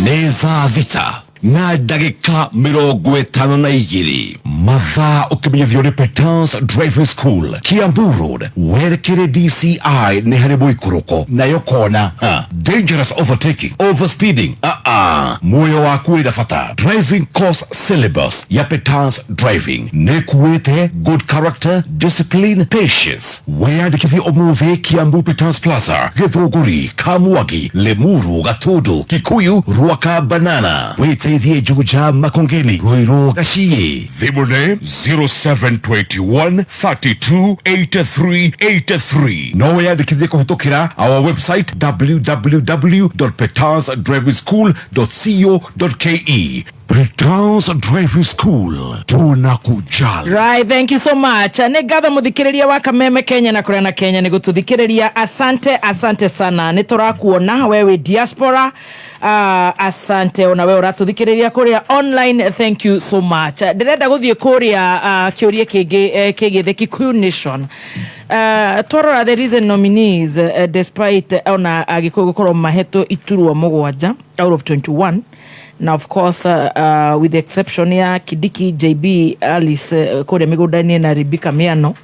Nĩ thaa 6 na ndagĩka 52, mathaa ũkĩmenyithio nĩ Petans Driving School, Kiambu Road, werekere DCI nĩ harĩ mũikũrũko nayo kona. Ha. Dangerous overtaking, overspeeding, muoyo waku wĩna bata. Driving course syllabus ya Petans Driving nĩ kuĩte good character, discipline, patience. Weyandĩkithie ũmũthĩ Kiambu Petans Plaza, Gĩthũngũri, Kamwagi, Limuru, Gatundu, Kikuyu, Ruaka, Banana. Wĩte Gũteithie Juja, Makongeni, Ruiru, Gacii. Thimũ nĩ 0721 32 83 83. No wĩyandĩkithie kũhĩtũkĩra our website www.petals.driving.school.co.ke. Petals Driving School, tunakujali.
Right, thank you so much. Nĩ ngatho mũthikĩrĩria wa Kameme Kenya na kũrĩa na Kenya nĩ gũtũthikĩrĩria. Asante, asante sana. Nĩ tũrakuona we wĩ diaspora. Asante ona we ũratũthikĩrĩria kũrĩa online. Thank you so much. Ndĩrenda gũthiĩ kũrĩa kĩũria kĩngĩ kĩgiĩ the Kikuyu Nation. Twarora the recent nominees, despite ona Agĩkũyũ gũkorwo mahetwo iturwa 7 out of 21, na of course with the exception ya Kindiki, JB, Alice kũrĩa mĩgũnda-inĩ na Rebecca Miano,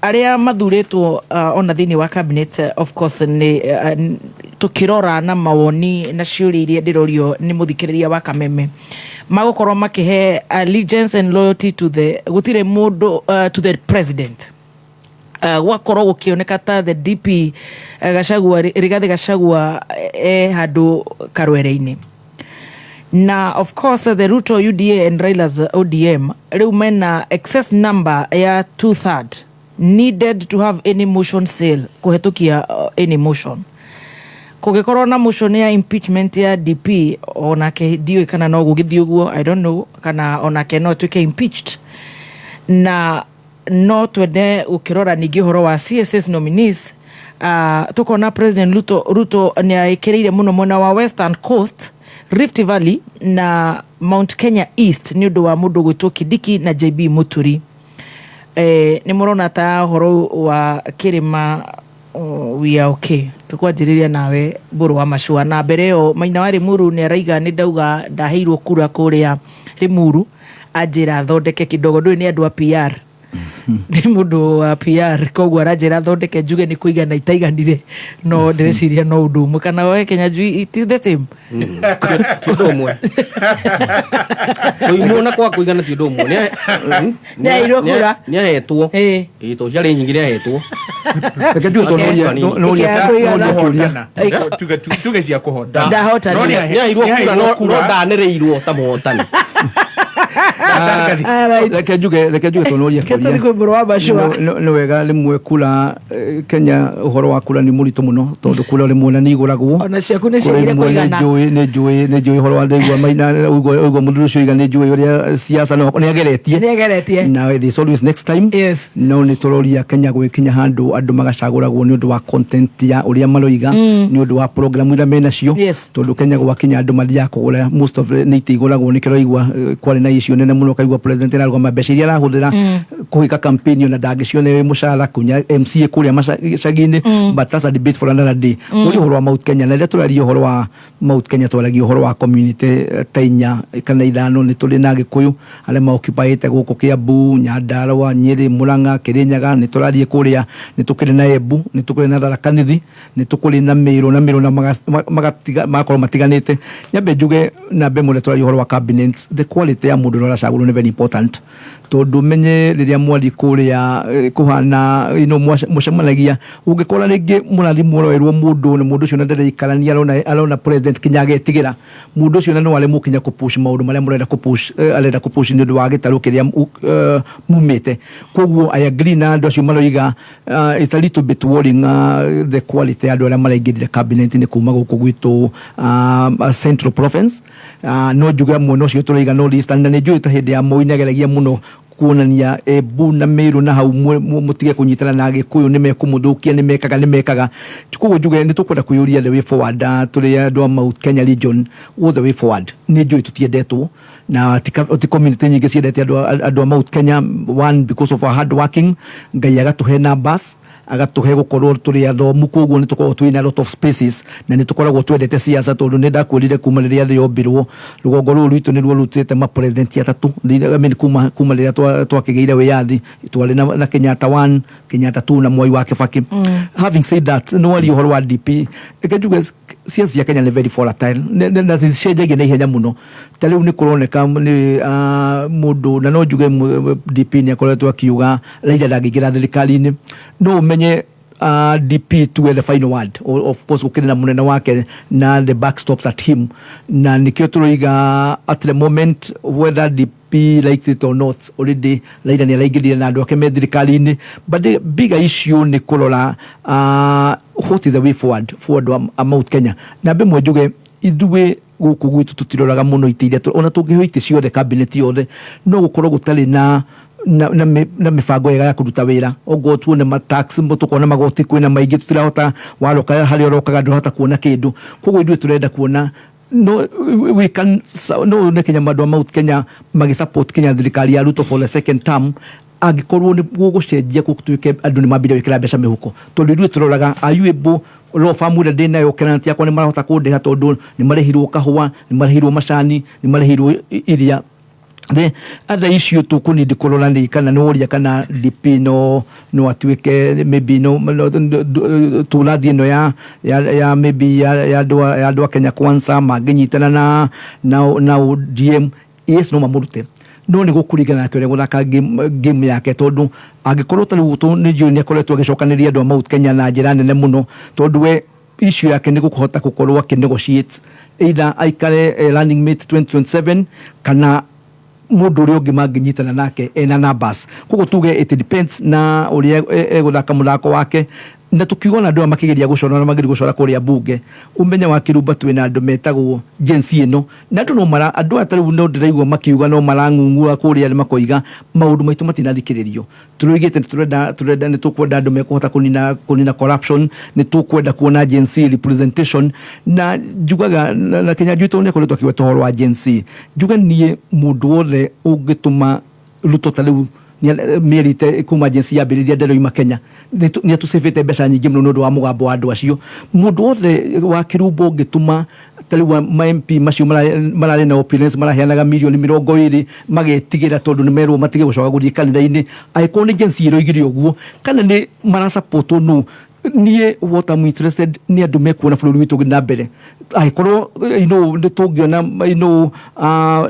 arĩa mathurĩtwo ona thĩinĩ wa cabinet, of course nĩ tũkĩrora na mawoni na ciũria iria ndĩrorio nĩ mũthikĩrĩria wa Kameme, magũkorwo makĩhe allegiance and loyalty to the, gũtirĩ mũndũ, to the president, gwakorwo gũkĩoneka ta the DP, Gachagua, Rigathi Gachagua, e handũ karwere-inĩ, na of course the Ruto UDA and Raila's ODM rĩu mena excess number ya two third needed to have any motion sale, kũhetũkia any motion. Kũngĩkorwo na motion ya impeachment ya DP, onake ndiũĩ kana no gũgĩthiĩ ũguo, I don't know kana onake no atuĩke impeached. Na no twende gũkĩrora ningĩ ũhoro wa CSS nominees, tukona President Ruto nĩ ekĩrĩire mũno mwena wa Western Coast, Rift Valley na Mount Kenya East nĩ ũndũ wa mũndũ gwĩtwo Kindiki na JB Muturi. Nĩ mũrona ta ũhoro wa kĩrĩma, oh, we are okay. Tũkwanjĩrĩria nawe Mbũrũ wa Macua, na mbere ĩyo Maina wa Limuru nĩ araiga nĩ ndauga ndaheirwo kura kũrĩa Limuru, anjĩra thondeke kidogo. Ndũĩ nĩ andũ a PR, nĩ mũndũ wa PR, koguo aranjĩra thondeke njuge nĩ kũigana itaiganire, no ndĩreciria no ũndũ ũmwe, kana we Kenya njui it is the same?
Ti ũndũ ũmwe. Kũimwo na kwa kũigana ti ũndũ ũmwe.
Nĩ aheirwo kura.
Nĩ ahetwo. Ĩĩ, tondũ ciarĩ nyingĩ nĩ ahetwo.
Reke njuge tondũ noria kĩũria.
Tuge cia kũhota.
Ndahotana.
No
Nĩ aheirwo kura, no ndanĩrĩirwo ta mũhotani.
Reke njuge tondũ noria
Kĩtũthi kwĩ Mbũrũ wa Macua.
Nĩ wega rĩmwe kura, Kenya ũhoro wa kura nĩ mũritũ mũno, tondũ kura rĩmwe na nĩ igũragwo.
Ona ciaku nĩ ciagire
Rĩmwe nĩ
kũigana.
Njũĩ ũhoro wa ndaigua maina ũigua mũndũ ũcio oiga nĩ njũĩ ũrĩa siasa no nĩ ageretie.
Nĩ ageretie.
Na it is always next time. No nĩ tũroria Kenya gwĩkinya handũ andũ magacagũragwo nĩ ũndũ wa content ya ũrĩa maroiga, nĩ ũndũ wa program iria menacio, tondũ Kenya gwakinya andũ mathiaga kũgũra, most of nĩ itĩ igũragwo. Nĩ kĩroigua kwarĩ na issue nene mũno, kaigua president ararũgama, mbeca iria arahũthĩra kũhĩka campaign ona ndangĩciona wĩ mũcara kunya MCA kũrĩa icagi-inĩ. But that's a debate for another day. Ũrĩ ũhoro wa Mount Kenya, na rĩrĩa tũraria ũhoro wa Mount Kenya, twaragia ũhoro wa community ta inya kana ithano. Nĩ tũrĩ na Gĩkũyũ arĩa maoccupyĩte gũkũ Kiambu, Nyandarua, Nyĩrĩ, Murang'a, Kĩrĩnyaga. Nĩ tũrarie kũrĩa nĩ tũkĩrĩ na Embu, nĩ tũkĩrĩ na Tharaka Nithi, nĩ tũkũrĩ na Mĩrũ, na Mĩrũ na magakorwo matiganĩte. Nyambe njuge na mbe mũrĩa tũraria ũhoro wa cabinet, the quality ya mũndũ ũrĩa ũracagũrwo nĩ very important, tondũ menye rĩrĩa mwathiĩ kũrĩa kũhana mũcemanagia, ũngĩkora rĩngĩ mũrathi mũroerwo mũndũ nĩ mũndũ ũcio na ndaraikarania, arona president kinya agetigĩra mũndũ ũcio, na no aremwo kinya kũpush maũndũ marĩa mũrenda kũpush, arenda kũpush nĩ ũndũ wa gĩtarũ kĩrĩa mumĩte. Koguo I agree na andũ acio maroiga it's a little bit worrying, the quality ya andũ arĩa maraingĩrire cabinet nĩ kuma gũkũ gwitũ, Central Province, no njuge mwena ũcio tũraiga North Eastern, na nĩ njũĩ ta hĩndĩ ya Moi nĩageragia mũno kuonania Embu na Meru na hau mũtige kũnyitana na Gĩkũyũ, nĩ mekũmũthũkia, nĩ mekaga. Koguo njuge nĩ tũkwenda kwĩyũria the way forward, tũrĩ andũ a Mount Kenya region, what the way forward? Nĩ njũĩ tũtiendetwo na ti community nyingĩ ciendete andũ a Mount Kenya, one because of our hard working, Ngai agatũhe numbers, agatũhe gũkorwo tũrĩ athomu, koguo nĩ tũkoragwo twĩna lot of spaces na nĩ tũkoragwo twendete siasa, tondũ nĩ ndakwĩrire kuma rĩrĩa thĩ yombirwo, rũgongo rũrũ rwitũ nĩruo rutĩte ma president atatũ. I mean, kuma rĩrĩa twakĩgĩire wĩyathi, twarĩ na Kenyatta 1, Kenyatta 2 na Mwai wa Kibaki. Having said that, nĩ waria ũhoro wa DP, reke njuge siasa cia Kenya nĩ very volatile na cicenjagia na ihenya mũno. Ta rĩu nĩ kũroneka nĩ mũndũ, na no njuge DP nĩ akoretwo akiuga Raila ndangĩingĩra thirikari-inĩ. No ũmenye DP tuge the final word. Of course gũkĩrĩ na mũnene wake na the buck stops at him, na nĩkĩo tũroiga at the moment, whether DP likes it or not, already Raila nĩ araingĩrire na andũ ake me thirikari-inĩ. But the bigger issue nĩ kũrora what is the way forward for andũ a Mount Kenya. Na mbemwe njuge ithuĩ gũkũ gwitũ tũtiroraga mũno itĩ iria ona tũngĩheo itĩ ciothe, cabinet yothe, no gũkorwo gũtarĩ na mĩbango ĩega ya kũruta wĩra. Oguo tuone ma tax, tũkona magoti kwĩna maingĩ, tũtirahota waroka harĩa ũrokaga ndũrahota kuona kĩndũ. Koguo ithuĩ tũrenda kuona no we can no nĩ Kenya andũ a Mount Kenya magĩ support Kenya thirikari ya Ruto for the second term, angĩkorwo nĩ gũgũcenjia gũtuĩke andũ nĩ mambire gwĩkĩra mbeca mĩhuko, tondũ ithuĩ tũroraga, are you able law firm ĩrĩa ndĩnayo, client yakwa nĩ marahota kũndĩha, tondũ nĩ marĩhirwo kahũa, nĩ marĩhirwo macani, nĩ marĩhirwo iria. The other issue tũkũnindi kũrora nĩ kana nĩ woria kana DP no atuĩke maybe no tũrathiĩ ĩno ya maybe ya andũ a Kenya Kwanza mangĩnyitana na ODM. Yes, no mamũrute, no nĩ gũkũringana nake ũrĩa gũthaka game yake, tondũ angĩkorwo ta rĩu nĩ njũĩ nĩ akoretwo agĩcokanĩria andũ a Mount Kenya na njĩra nene mũno, tondũ we issue yake nĩ gũkũhota gũkorwo akĩ negotiate either aikare running mate 2027 kana mũndũ ũrĩa ũngĩ mangĩnyitana nake ena numbers. Koguo tuge it depends na ũrĩa egũthaka mũthako wake. Na tukiuga ona andũ aya makĩgeria gũcora na mageria gũcora kũrĩa bunge, ũmenye wa Kĩrumba twĩna andũ metagwo Gen Z ĩno, na andũ no mara andũ aya tarĩu no ndĩraigua makiuga no marang'ung'ua kũrĩa, nĩ makoiga maũndũ maitũ matinathikĩrĩrio. Tũroigĩte nĩ tũrenda nĩ tũkwenda andũ mekũhota kũnina corruption, nĩ tũkwenda kuona Gen Z representation. Na njugaga na Kenya njui tondũ nĩ akoretwo akĩgweta ũhoro wa Gen Z, njuge niĩ mũndũ wothe ũngĩtũma Ruto ta rĩu mĩeri kuma Gen Z yambĩrĩria nderoima Kenya, nĩ atũcĩbĩte mbeca nyingĩ mũno nĩ ũndũ wa mũgambo wa andũ acio. Mũndũ wothe wa Kĩrumbo ũngĩtũma ta rĩu ma MP macio mararĩ na opulence, maraheanaga mirioni 20, magetigĩra tondũ nĩ merwo matige gũcoka gũthiĩ kanitha-inĩ, angĩkorwo nĩ Gen Z ĩroigire ũguo kana nĩ marasapotwo nũ. Niĩ what I'm interested nĩ andũ mekuona bũrũri witũ ũgĩthiĩ na mbere. Angĩkorwo nĩ tũngĩona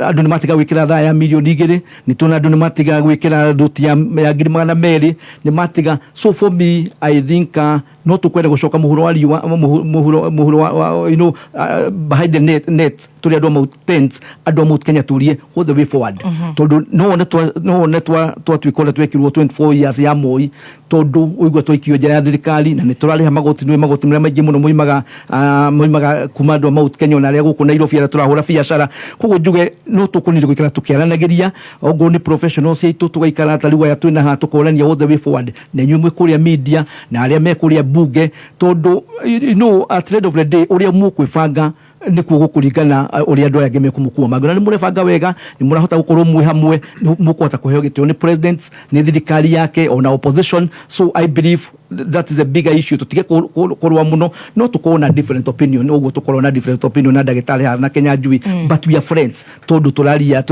andũ nĩ matiga gwĩkĩra thaa ya mirioni 2, nĩ tuona andũ nĩ matiga gwĩkĩra thuti ya 200,000, nĩ matiga. So for me, I think no tũkwenda gũcoka mũhuro wa riũa, mũhuro wa behind the net tũrĩ andũ a Mount tent, andũ a Mount Kenya tũrie what the way forward, tondũ no wone twatuĩka ũrĩa twekirwo 24 years ya Moi, tondũ ũigua twaikio nja ya thirikari na nĩ tũrarĩha magoti, nĩ magoti marĩa maingĩ mũno moimaga kuma andũ a Mount Kenya ona arĩa gũkũ Nairobi arĩa tũrahũra biacara. Koguo njuge no tũkũnire gũikara tũkĩaranagĩria, okorwo nĩ professionals aitũ, tũgaikara ta rĩu aya twĩna haha, tũkorania what the way forward, na inyuĩ mwĩ kũrĩa media na arĩa me kũrĩa bunge, tondũ at the end of the day ũrĩa mũkwĩbanga nĩkuo gũkũringana ũrĩa andũ aya angĩ mekũmũkua. Mangĩona nĩ mũrebanga wega, nĩ mũrahota gũkorwo mwĩ hamwe, nĩ mũkũhota kũheo gĩtĩo nĩ president, nĩ thirikari yake, ona opposition. So I believe that is a bigger issue. Tũtige kũrũa mũno, no tũkorwo na different opinion, ũguo tũkorwo na different opinion na ndagĩtarĩ haha na Kenya Njui, but we are friends, tondũ tũraria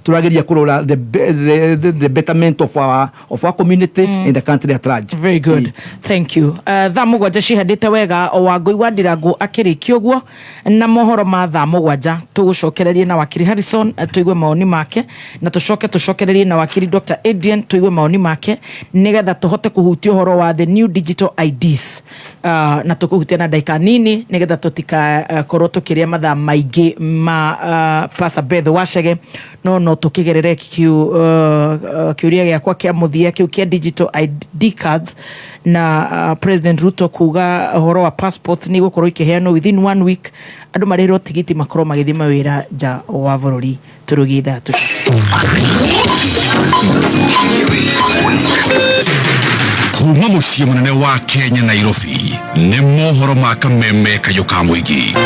tũrageria kũrora the betterment of our community and the country at large.
Very good, thank you. Thaa 7 cihandĩte wega, o Wangũi wa Ndirangu akĩrĩkia ũguo na mohoro ma thaa 7, tũgũcokererie na wakiri Harrison, tũigue maoni make, na tũcoke tũcokererie na wakiri Dr Adrian tũigue maoni make, nĩgetha tũhote kũhutia ũhoro wa the new digital IDs, na tũkũhutia na ndagĩka nini nĩgetha tũtikakorwo tũkĩrĩa mathaa maingĩ ma Pastor Beth Wacege. No tũkĩgerere kĩũria gĩakwa kĩa mũthia kĩu kĩa digital ID cards na President Ruto kuga ũhoro wa passports nĩ igũkorwo ikĩheanwo within one week, andũ marĩhĩrwo tigiti makorwo magĩthiĩ mawĩra nja wa bũrũri. Tũrũgie 3.
Kuma mũciĩ mũnene wa Kenya, Nairobi, nĩ mohoro ma kameme kayũ ka mũingĩ.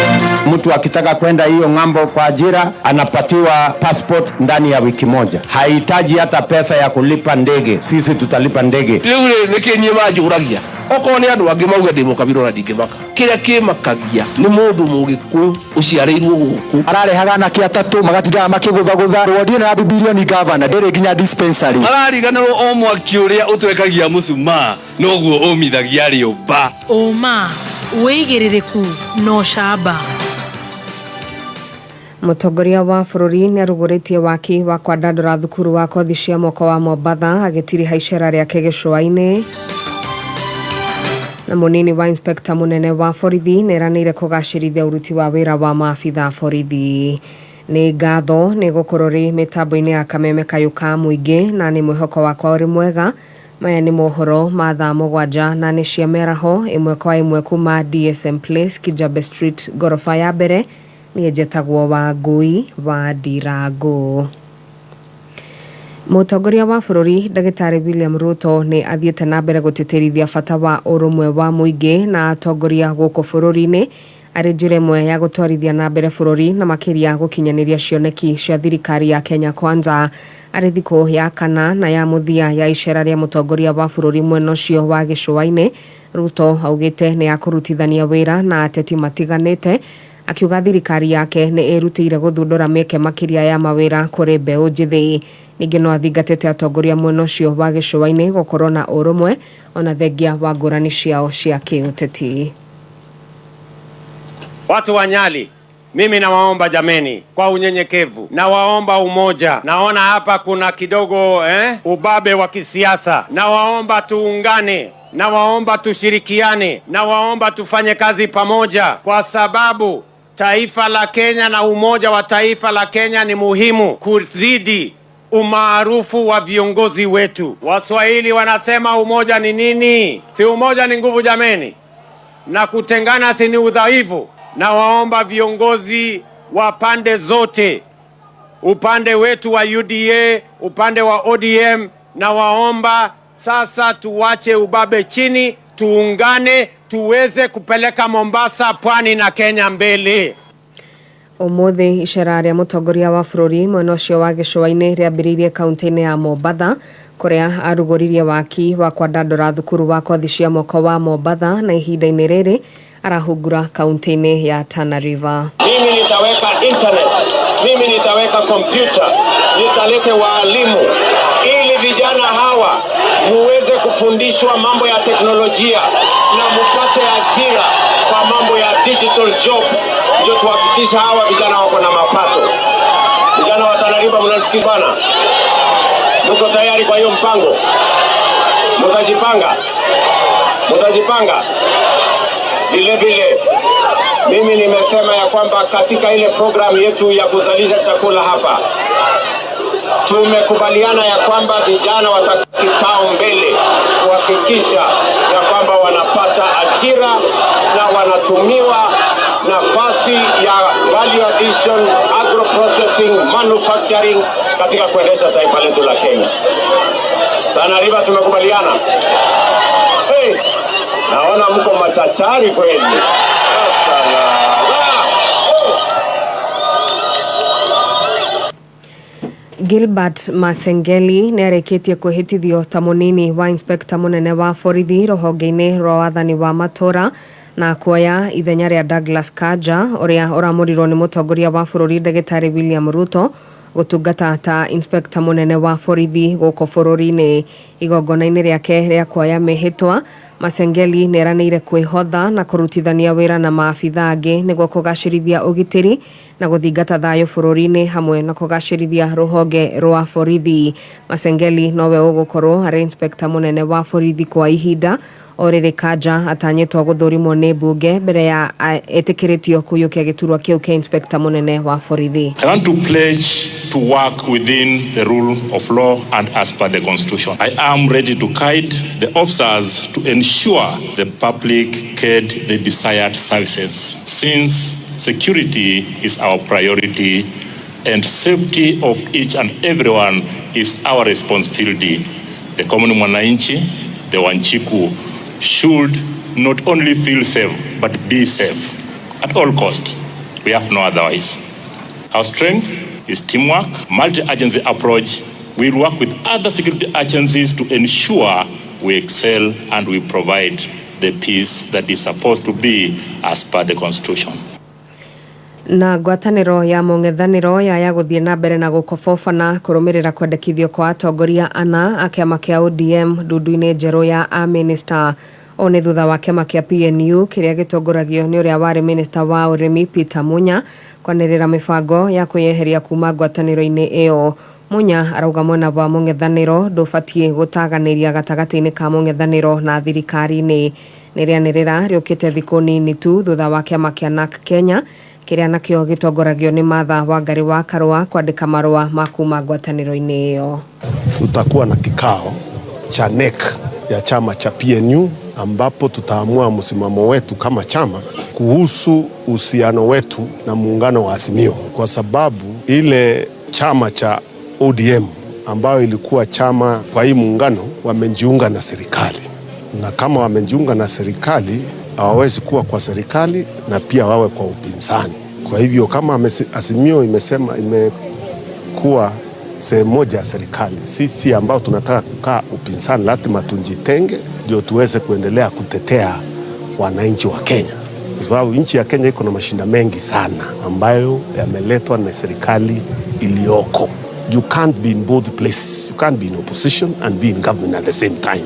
Mtu akitaka kwenda hiyo ng'ambo kwa ajira anapatiwa passport ndani ya wiki moja, hahitaji hata pesa ya kulipa ndege. Sisi tutalipa ndege.
Rĩu rĩ nĩkĩ niĩ manjũragia okorwo nĩ andũ angĩ mauge ndĩ mũkabira ona ndingĩmaka kĩrĩa kĩmakagia nĩ mũndũ mũgĩkũyũ ũciarĩirwo gũkũ.
Ararehaga anake atatũ magatindaga makĩgũthagũtha wodi ĩno ya Bibilia ni gavana ndĩrĩ nginya dispensary.
Marariganĩrwo o mwaki ũrĩa ũtwekagia mũcumaa noguo ũmithagia rĩũmba.
Ũma, wĩigĩrĩrĩku na ũcamba.
Mũtongoria wa bũrũri nĩ arugũrĩtie waki wa kwandandũra thukuru wa kothi cia moko wa Mombatha, agĩtiriha icera rĩake gĩcũa-inĩ. Na munini wa inspector munene wa borithi nĩeranĩire kũgacĩrithia ũruti wa wĩra wa maabitha a borithi. Nĩ ngatho nĩ gũkorwo rĩ mĩtambo-inĩ ya kameme kayũ ka mũingĩ, na nĩ mwĩhoko wakwa ũrĩ mwega. Maya nĩ mohoro ma thaa 7 na nĩ cia mĩaraho ĩmwe kwa ĩmwe kuma DSM Place, Kijabe Street, ngoroba ya mbere. Niĩ njetagwo Wangũi wa Ndirango. Mũtongoria wa bũrũri Ndagĩtarĩ William Ruto nĩ athiĩte na mbere gũtĩtĩrithia bata wa ũrũmwe wa mũingĩ na atongoria gũkũ bũrũri-inĩ arĩ njĩra ĩmwe ya gũtwarithia na mbere bũrũri na makĩria gũkinyanĩria cioneki cia thirikari ya Kenya Kwanza. Arĩ thikũ ya kana na ya mũthia ya icera rĩa mũtongoria wa bũrũri mwena ũcio wa gĩcũa-inĩ, Ruto augĩte nĩ akũrutithania wĩra na ateti matiganĩte, akiuga thirikari yake nĩ ĩrutĩire gũthundũra mĩeke makĩria ya mawĩra kũrĩ mbeũ njĩthĩ. Ningĩ no athingatĩte atongoria mwena ũcio wa gĩcũa-inĩ gũkorwo na ũrũmwe ona thengia wa ngũrani ciao cia kĩũteti.
Watu wa Nyali, mimi nawaomba jameni, kwa unyenyekevu, nawaomba umoja. Naona hapa kuna kidogo ubabe wa kisiasa. Nawaomba tuungane, nawaomba tushirikiane, nawaomba tufanye kazi pamoja, kwa sababu taifa la Kenya na umoja wa taifa la Kenya ni muhimu kuzidi umaarufu wa viongozi wetu. Waswahili wanasema umoja ni nini? Si umoja ni nguvu jameni, na kutengana si ni udhaifu. Na waomba viongozi wa pande zote, upande wetu wa UDA, upande wa ODM, na waomba sasa tuwache ubabe chini, tuungane, tuweze kupeleka Mombasa, pwani na Kenya mbele.
Ũmũthĩ icera rĩa mũtongoria wa bũrũri mwena ũcio wa gĩcũa-inĩ rĩambĩrĩirie kaunti-inĩ ya Mombatha kũrĩa arugũririe waki wa kwandandũra thukuru wa kothi cia moko wa Mombatha, na ihinda-inĩ rĩrĩ arahungura kaunti-inĩ ya Tana River.
Mimi nitaweka internet, mimi nitaweka kompyuta, nitalete waalimu ili vijana hawa muweze kufundishwa mambo ya teknolojia na mupate ajira kwa mambo ya digital jobs, ndio tuhakikisha hawa vijana wako na mapato. Vijana wa Tana River, mnanisikia bana? Mko tayari kwa hiyo mpango? Mtajipanga? Mtajipanga? Vile vile mimi nimesema ya kwamba katika ile program yetu ya kuzalisha chakula hapa tumekubaliana ya kwamba vijana watakipao mbele kuhakikisha ya kwamba wanapata ajira na wanatumiwa nafasi ya value addition, agro processing, manufacturing katika kuendesha taifa letu la Kenya. Tana River tumekubaliana. Hey, naona mko machachari kweli.
Gilbert Masengeli nĩ arĩkĩtie kwĩhĩtithio ta mũnini wa inspector mũnene wa borithi rũhonge-inĩ rwa wathani wa matũra na kuoya ithenya rĩa Douglas Kanja ũrĩa ũramũrirwo nĩ mũtongoria wa bũrũri Ndagĩtarĩ William Ruto gũtungata ta inspector mũnene wa borithi gũkũ bũrũri-inĩ. Igongona-inĩ rĩake rĩa kuoya mĩhĩtwa, Masengeli nĩ eranĩire kwĩhotha na kũrutithania wĩra na maabitha angĩ nĩguo kũgacĩrithia ũgitĩri na gũthingata thayũ bũrũri-inĩ hamwe na kũgacĩrithia rũhonge rwa borithi. Masengeli nowe ũgũkorwo arĩ inspector mũnene wa borithi kwa ihinda o rĩrĩ Kanja atanyĩtwo gũthũrimwo nĩ mbunge mbere ya etĩkĩrĩtio kũiyũkia gĩturwa kĩu kĩa inspector mũnene wa borithi.
I want to pledge to work within the rule of law and as per the constitution. I am ready to guide the officers to ensure the public get the desired services, since security is our priority and safety of each and everyone is our responsibility. The common mwananchi, the Wanjiku, should not only feel safe, but be safe at all cost. We have no otherwise. Our strength is teamwork, multi-agency approach. We will work with other security agencies to ensure we excel and we provide the peace that is supposed to be as per the constitution.
Na ngwatanĩro ya mũng'ethanĩro ya gũthiĩ na mbere na gũkobobana kũrũmĩrĩra kwendekithio kwa atongoria ana a kĩama kĩa ODM ndundu-inĩ njerũ ya amĩnĩsta. Ũũ nĩ thutha wa kĩama kĩa PNU kĩrĩa gĩtongoragio nĩ ũrĩa warĩ minista wa ũrĩmi Peter Munya kwanĩrĩra mĩbango ya kwĩyeheria kuma ngwatanĩro-inĩ ĩyo. Munya arauga mwena wa mũng'ethanĩro ndũbatiĩ gũtaganĩria gatagatĩ-inĩ ka mũng'ethanĩro na thirikari-inĩ. Nĩ rĩanĩrĩra rĩũkĩte thikũ nini tu thutha wa kĩama kĩa NARC Kenya kĩrĩa nakĩo gĩtongoragio nĩ Martha Wangari wa Karũa kwandĩka marũa ma kuma ngwatanĩro-inĩ ĩyo.
Tutakuwa na kikao cha NEC ya chama cha PNU ambapo tutaamua msimamo wetu kama chama kuhusu uhusiano wetu na muungano wa Azimio, kwa sababu ile chama cha ODM ambayo ilikuwa chama kwa hii muungano wamejiunga na serikali, na kama wamejiunga na serikali hawawezi kuwa kwa serikali na pia wawe kwa upinzani. Kwa hivyo kama Azimio imesema imekuwa sehemu moja ya serikali, sisi ambao tunataka kukaa upinzani lazima tujitenge ndio tuweze kuendelea kutetea wananchi wa Kenya, kwa sababu nchi ya Kenya iko na mashinda mengi sana ambayo yameletwa na serikali iliyoko. You can't be in both places. You can't be in opposition and be in government at the same time.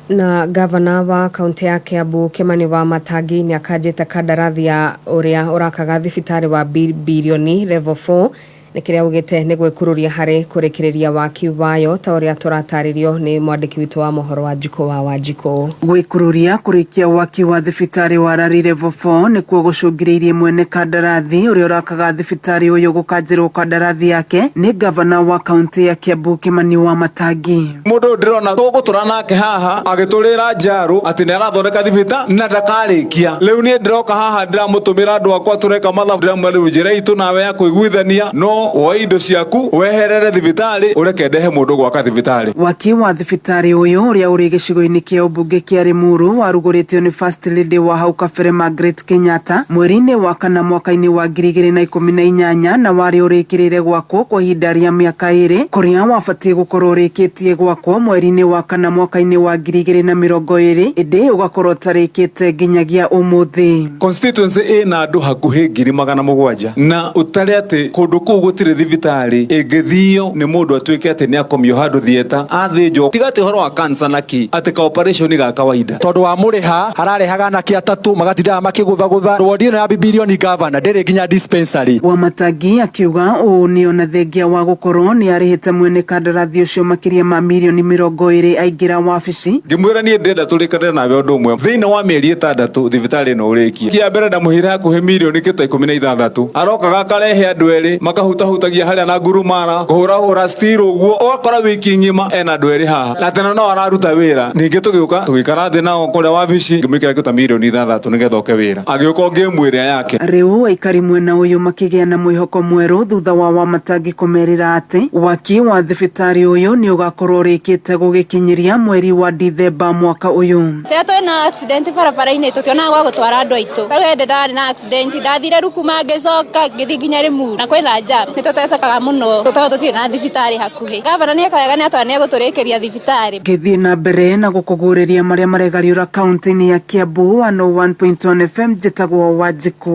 Na gavana wa kaunti ya Kiambu Kimani Wamatangi nĩ akanjĩte kandarathi ya ũrĩa ũrakaga thibitarĩ wa birioni level 4 nĩ kĩrĩa augĩte nĩ gwĩkururia harĩ kũrĩkĩrĩria waki wayo ta ũrĩa tũratarĩrio nĩ mwandĩki witũ wa mohoro Wanjikũ wa Wanjikũ.
Gwĩkururia kũrĩkia waki wa thibitarĩ wa Rari level 4 nĩkuo gũcũngĩrĩirie mwene kandarathi ũrĩa ũrakaga thibitarĩ ũyũ gũkanjĩrwo kandarathi yake nĩ gavana wa kaunti ya Kiambu Kimani Wamatangi.
Mũndũ ndĩrona tũgũtũra nake haha agĩtũrĩra njaru atĩ nĩ arathondeka thibita na ndakarĩkia. Rĩu niĩ ndĩroka haha ndĩramũtũmĩra andũ akwa tũreka mathabu, ndĩramwĩra rĩu njĩra itũ nawe ya kũiguithania no woe indo ciaku weherere thibitarĩ ũreke ndehe mũndũ gwaka thibitarĩ.
Waki wa thibitarĩ ũyũ ũrĩa ũrĩ gĩcigo-inĩ kĩa ũmbunge kĩa Limuru warugũrĩtio nĩ First Lady wa hau kabere Margaret Kenyatta mweri-inĩ wa kana mwaka-inĩ wa 2018 na warĩ ũrĩkĩrĩre gwakwo kwa ihinda rĩa mĩaka 2 kũrĩa wabatiĩ gũkorwo ũrĩkĩtie gwakwo mweri-inĩ wa kana mwaka-inĩ wa 2020 ĩndĩ ũgakorwo ũtarĩkĩte nginyagia ũmũthĩ.
Constituency ĩna andũ hakuhĩ 700,000 na ũtare atĩ kũndũ kũu gũtirĩ thibitarĩ ĩngĩthio nĩ mũndũ atuĩke atĩ nĩ akomio handũ thieta athĩnjwo, tiga atĩ ũhoro wa cancer na kĩ atĩ ka operation ga kawaida
tondũ wa mũrĩha ararehaga anake atatũ magatindaga makĩgũthagũtha wodi ĩno ya birioni gavana ndĩrĩ nginya dispensary.
Wamatangi akiuga ũũ nĩ ona thengia wa gũkorwo nĩ arĩhĩte mwene kandarathi ũcio makĩria ma mirioni 20 aingĩra wabici.
Ngĩmwĩra niĩ ndĩrenda tũrĩkanĩre nawe ũndũ ũmwe thĩinĩ wa mĩeri 6 thibitarĩ ĩno ũrĩkie. Kĩa mbere ndamũheire hakuhĩ mirioni kĩta 16 arokaga akarehe andũ erĩ makahutahutagia harĩa na ngurumara kũhũrahũra steel ũguo ũgakora wiki ng'ima ena andũ erĩ haha na tena no araruta wĩra. Ningĩ tũgĩũka tũgĩikara thĩ nao kũrĩa wabici ngĩmwĩkĩra kĩta mirioni 6 nĩgetha oke wĩra agĩũka ũngĩmwĩra yake.
Rĩu aikari mwena ũyũ makĩgĩa na mwĩhoko mwerũ thutha wa Wamatangi kũmerĩra atĩ waki wa thibitarĩ ũyũ nĩ ũgakorwo ũrĩkĩte gũgĩkinyĩria mweri wa Dithemba mwaka ũyũ.
Rĩrĩa twĩna accident barabara-inĩ tũtionaga gwa gũtwara andũ aitũ. Rĩu hĩndĩ ndarĩ na accident ndathire Rukuma ngĩcoka ngĩthiĩ nginya Limuru na kwĩna jam nĩ tũtecekaga mũno tondũ tũtirĩ na thibitarĩ hakuhĩ. Gavana nĩ ekaga nĩ atwara nĩ egũtũrĩkĩria thibitarĩ.
Ngĩthiĩ na mbere na gũkũgũrĩria marĩa maregariũra kaunti-inĩ ya Kiambu 101.1 FM njĩtagwo Wanjikũ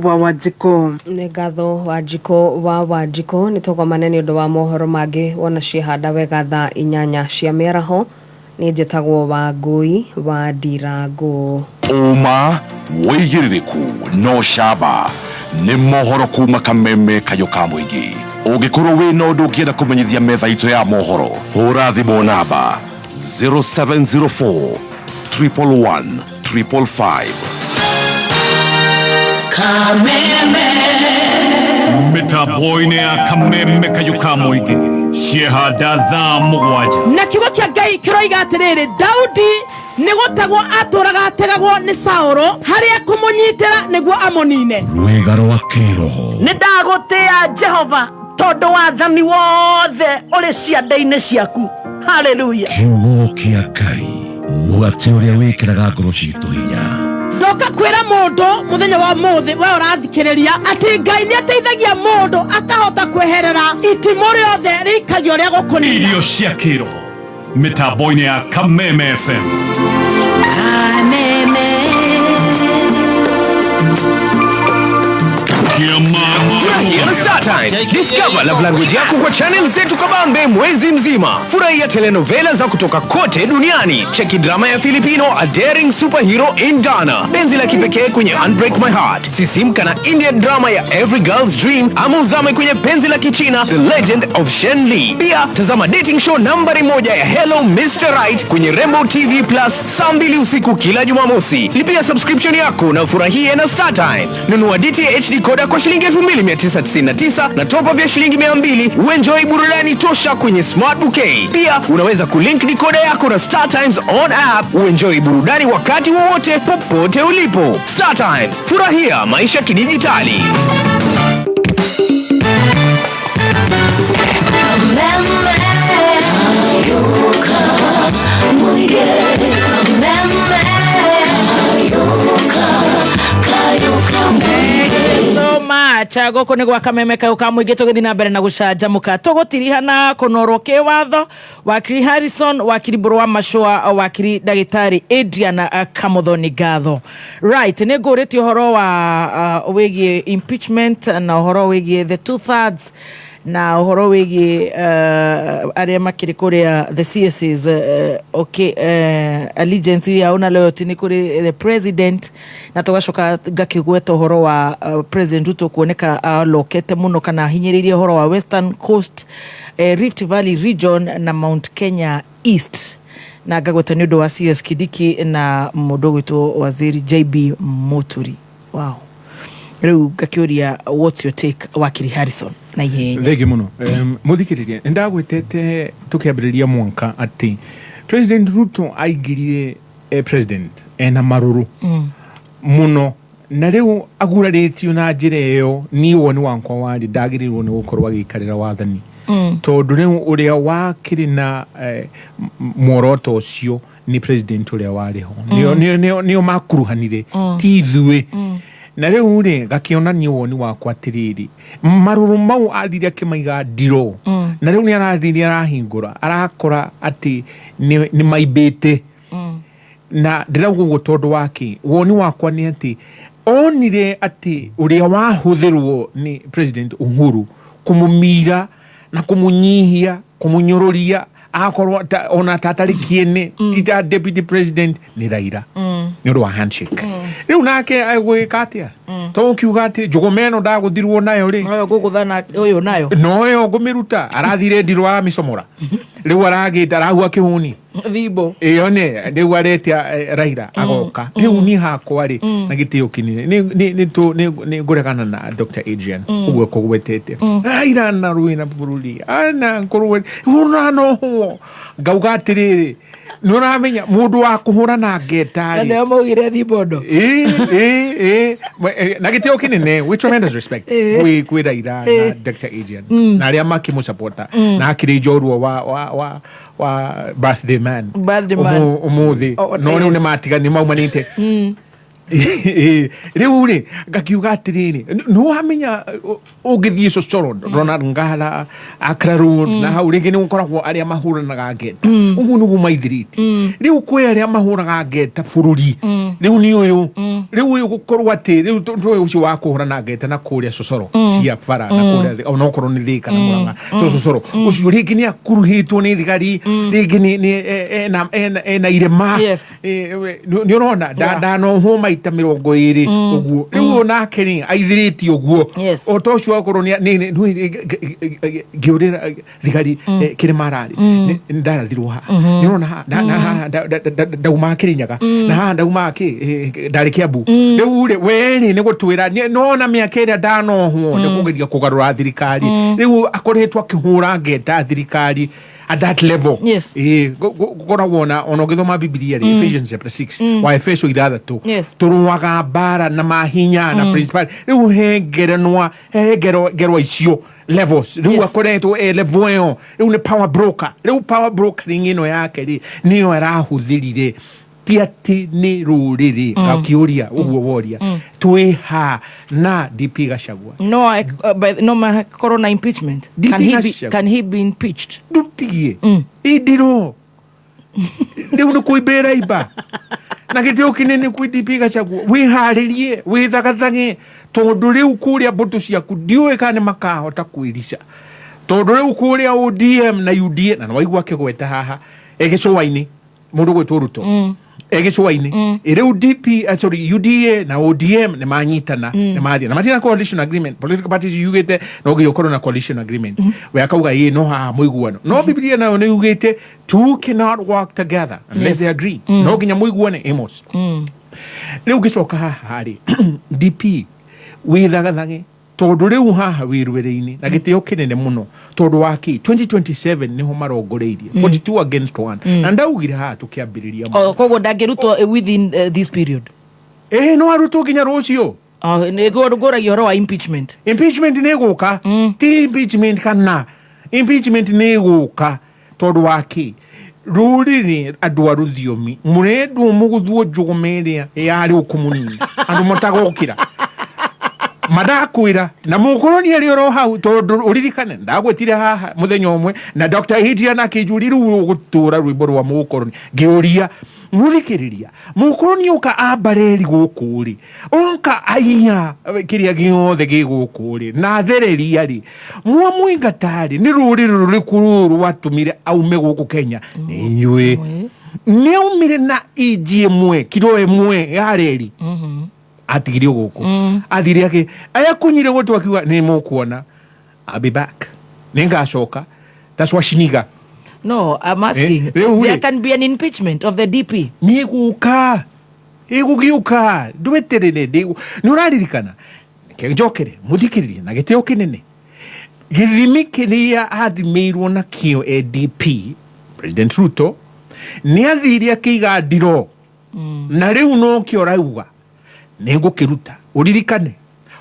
wa Wanjikũ.
Nĩ ngatho Wanjikũ wa Wanjikũ nĩ tũgomane nĩ ũndũ wa mohoro mangĩ wona ciehanda wega thaa 8 cia mĩaraho. Nĩ njĩtagwo Wangũi wa Ndirangũ.
Ũma wĩigĩrĩrĩku no camba nĩ mohoro kuma Kameme kayũ ka mũingĩ. Ũngĩkorwo wĩna ũndũ ũngĩenda kũmenyithia metha itũ ya mohoro, hũra thimũ namba 0704 111 555.
Kameme
mĩtambo-inĩ ya Kameme kayũ ka mũingĩ ciehanda thaa 7
na kiugo kĩa Ngai kĩroiga atĩrĩrĩ, Daudi nĩ gũtegwo atũraga ategagwo nĩ Saũlũ harĩa kũmũnyitĩra nĩguo amũnine.
Rwĩga rwa kĩroho.
Nĩ ndagũtĩa Jehova tondũ wathani wothe ũrĩ ciande-inĩ ciaku. Haleluya.
Kiugo kĩa Ngai mũgate ũrĩa wĩkĩraga ngoro citũ hinya.
Ndoka kwĩra mũndũ mũthenya wa mũthĩ we ũrathikĩrĩria atĩ Ngai nĩ ateithagia mũndũ akahota kweherera itimũ rĩothe rĩikagio rĩa gũkũnina.
Irio cia kĩroho mĩtambo-inĩ ya Kameme FM.
Kameme.
Kĩama
Furahia na Star Times. Discover love language yako kwa channel zetu kabambe mwezi mzima. Furahia telenovela za kutoka kote duniani. Cheki drama ya Filipino A Daring Superhero in Dana. Benzi la kipekee kwenye Unbreak My Heart. Sisimka na Indian drama ya Every Girl's Dream ama uzame kwenye penzi la Kichina The Legend of Shen Li. Pia tazama dating show nambari 1 ya Hello Mr. Right kwenye Rainbow TV Plus saa 2 usiku kila Jumamosi. Lipia subscription yako na ufurahie na Star Times. Nunua DTH decoder kwa shilingi 2999 na top up ya shilingi 200 uenjoy burudani tosha kwenye Smart Bouquet. Pia unaweza kulink decoder yako na Star Times on app uenjoy burudani wakati wowote popote ulipo. Star Times, furahia maisha kidijitali.
So much gũkũ nĩ gwa kameme kayũ ka mũingĩ tũgĩthiĩ na mbere na gũcanjamũka tũgũtiriha na kũnorwo kĩwatho wakiri Harrison, wakiri Mbũrũ wa Macũa, wakiri ndagĩtarĩ Adrian Kamuthoni ngatho. Right, nĩ ngũrĩtie ũhoro wa wĩgiĩ impeachment na ũhoro wĩgiĩ the two thirds na ũhoro wĩgiĩ arĩa makĩrĩ kũrĩa the CSs, okay, allegiance yao na loyalty nĩ kũrĩ the president, na tũgacoka ngakĩgweta ũhoro wa President Ruto kuoneka alokete mũno kana ahinyĩrĩirie ũhoro wa Western Coast, Rift Valley region na Mount Kenya East, na ngagweta nĩ ũndũ wa CS Kindiki na mũndũ ũgwĩtwo Waziri JB Muturi. Wow. Rĩu ngakĩũria, what's your take, wakiri Harrison, na ihenya?
Thengi muno. Muthikiririe, nindagwitete tukiambiriria mwanka ati President Ruto aingirire president ena maruru muno, na riu aguraritio na njira iyo. Ni woni wakwa wari ndagirirwo ni gukorwo agiikarira wathani, tondu riu uria wakiri na muoroto ucio ni president uria wari ho, nio makuruhanire, ti ithuĩ. Na rĩu rĩ, gakĩonania woni wakwa atĩrĩrĩ, marũrũ mau athire akĩmaiga ndirũ, na rĩu nĩ arathire arahingũra, arakora atĩ nĩ maimbĩte. Na ndĩrauga ũguo tondũ wake, woni wakwa nĩ atĩ onire atĩ ũrĩa wahũthĩrwo nĩ President Uhuru kũmũmira na kũmũnyihia, kũmũnyũrũria, akorwo ona ta atarĩ kĩene, ti ta deputy president, nĩ Raila, nĩ ũndũ wa handshake. Rĩu nake egwĩka atĩa? To ũkiuga atĩ njũgũma ĩno ndagũthirwo nayo rĩ,
Ũyũ ngũgũtha ũyũ nayo.
Noyo ngũmĩruta. Arathire ndirũ, aramĩcomora, rĩu aragĩta arahua kĩhuni
thimbo.
Ĩyo nĩ rĩu aretia Raila agoka. Rĩu niĩ hakwa rĩ, na gĩtĩo kĩnene, nĩ ngũregana na Dr. Adrian ũguo kũgwetete Raila na rũĩ na bũrũri ana ngũrwe ũranohwo. Ngauga atĩrĩrĩ, nĩ ũramenya mũndũ wa kũhũra na ngeta
Na
rĩ,
nĩo maugire thimbondo.
Ĩ, na gĩtĩo kĩnene, with tremendous respect kwĩ Raila na Dr. Adrian na arĩa makĩmũsapota, na akĩrĩ njorua wa birthday man.
Birthday man.
Ũmũthĩ.
Oh,
no rĩu
yes.
nĩ matiga, nĩ maumanĩte. Rĩu rĩ, ngakiuga atĩrĩrĩ, nĩ wamenya ũngĩthiĩ cocoro Ronald Ngala, Accra Road, na hau rĩngĩ nĩ gũkoragwo arĩa mahũranaga ngeta. Ũguo nĩguo maithirĩte. Rĩu kwĩ arĩa mahũraga ngeta bũrũri, rĩu nĩ ũyũ, rĩu ũyũ gũkorwo atĩ rĩu tũĩ ũcio wa kũhũrana ngeta na kũrĩa cocoro cia bara na kũrĩa onokorwo nĩ Thĩka na Mũrang'a, to cocoro ũcio rĩngĩ nĩ akuruhĩtwo nĩ thigari, rĩngĩ nĩ ena irema. Nĩ ũrona ndanohwo maita 20 ũguo. Rĩu ũyũ nake rĩ, aithirĩtie ũguo o ta ũcio akorwo ngĩũrĩra thigari kĩrĩma ararĩ ndarathirwo haha, nĩ ũrona haha na haha ndauma Kĩrĩnyaga, na haha ndauma kĩ ndarĩ Kĩambu. Rĩu rĩ, we rĩ, nĩ gũtwĩra nona mĩaka ĩrĩa ndanohwo nĩ kũgeria kũgarũra thirikari. Rĩu akoretwo akĩhũra ngeta thirikari at that level. Gũkoragwo ona ũgĩthoma Bibilia rĩ, Ephesians chapter 6, wa Efeso 6, tũrũaga mbara na mahinya na principal. Rĩu he ngerenwa, he ngerwa icio levels. Rĩu akoretwo e level ĩyo. Rĩu nĩ power broker. Rĩu power brokering ĩno yake rĩ, nĩyo arahũthĩrire, ti atĩ nĩ rũrĩrĩ. Gakĩũria ũguo woria, twĩ ha na DP Gachagua?
No, no makorwo na impeachment.
DP
Can he be,
Gachagua.
can he be impeached?
Ndũtigie indirwo, rĩu nĩ kũimbĩra imba. Na gĩtĩo kĩnene kwĩ DP Gachagua, wĩharĩrie, wĩthagathage, tondũ rĩu kũrĩa mbũtũ ciaku ndiũĩ kana nĩ makahota kwĩrica, tondũ rĩu kũrĩa ODM na UDA, na nĩwaigua akĩgweta haha e gĩcũa-inĩ mũndũ gwĩtwo Ruto, e gĩcũa-inĩ. Rĩu DP, sorry, UDA na ODM nĩ manyitana, nĩ mathiĩ na matirĩ na coalition agreement. Political parties yugĩte no nginya ũkorwo na coalition agreement. We akauga ĩ no haha mũiguano, no Biblia nayo nĩ yugĩte two cannot work together unless they agree. No nginya mũiguane. Amos, rĩu ngĩcoka haha rĩ, DP wĩthagathage, tondũ rĩu haha wĩ rwere-inĩ na gĩtĩo kĩnene mũno, tondũ wa kĩ 2027 nĩho marongoreirie, 42 against 1, na ndaugire haha tũkĩambĩrĩria.
Oh, koguo ndangĩrutwo within this period?
Ĩĩ, no arutwo nginya rũciũ.
Oh, ngũragia ũhoro wa impeachment.
Impeachment nĩ ĩgũka. Ti impeachment kana impeachment nĩ ĩgũka, tondũ wa kĩ rũrĩrĩ andũ a rũthiomi mũrendwo mũgũthuo njũgũma ĩrĩa yarĩ ũkũmũnini, andũ matagokĩra mandakwĩra na mũkoroni arĩ oro hau, tondũ ũririkane ndagwĩtire haha mũthenya ũmwe na Dr. Adrian akĩnjũria, rĩu ũgũtũra rwĩmbo rwa mũkoroni? Ngĩũria mũthikĩrĩria, mũkoroni ũka ambareri gũkũ rĩ, oka aiya kĩrĩa gĩothe gĩ gũkũ rĩ, na thereria rĩ, mwamũingata rĩ, nĩ rũrĩrĩ rũrĩkũ rũrũ rwatũmire aume gũkũ Kenya? Nĩ inyuĩ. Nĩ aumire na inji ĩmwe, kiro ĩmwe ya reri atigirio gũkũ, athire akĩ ayakunyire gũtũ akiuga nĩ mũkuona, I'll be back, nĩ ngacoka ta Schwarzenegger.
No, I'm asking.
Rĩu
There
rĩ.
can be an impeachment of the DP.
Nĩ gũka, ĩgũgĩũka, ndweterere. Nĩ ũraririkana, reke njokere mũthikĩrĩrie na gĩtĩo kĩnene, gĩthimi kĩrĩa athimĩirwo nakĩo ADP President Ruto nĩ athire akĩiga ndiro, na rĩu nokĩo rauga nĩ ngũkĩruta. Ũririkane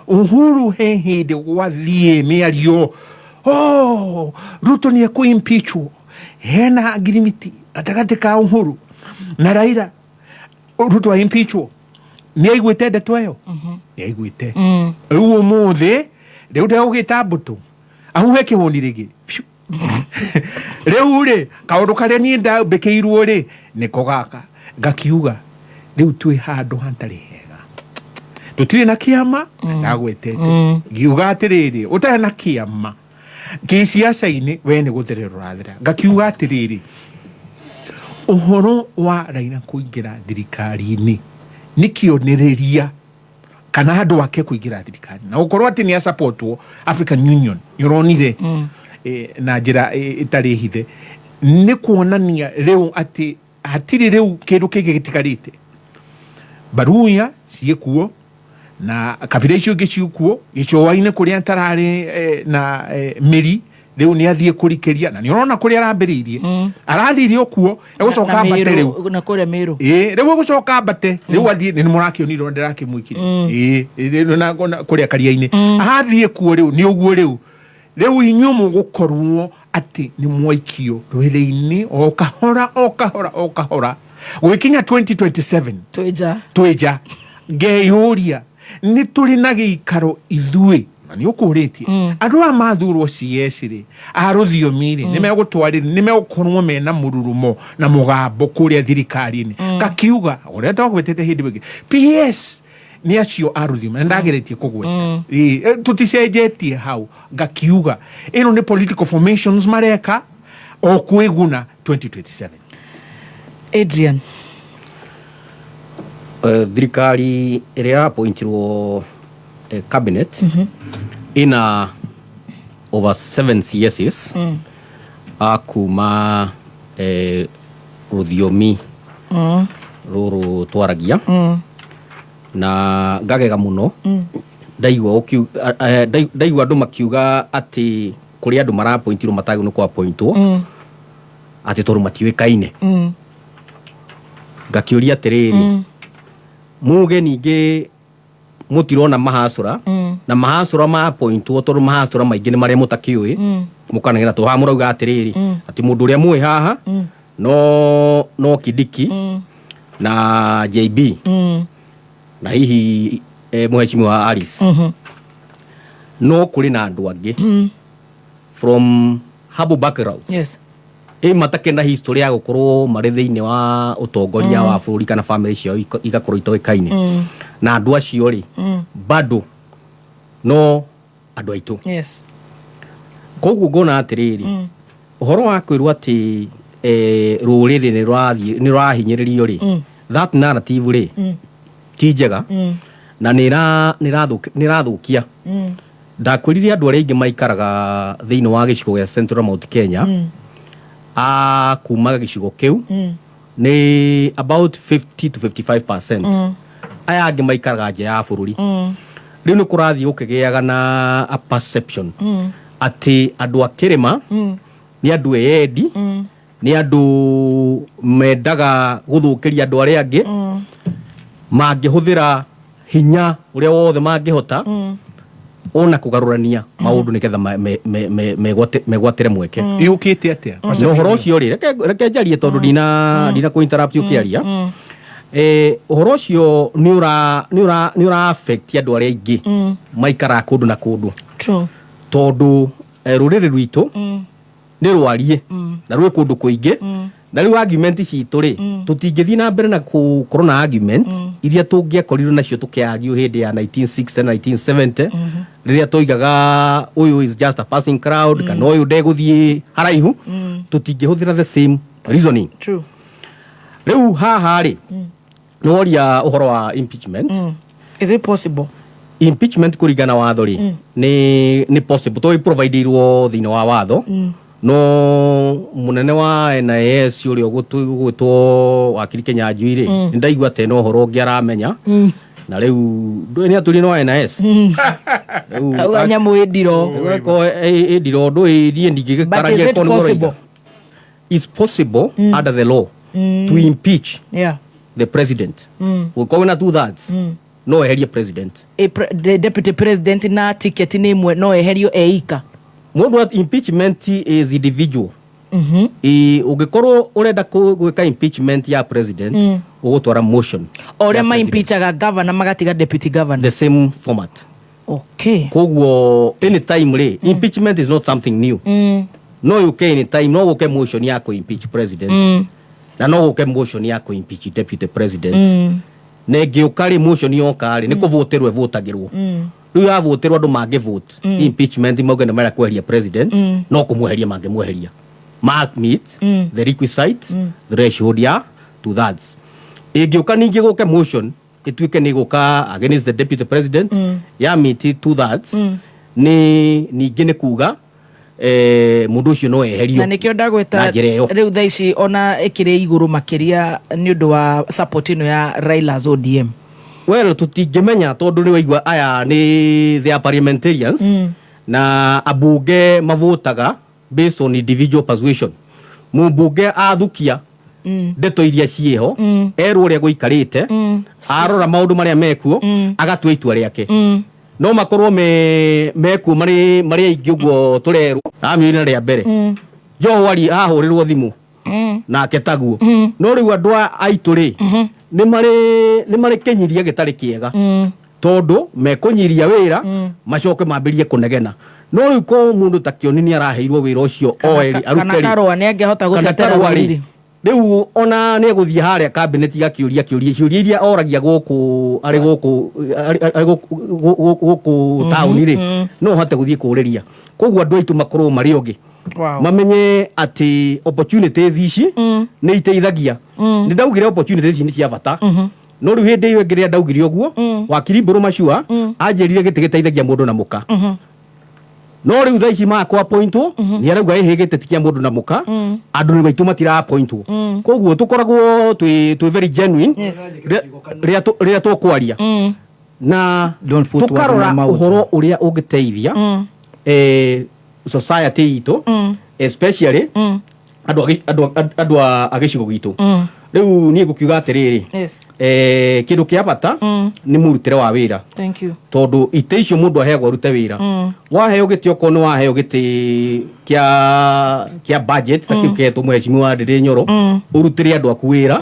Uhuru he hĩndĩ gwathiĩ mĩario, oh, Ruto nĩ ekũimpeachwo, hena ngirimiti gatagatĩ ka Uhuru na Raila, Ruto aimpeachwo. Nĩ aiguĩte ndeto ĩyo, nĩ aiguĩte. Rĩu ũmũthĩ rĩu ndegũgĩta mbũtũ ahuhe kĩhũni rĩngĩ. Phew. Rĩu rĩ, kaũndũ karĩa niĩ ndambĩkĩirwo rĩ, nĩko gaka ngakiuga, rĩu twĩ handũ hatarĩ hega, tũtirĩ na kĩama. Ndagwetete ngiuga atĩrĩrĩ, ũtarĩ na kĩama kĩciaca-inĩ, we nĩ gũtherera ũrathera. Ngakiuga atĩrĩrĩ, ũhoro wa Raila kũingĩra thirikari-inĩ nĩ kĩonereria, kana andũ ake kũingĩra thirikari na gũkorwo atĩ nĩ asupportwo African Union, nĩ ũronire, na njĩra ĩtarĩ hithe, nĩ kuonania rĩu atĩ hatirĩ rĩu kĩndũ kĩngĩ gĩtigarĩte. Baruya ciĩkuo na kabira icio ingĩ ciĩkuo gĩcũa-inĩ kũrĩa tararĩ na mĩri, rĩu nĩ athiĩ kũrikĩria na nĩ ũrona kũrĩa arambĩrĩirie, arathire o kuo, egũcoka
Na
ambate
Meru-
rĩu.
Na kũrĩa Meru.
Ĩĩ, rĩu egũcoka ambate rĩu athiĩ, nĩ mũrakĩonire ũrĩa ndĩrakĩmwĩkire. Ĩĩ, ĩĩ, na kũrĩa karia-inĩ athiĩ kuo rĩu nĩ ũguo. Rĩu inyuĩ mũgũkorwo atĩ nĩ mwaikio rwĩrĩ-inĩ o kahora o kahora o kahora gũgĩkinya 2027.
Twĩnja.
Twĩnja. Ngeyũria, nĩ tũrĩ na gĩikaro ithuĩ? Na nĩ ũkũrĩtie, andũ aya mathurwo CS rĩ, a rũthiomi rĩ, nĩ megũtwarĩra, nĩ megũkorwo mena mũrurumo na mũgambo kũrĩa thirikari-inĩ? Kakiuga ũrĩa twagwetete hĩndĩ ĩngĩ, PS nĩ acio a rũthiomi, na ndageretie kũgweta. Ĩĩ, tũticenjetie hau. Ngakiuga ĩno nĩ political formations mareka o kwĩguna 2027.
Adrian.
Thirikari ĩrĩa ĩrapointirwo, cabinet ina over seven CSs a kuma rũthiomi rũrũ twaragia, na ngagega mũno ndaigua ndaigua andũ makiuga atĩ kũrĩ andũ marapointirwo matagĩrĩirwo nĩ kũapointwo, atĩ tondũ matiũĩkaine. Ngakĩũria atĩrĩrĩ, muge ningĩ mũtirona mahacũra na mahacũra mapointwo, tondũ mahacũra maingĩ nĩ marĩa mũtakĩũĩ, mũkanegena tũ haha mũrauga atĩrĩrĩ, atĩ mũndũ ũrĩa mũĩ haha no Kindiki na JB na hihi mheshimiwa Alice, no kũrĩ na andũ angĩ from humble backgrounds. Ĩ matakĩrĩ na history ya gũkorwo marĩ thĩinĩ wa ũtongoria wa bũrũri kana family ciao igakorwo itoĩkaine. Na andũ acio rĩ, bado no andũ aitũ. Koguo ngona atĩrĩrĩ, ũhoro wa kwĩrwo atĩ rũrĩrĩ nĩ rũrathiĩ nĩ rũrahinyĩrĩrio rĩ, that narrative rĩ, ti njega na nĩ ĩrathũkia. Ndakwĩrire andũ arĩa aingĩ maikaraga thĩinĩ wa gĩcigo gĩa Central Mount Kenya, a kuma gĩcigo kĩu, nĩ about 50 to 55%. Aya angĩ maikaraga nja ya bũrũri. Rĩu nĩ kũrathiĩ gũkĩgĩaga na a perception atĩ andũ a kĩrĩma nĩ andũ eyendi, nĩ andũ mendaga gũthũkĩria andũ arĩa angĩ, mangĩhũthĩra hinya ũrĩa wothe mangĩhota ona kũgarũrania maũndũ nĩgetha megwatĩre mweke.
Yũkĩte atĩa?
Na ũhoro ũcio rĩ, reke njarie tondũ ndina kũ interrupt ũkĩaria. Ũhoro ũcio nĩ ũra affect andũ arĩa aingĩ maikaraga kũndũ na kũndũ. Tondũ rũrĩrĩ rwitũ nĩ rwarie na rwĩ kũndũ kũingĩ, na rĩu argument citũ rĩ, tũtingĩthiĩ na mbere na gũkorwo na argument iria tũngĩakorirwo nacio tũkĩargue hĩndĩ ya 1960 na 1970, rĩrĩa toigaga ũyũ is just a passing crowd kana ũyũ ndegũthiĩ haraihu. Tũtingĩhũthĩra the same reasoning. Rĩu haha rĩ, nĩ woria ũhoro wa impeachment.
Is it possible?
Impeachment kũringana watho rĩ, nĩ possible tondũ ĩprovideirwo thĩinĩ wa watho. No mũnene wa NIS ũrĩa ũgwĩtwo Wakiri Kĩnyanjui rĩ, nĩ ndaigua atĩ no ũhoro ũngĩ aramenya. Na rĩu ndũĩ nĩ atũrire no NIS. Rĩu
Auga nyamũ ĩ ndiro.
Rĩu ĩkorwo ĩ ndiro ndũĩ niĩ ndingĩgĩkaragia.
But is it
korwo nĩguo ũroiga.
possible?
It's possible under the law to impeach the president. Gũkorwo na two thirds, no eherie president.
The deputy president na ticket nĩ ĩmwe, no eherio eika?
Mũndũ impeachment is individual. Ũngĩkorwo ũrenda gwĩka impeachment ya president, ũgũtwara motion.
O ũrĩa
ya president.
Ma-impeachaga governor magatiga deputy governor.
The same format. Koguo anytime rĩ, impeachment is not something new. No yũke anytime, no gũke motion ya kũ-impeach president na no gũke motion ya kũ-impeach deputy president. Na ĩngĩũka rĩ, motion yoka rĩ, nĩ kũvũtĩrwo ĩvũtagĩrwo. Rĩu yavũtĩrwo, andũ mangĩvote impeachment mauge nĩ marenda kweheria president, no kũmweheria mangĩmweheria ma meet the requisite threshold ya two thirds. Ĩngĩũka ningĩ gũke motion ĩtuĩke nĩ gũka against the deputy president, ya meet two thirds, nĩ ningĩ nĩ kuga mũndũ ũcio no eherio
Na nĩkĩo ndagweta
na njĩra ĩyo.
Rĩu thaa ici ona ĩkĩrĩ igũrũ makĩria nĩ ũndũ wa support ĩno ya Raila's ODM.
Well, tũtingĩmenya tondũ nĩ waigua aya nĩ they are parliamentarians, na ambunge mavotaga based on individual persuasion. Mũmbunge athukia ndeto iria ciĩho, erwo ũrĩa gũikarĩte, arora maũndũ marĩa mekuo, agatua itua rĩake. No makorwo me mekuo marĩ aingĩ ũguo tũrerwo amĩrĩ rĩa mbere. Joho ari ahũrĩrwo thimũ nake taguo. No rĩu andũ aitũ rĩ, nĩ marĩ kĩnyiria gĩtarĩ kĩega, tondũ mekũnyiria wĩra macoke mambĩrie kũnegena. No rĩu ko mũndũ ta Kĩoni nĩ araheirwo wĩra ũcio oe rĩ,
kana
arute rĩ.
Karũa nĩ angĩahota
Kana
gũtetera
Karũa rĩ,
rũrĩrĩ.
Rĩu ona nĩ egũthiĩ harĩa cabinet gakĩũria kĩũria, ciũria iria oragia gũkũ arĩ gũkũ arĩ gũkũ taũni rĩ, no hote gũthiĩ kũrĩria. Koguo andũ aitũ makorwo marĩ ogĩ, mamenye atĩ opportunities ici nĩ iteithagia. Nĩ ndaugire opportunities ici nĩ cia bata, no rĩu hĩndĩ ĩyo ĩngĩ rĩrĩa ndaugire ũguo, wakiri Mbũrũ Macua anjĩrire gĩtĩ gĩteithagia mũndũ na mũka. No rĩu thaa ici makwa appointwo, nĩ arauga ĩhĩ gĩtĩ ti kĩa mũndũ na mũka, andũ nĩ maitũ matira appointwo. Koguo tũkoragwo twĩ very genuine rĩrĩa tũkwaria na
Don't put words in
tũkarora
my mouth.
ũhoro ũrĩa ũngĩteithia society itũ, especially andũ a gĩcigo gitũ. Rĩu niĩ ngũkiuga atĩrĩrĩ, kĩndũ kĩa bata nĩ mũrutĩre wa wĩra.
Thank you.
Tondũ itĩ icio mũndũ aheagwo arute wĩra. Waheo gĩtĩ, okorwo nĩ waheo gĩtĩ kĩa budget ta kĩu kĩhetwo mheshimiwa Ndĩrĩ Nyoro, ũrutĩre andũ aku wĩra,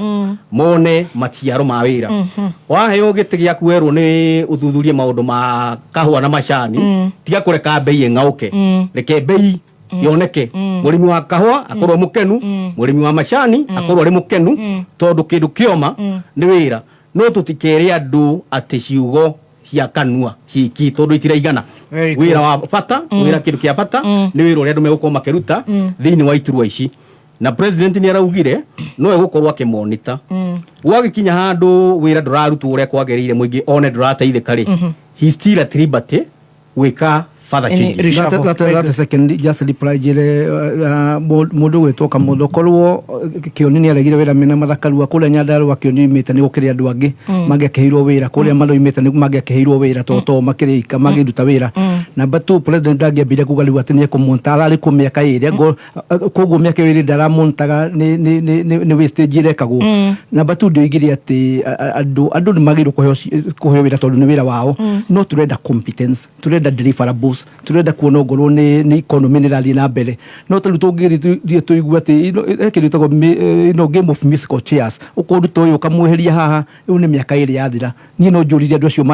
mone maciaro ma wĩra. Waheo gĩtĩ gĩaku werwo nĩ ũthuthurie maũndũ ma kahũa na macani, tiga kũreka mbei ĩng'aũke, reke mbei Yoneke. Mũrĩmi wa kahũa akorwo mũkenu, mũrĩmi wa macani akorwo arĩ mũkenu, tondũ kĩndũ kĩoma nĩ wĩra. No tũtikere andũ atĩ ciugo cia kanua ciki, tondũ itiraigana.
Very good.
Wĩra wa bata, wĩra kĩndũ kĩa bata nĩ wĩra ũrĩa andũ megũkorwo makĩruta thĩinĩ wa iturwa ici, na president nĩ araugire no egũkorwo akĩmonita. Gwagĩkinya handũ wĩra ndũrarutwo ũrĩa kwagĩrĩire, mũingĩ one ndũrateithĩka rĩ, he still at liberty gwĩka further
Any
changes.
reshuffle. Very
That
good.
second just reply njire mundu gwitwo Kamotho, korwo Kioni ni aregire wira mena Mathakarua kuria Nyandarua Kioni imite ni gukiri andu angi mangiakiheirwo wira kuria maroimite ni mangiakiheirwo wira to to makirika magiruta wira. Number 2, president ndangĩambire kuga rĩu atĩ nĩekũmonta ararĩ kuo mĩaka ĩrĩ, koguo mĩaka ĩrĩ ndaramontaga nĩ wastage ĩrekagwo. Number 2, ndioigire atĩ andũ nĩ magĩrĩirwo kũheo wĩra tondũ nĩ wĩra wao, no turenda competence, turenda deliverables, turenda kuona ongorwo nĩ economy nĩ ĩrathiĩ na mbere. No tarĩu tũngĩthiĩ tũigue atĩ he kĩndũ gĩtagwo game of musical chairs, ũkũruta ũyũ ũkamweheria haha, rĩu nĩ mĩaka ĩrĩ yathira. Niĩ no njũririe andũ acio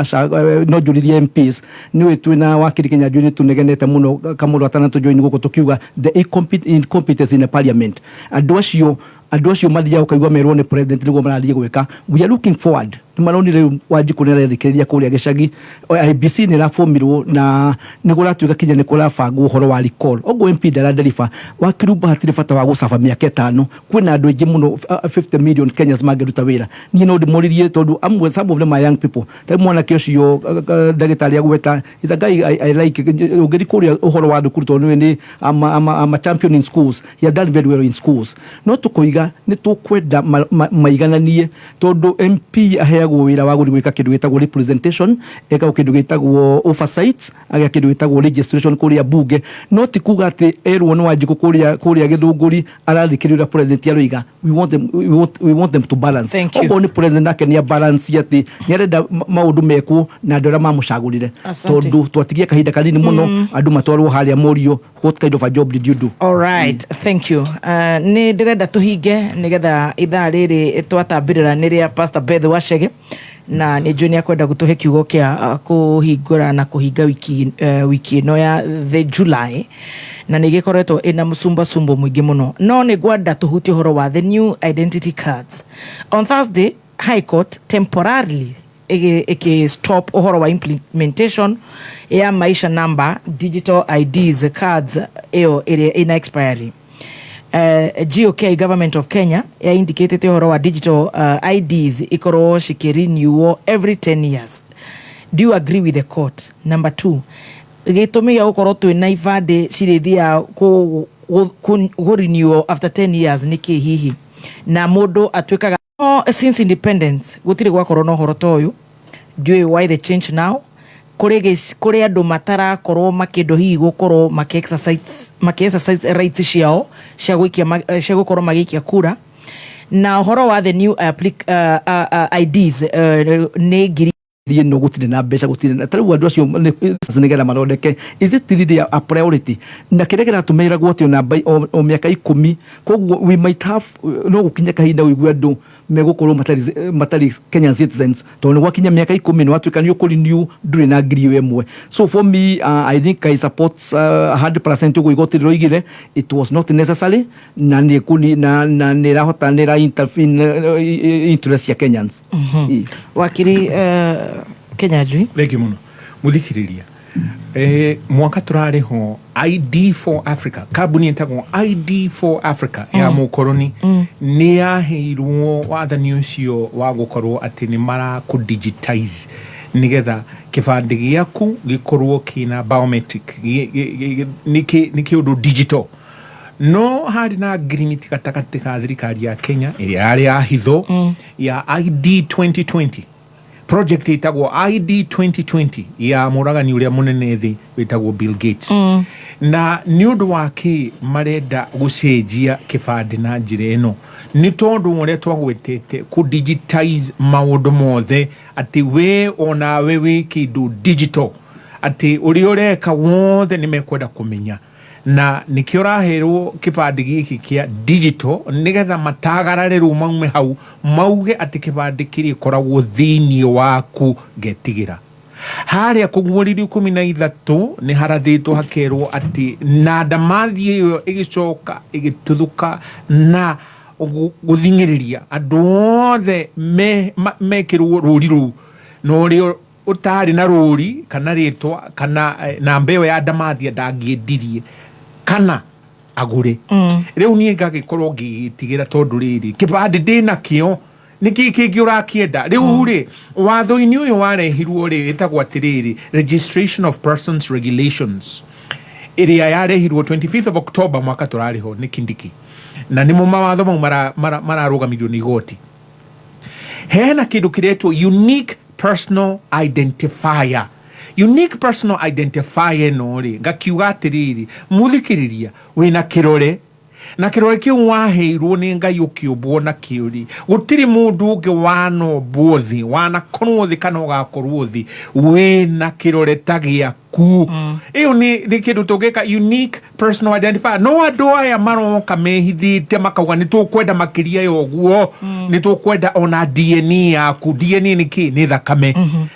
no njũririe MPs, nĩũĩ twĩna wakiri Kĩnyanjui nĩ tũnegenete mũno kamũndũ atanatũjoin gũkũ tũkiuga the incompetence in the parliament. Andũ acio mathiaga ũkaigua merwo nĩ president nĩguo marathiĩ gwĩka. We are looking forward, nĩ maronire rĩu Wanjikũ nĩ arethikĩrĩria kũrĩa gĩcagi. IEBC nĩ ĩrabomirwo na nĩ kũratuĩka kinya nĩ kũrabangwo ũhoro wa recall oguo MP ndaradeliver. Wakirumba hatirĩ bata wa gũcaba mĩaka 5, kwĩna andũ aingĩ mũno, 50 million Kenyans mangĩruta wĩra. Niĩ no ndĩmoririe tondũ amwe, some of them are young people, ta mwanake ũcio ndagĩtarĩ agweta is a guy I like. Ũngĩthi kũrĩa ũhoro wa thukuru, tondũ nĩwe nĩ I'm a champion in schools, he has done very well in schools. No tũkoiga nĩ tũkwenda maigananie, tondũ MP aheagwo wĩra wa gũthiĩ gwĩka kĩndũ gĩtagwo representation, ekagwo kĩndũ gĩtagwo oversight, agĩa kĩndũ gĩtagwo registration kũrĩa bunge, no ti kuga atĩ erwo nĩ Wanjikũ kũrĩa Gĩthũngũri arathikĩrĩria ũrĩa president aroiga. We want them to balance.
Thank you.
Okorwo nĩ president nake nĩ balance atĩ nĩ arenda maũndũ mekwo na andũ arĩa mamũcagũrire.
Asante.
Tondũ twatigie kahinda kanini mũno andũ matwarwo harĩa morio, what kind of a job did you do?
All right, thank you. Nĩ ndĩrenda tũhinge nĩgetha ithaa rĩrĩ twatambĩrĩra nĩ rĩa Pastor Beth Wachege, na nĩ njũĩ nĩ akwenda gũtũhe kiugo kĩa kũhingũra na kũhinga wiki ĩno ya the July, na nĩ gĩkoretwo ĩna mũcumbacumbo mũingĩ mũno, no nĩ ngwenda tũhutie ũhoro wa the new identity cards. On Thursday, High Court temporarily ĩkĩ stop ũhoro wa implementation ya maisha number digital IDs cards ĩyo ĩrĩa ĩna expiry. GOK, Government of Kenya, ya indicated ũhoro wa digital IDs ikorwo cikĩrenewo every 10 years. Do you agree with the court? Number two, gĩtũmi gĩa gũkorwo twĩna ibandĩ cirĩthiaga kũ renew after 10 years nĩ kĩ hihi? Na mũndũ atuĩkaga no, since independence gũtirĩ gwakorwo na ũhoro ta ũyũ. Ndiũĩ why the change now. Kũrĩ andũ matarakorwo makĩndwo hihi gũkorwo makĩ exercise rights ciao cia gũikia cia gũkorwo magĩikia kura, na ũhoro wa the new IDs nĩ ngiri
ĩno gũtirĩ na mbeca, gũtirĩ na tarĩu andũ acio nĩgetha mathondeke. Is it really a priority? Na kĩrĩa kĩratũmĩragwo atĩ ona o mĩaka 10, koguo we might have no gũkinya kahinda ũigue andũ megũkorwo matarĩ Kenyan citizens, tondũ nĩ gwakinya mĩaka 10 nĩ watuĩka nĩ ũkũrenew ndũrĩ na ngiri ĩyo ĩmwe. So for me, I think I support 100% ũguo igoti rĩroigire. It was not necessary na nĩ kuni na nĩ ĩrahota nĩ ĩra intervene interest ya Kenyans.
Wakiri Kenyanjui.
Thengi muno muthikiriria. Mwaka turarĩ ho ID for Africa, kambuni ĩtagwo ID for Africa ya mũkoroni nĩ yaheirwo wathani ũcio wa gũkorwo atĩ nĩ marakũ digitize nĩgetha kĩbandĩ gĩaku gĩkorwo kĩna biometric, nĩ kĩũndũ digital. No harĩ na ngirimiti gatagatĩ ka thirikari ya Kenya ĩrĩa yarĩ ya hitho ya ID 2020 project ĩtagwo ID 2020 ya mũragani ũrĩa mũnene thĩ wĩtagwo Bill Gates. Na nĩ ũndũ wa kĩ marenda gũcenjia kĩbandĩ na njĩra ĩno? Nĩ tondũ ũrĩa twagwetete kũ digitize maũndũ mothe, atĩ we onawe wĩ kĩndũ digital, atĩ ũrĩa ũreka wothe nĩ mekwenda kũmenya, na nĩkĩo ũraherwo kĩbandĩ gĩkĩ kĩa digital nĩgetha matagarare rĩu maume hau mauge atĩ kĩbandĩ kĩrĩkoragwo thĩiniĩ waku. Ngetigĩra Harĩa kũguũrĩrio 13 nĩ harathĩtwo hakerwo atĩ na ndamathi ĩyo ĩgĩcoka ĩgĩtuthũka na gũthing'ĩrĩria andũ othe mekĩrwo rũri rũu, na ũrĩa ũtarĩ na rũri kana rĩtwa kana namba ĩyo ya ndamathia ndangĩendirie kana agũre. Rĩu niĩ ngagĩkorwo ngĩgĩtigĩra tondũ rĩrĩ kĩbandĩ ndĩnakĩo, nĩkĩ kĩngĩ ũrakĩenda? Rĩu rĩ, watho-inĩ ũyũ warehirwo rĩ, ĩtagwo atĩrĩrĩ Registration of Persons Regulations, ĩrĩa yarehirwo 25th of October mwaka tũrarĩho nĩ Kindiki, na nĩmo mawatho mau mararũgamirio nĩ igoti. Hena kĩndũ kĩretwo unique personal identifier. Unique personal identifier ĩno rĩ, ngakiuga atĩrĩrĩ, mũthikĩrĩria, wĩna kĩrore na kĩrore kĩu waheirwo nĩ Ngai ũkĩũmbwo nakĩo rĩ, gũtirĩ mũndũ ũngĩ wanombwo thĩ, wanakorwo thĩ kana ũgakorwo thĩ wĩna kĩrore ta gĩaku. Ĩyo nĩ kĩndũ tũngĩka unique personal identifier. No andũ aya maroka mehithĩte makauga nĩ tũkwenda makĩria ya ũguo, nĩ tũkwenda ona DNA yaku. DNA nĩ kĩ? Nĩ thakame.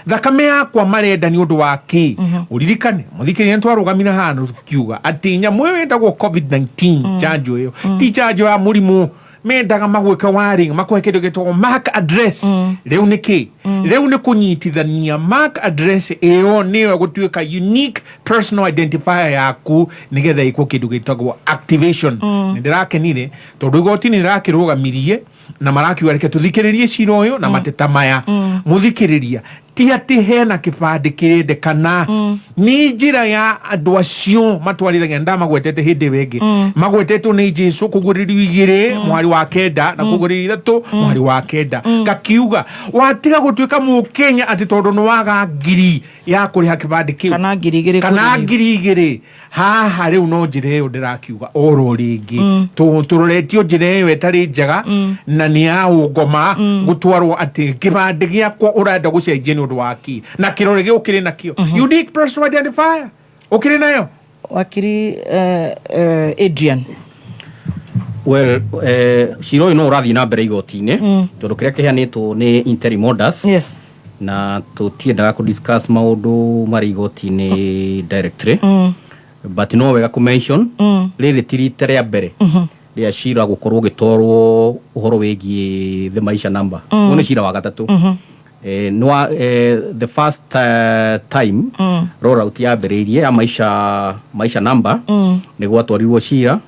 Thakame yakwa marenda nĩ ũndũ wa kĩ? Ũririkane, mũthikĩrĩria, nĩ twarũgamire haha tukiuga atĩ nyamũ ĩyo ĩtagwo COVID-19 njanjo ĩyo ti njanjo ya mũrimũ. Mendaga magwĩke waring, makũhe kĩndũ gĩtagwo MAC address. Rĩu nĩ kĩ? Rĩu nĩ kũnyitithania MAC address ĩyo nĩyo gũtuĩka unique personal identifier yaku, nĩgetha ĩkwo kĩndũ gĩtagwo activation. Nĩ ndĩrakenire tondũ igoti nĩ rĩrakĩrũgamirie na marakiuga reke tũthikĩrĩrie cira ũyũ na mateta maya. Mũthikĩrĩria, ti atĩ hena kĩbandĩ kĩrendekana, nĩ njĩra ya andũ acio matwarithagia. Ndamagwetete hĩndĩ ĩyo ĩngĩ, magwetetwo nĩ Jesu kũguũrĩrio 2 mwari wa 9 na kũguũrĩrio 3 mwari wa 9. Ngakiuga watiga gũtuĩka mũkenya atĩ tondũ nĩ waga ngiri ya kũrĩha kĩbandĩ kĩu
kana 2000.
Kana
kũrĩhio.
2000 haha. Rĩu no njĩra ĩyo ndĩrakiuga oro rĩngĩ, tũroretio njĩra ĩyo ĩtarĩ njega na nĩ ya ũngoma, gũtwarwo atĩ kĩbandĩ gĩakwa ũrenda gũcenjia nĩ ũndũ wa kĩ, na kĩrore gĩ ũkĩrĩ nakĩo, unique personal identifier ũkĩrĩ nayo.
Wakiri Adrian.
Well, cira ũyũ no ũrathiĩ na mbere igoti-inĩ, tondũ kĩrĩa kĩheanĩtwo nĩ interim orders, na tũtiendaga kũ discuss maũndũ marĩ igoti-inĩ directly, but no wega kũ mention rĩrĩ ti rita rĩa mbere rĩa cira gũkorwo ũgĩtwarwo ũhoro wĩgiĩ the maisha number. Ũyũ nĩ cira wa gatatũ. The first time rollout yambĩrĩirie ya maisha number, nĩ gwatwarirwo cira,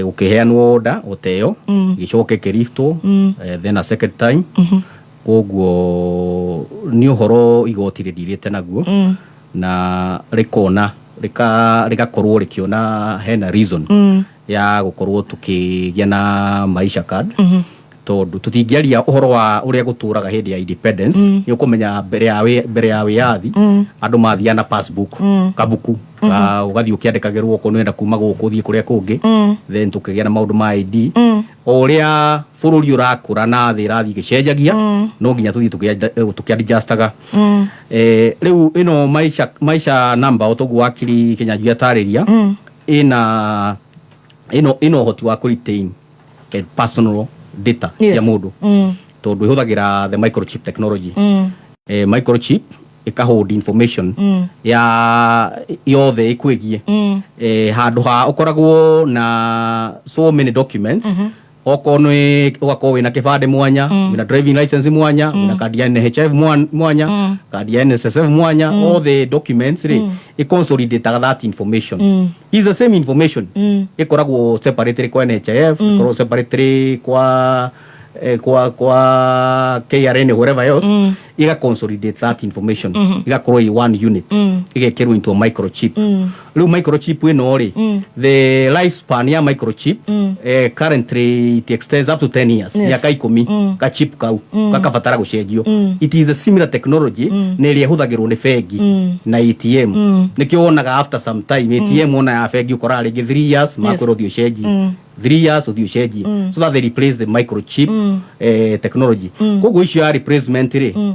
gũkĩheanwo order gũteo, gĩcoke kĩriftwo, then a second time. Koguo nĩ ũhoro igoti rĩndirĩte naguo na rĩkona rĩgakorwo rĩkĩona hena reason ya gũkorwo tũkĩgĩa na maisha card, tondũ tũtingĩaria ũhoro wa ũrĩa gũtũraga hĩndĩ ya independence. Nĩ ũkũmenya mbere ya wĩyathi andũ mathiaga na passbook, kabuku ũgathiĩ ũkĩandĩkagĩrwo okorwo nĩwenda kuma gũkũ ũthiĩ kũrĩa kũngĩ. Then tũkĩgĩa na maũndũ ma ID. O ũrĩa bũrũri ũrakũra na thĩ ĩrathiĩ ĩgĩcenjagia, no nginya tũthiĩ tũkĩadjustaga. Rĩu ĩno maisha number, o toguo wakiri Kĩnyanjui atarĩria, ĩna ĩno ũhoti wa kũ retain personal data cia mũndũ, tondũ ĩhũthagĩra the microchip technology. Microchip ĩka hold information ya yothe ĩkwĩgiĩ, handũ ha ũkoragwo na so many documents, okorwo nĩ ũgakorwo wĩna kĩbandĩ mwanya, wĩna driving license mwanya, wĩna kandi ya NHIF mwanya, kandi ya NSSF mwanya, all the documents rĩ, ĩ that information is the same information ĩkoragwo separately kwa NHIF, ĩkoragwo separately kwa KRA, wherever else, iga consolidate that information, igakorwo i one unit, igekĩrwo into a microchip. Rĩu microchip ĩno rĩ, the lifespan ya microchip, currently it extends up to 10 years, mĩaka 10. Ka chip kau gakabatara gũcenjio. It is a similar technology na ĩrĩa ĩhũthagĩrwo nĩ bengi na ATM. Nĩkĩo wonaga after some time ATM ona ya bengi ũkoraga rĩngĩ 3 years makwĩra ũthiĩ ũcenjie, 3 years ũthiĩ ũcenjie, so that they replace the microchip technology. Koguo issue ya replacement rĩ,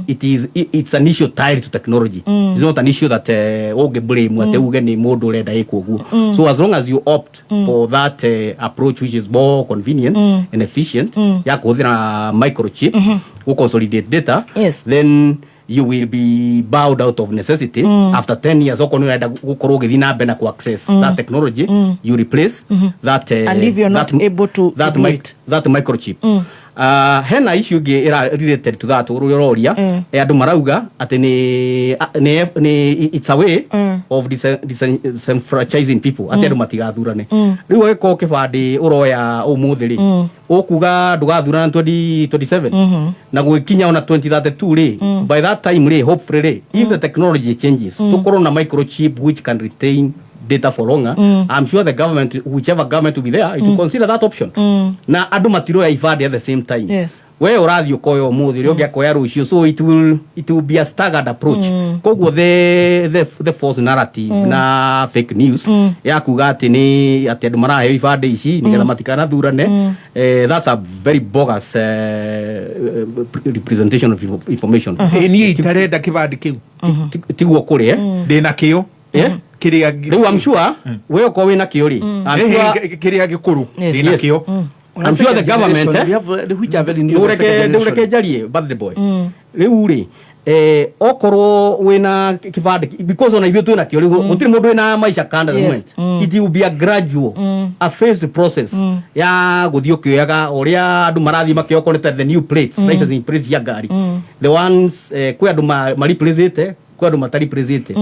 it's an issue tied to technology. It's not an issue that ũngĩ blame atĩ uge nĩ mũndũ ũrenda ĩkwo ũguo. So as long as you opt for that approach, which is more convenient and efficient, ya kũhũthĩra microchip gũ consolidate data, then You will be bowed out of necessity after 10 years. Okorwo nĩ ũrenda gũkorwo ũgĩthiĩ na mbere na ku access that technology, you replace that
And if you're not able
that,
to do
mic
it.
That microchip. Hena issue ĩngĩ ĩra related to that ũrĩa ũroria. Andũ marauga atĩ nĩ it's a way of disenfranchising people, atĩ andũ matigathurane. Rĩu agĩkorwo kĩbandĩ ũroya ũmũthĩ rĩ, ũkuga ndũgathurana 2027 na gwĩkinya ona 2032 rĩ, by that time rĩ, hopefully rĩ, if the technology changes, tũkorwo na microchip which can retain data for longer, I'm sure the government, whichever government will be there, it will consider that option. Na andũ matiroya ibandĩ at the same time. We ũrathiĩ ũkoya ũmũthĩ, ũrĩa ũngĩ akoya rũciũ, so it will be a staggered approach. Koguo the false narrative na fake news ya kuga atĩ nĩ atĩ andũ maraheo ibandĩ ici nĩgetha matikanathurane, that's a very bogus representation of information.
Ĩ niĩ itarenda kĩbandĩ kĩu.
Tiguo kũrĩ, eh?
Ndĩna kĩo.
Eh?
Kĩrĩa
Rĩu I'm sure we okorwo wĩna kĩo rĩ, I'm sure
kĩrĩa gĩkũrũ ndĩna kĩo.
I'm sure the government,
We have, which are very new, the second generation.
Ndũreke njarie, birthday boy. Rĩu rĩ, okorwo wĩna kĩbandĩ, because ona ithuĩ twĩna kĩo rĩu, gũtirĩ mũndũ wĩna maica kanda the moment. It will be a gradual, a phased process ya gũthiĩ ũkĩoyaga ũrĩa andũ marathiĩ makĩoya ta the new plates, licensing plates cia ngari, the ones, kwĩ andũ mareplaceĩte, kwĩ andũ matareplaceĩte.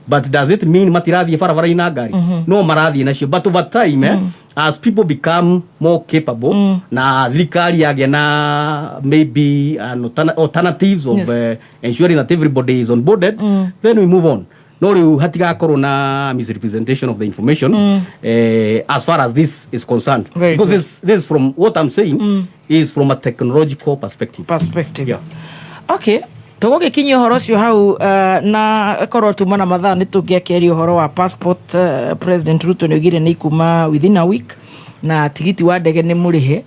But does it mean matirathiĩ barabara-inĩ na ngari? No marathiĩ nacio, but over time, as people become more capable, na thirikari yagĩa na maybe an alternatives of ensuring that everybody is onboarded, then we move on. No rĩu hatigakorwo na misrepresentation of the information, as far as this is concerned.
Very
Because
good.
this from what I'm saying is from a technological perspective.
Perspective.
Yeah.
Okay, tũgũgĩkinyia ũhoro ũcio hau, na korwo tuma na mathaa nĩ tũngĩakĩaria ũhoro wa passport. President Ruto nĩ oigire nĩ ikuma within a week, na tigiti wa ndege nĩ mũrĩhe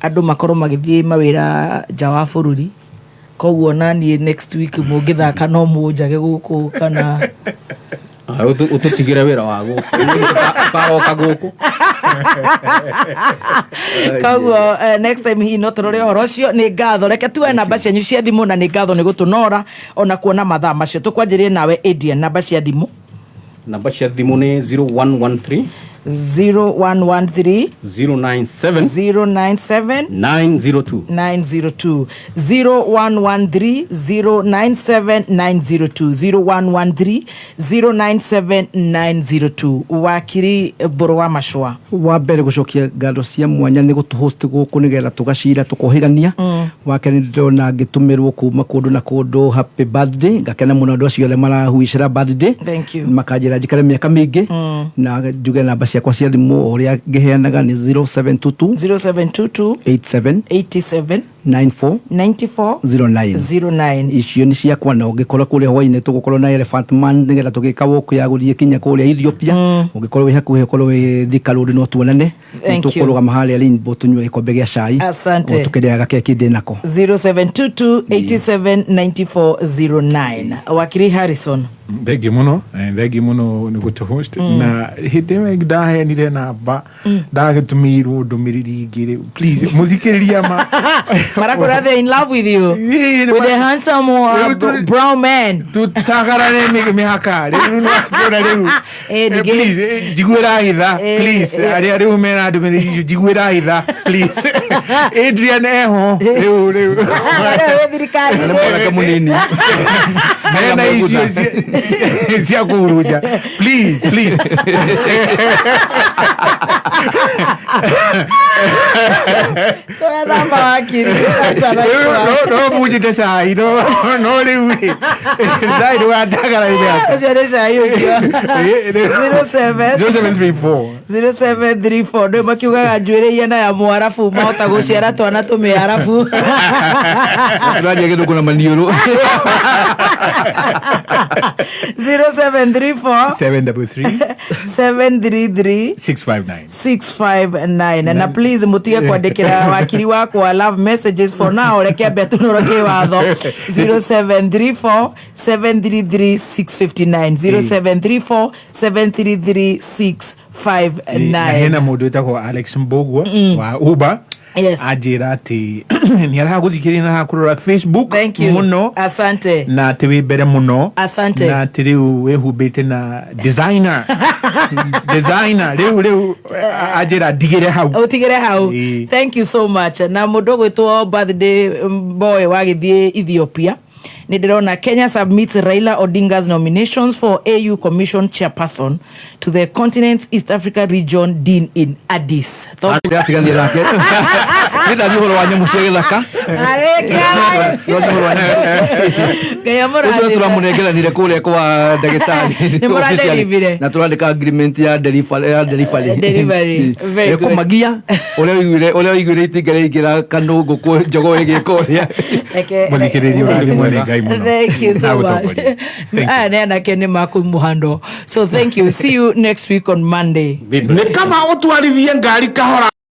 andũ makorwo magĩthiĩ mawĩra nja wa bũrũri. Koguo naniĩ next week mũngĩthaka no mũnjage gũkũ kana
Ah, ũtũtigĩre wĩra wa gũkũ, ũkaroka gũkũ.
Koguo next time hihi no tũrore ũhoro ũcio. Nĩ ngatho, reke tuoe namba cianyu cia thimũ, na nĩ ngatho nĩ gũtũnora ona kuona mathaa macio. Tũkwanjĩrĩrie nawe Adrian, namba cia thimũ.
Namba cia thimũ nĩ 0113
0113
097
097
902.
902. 0113 097 902, 0113 097 902. Wakiri Mbũrũ wa Macũa.
Wa mbere gũcokia ngatho cia mwanya nĩ gũtũhost gũkũ nĩgetha tũgacira tũkohĩgania. Wa kerĩ, ndĩrona ngĩtũmĩrwo kuma kũndũ na kũndũ happy birthday, ngakena mũno andũ acio othe marahuicĩra birthday.
Thank you.
Makanjĩra njikare mĩaka mĩingĩ, na njuge namba ciakwa cia thimũ o ũrĩa ngĩheanaga nĩ 0722
0722
87
87
94
94
09.
09.
Icio nĩ ciakwa, na ũngĩkorwo kũrĩa hwainĩ tũgũkorwo na Elephant Man nĩgetha tũgĩka walk ya gũthiĩ kinya kũrĩa Ethiopia. Ũngĩkorwo wĩ hakuhĩ, ũkorwo wĩ Thika Road, no tuonane.
Thank you.
Tũkũrũgama harĩa Rainbow tũnyue gĩkombe gĩa cai.
Asante.
O tũkĩrĩaga keki ndĩ nako.
0722 87 94 09. Wakiri Harrison.
Thengi muno, thengi muno nĩ gũtũ host. Na hĩndĩ ĩyo ĩngĩ ndaheanire namba, ndagĩtũmĩirwo ndũmĩrĩri ingĩ rĩ, please mũthikĩrĩria ma
Marakura, they're in love with you, with the handsome brown man.
Tutagarare mĩhaka rĩu nĩwakĩona rĩu.
Ningĩ-
Please, njiguĩra hitha. Please, arĩa rĩu mena ndũmĩrĩri icio, njiguĩra hitha please. Adrian eho rĩu.
Rĩu wĩ thirikari-inĩ.
Nĩ mwanake mũnini.
Mena icio cia kũhurunja, please, please.
Toya namba, wakiri. That's a nice one.
No munjite cai, no rĩu rĩ, cai ndũgatagara mĩhaka.
Ũcio nĩ cai ũcio. 07
0734
0734. Ndå makiugaga njuä rä na ya mwarabu mahota gå ciara twana tå mä arabu.
Tũranjia gĩthũngũ na maniũrũ.
0734
733
733
659.
659. Na please mutige kwandĩkĩra wakiri wakwa love messages for now, reke ambe atũnũrwo watho. 0734 733 659, 0734 733 59.
Na hena må ndå wä tagwo Alex Mbogua wa Uber.
Yes.
Anjä ra atä nä aragå thikä rä na kå rora Facebook.
Thank you.
Må no.
Asante.
Na atä wä mbere må no.
Asante.
Na atä rä u wä humbä te na designer designer rä u rä u anjä ra ndigä re hau.
Utigire hau.
Ĩĩ.
Thank you so much. Na mundu gwitwo birthday boy wagithie Ethiopia, nä ndärona Kenya submits Raila Odinga's nominations for AU Commission chairperson to the continent's East Africa region dean in Addis.
Ndĩratiganire nake nĩ ndathi ũhoro wa nyamũ cia gĩthaka.
Ngai
ũcio
amũrathime.
tũramũnengeranire kũrĩa kwa ndagĩtarĩ
Nĩ mũraderivire.
na tũrandĩka agreement ya delivery, ya delivery.
Delivery. Very good.
Ĩkũmagia ũrĩa ũiguire itinga rĩaingĩra kanũ ngũkũ njogoo ĩgĩka ũrĩa.
Mũthikĩrĩria ũrathimwo nĩ Ngai mũno.
Thank you so much.
Agũtongorie.
Aya nĩ anake nĩ makumuhando. So thank you. See you next week on Monday.
Nä kaba å twarithie ngari kahora.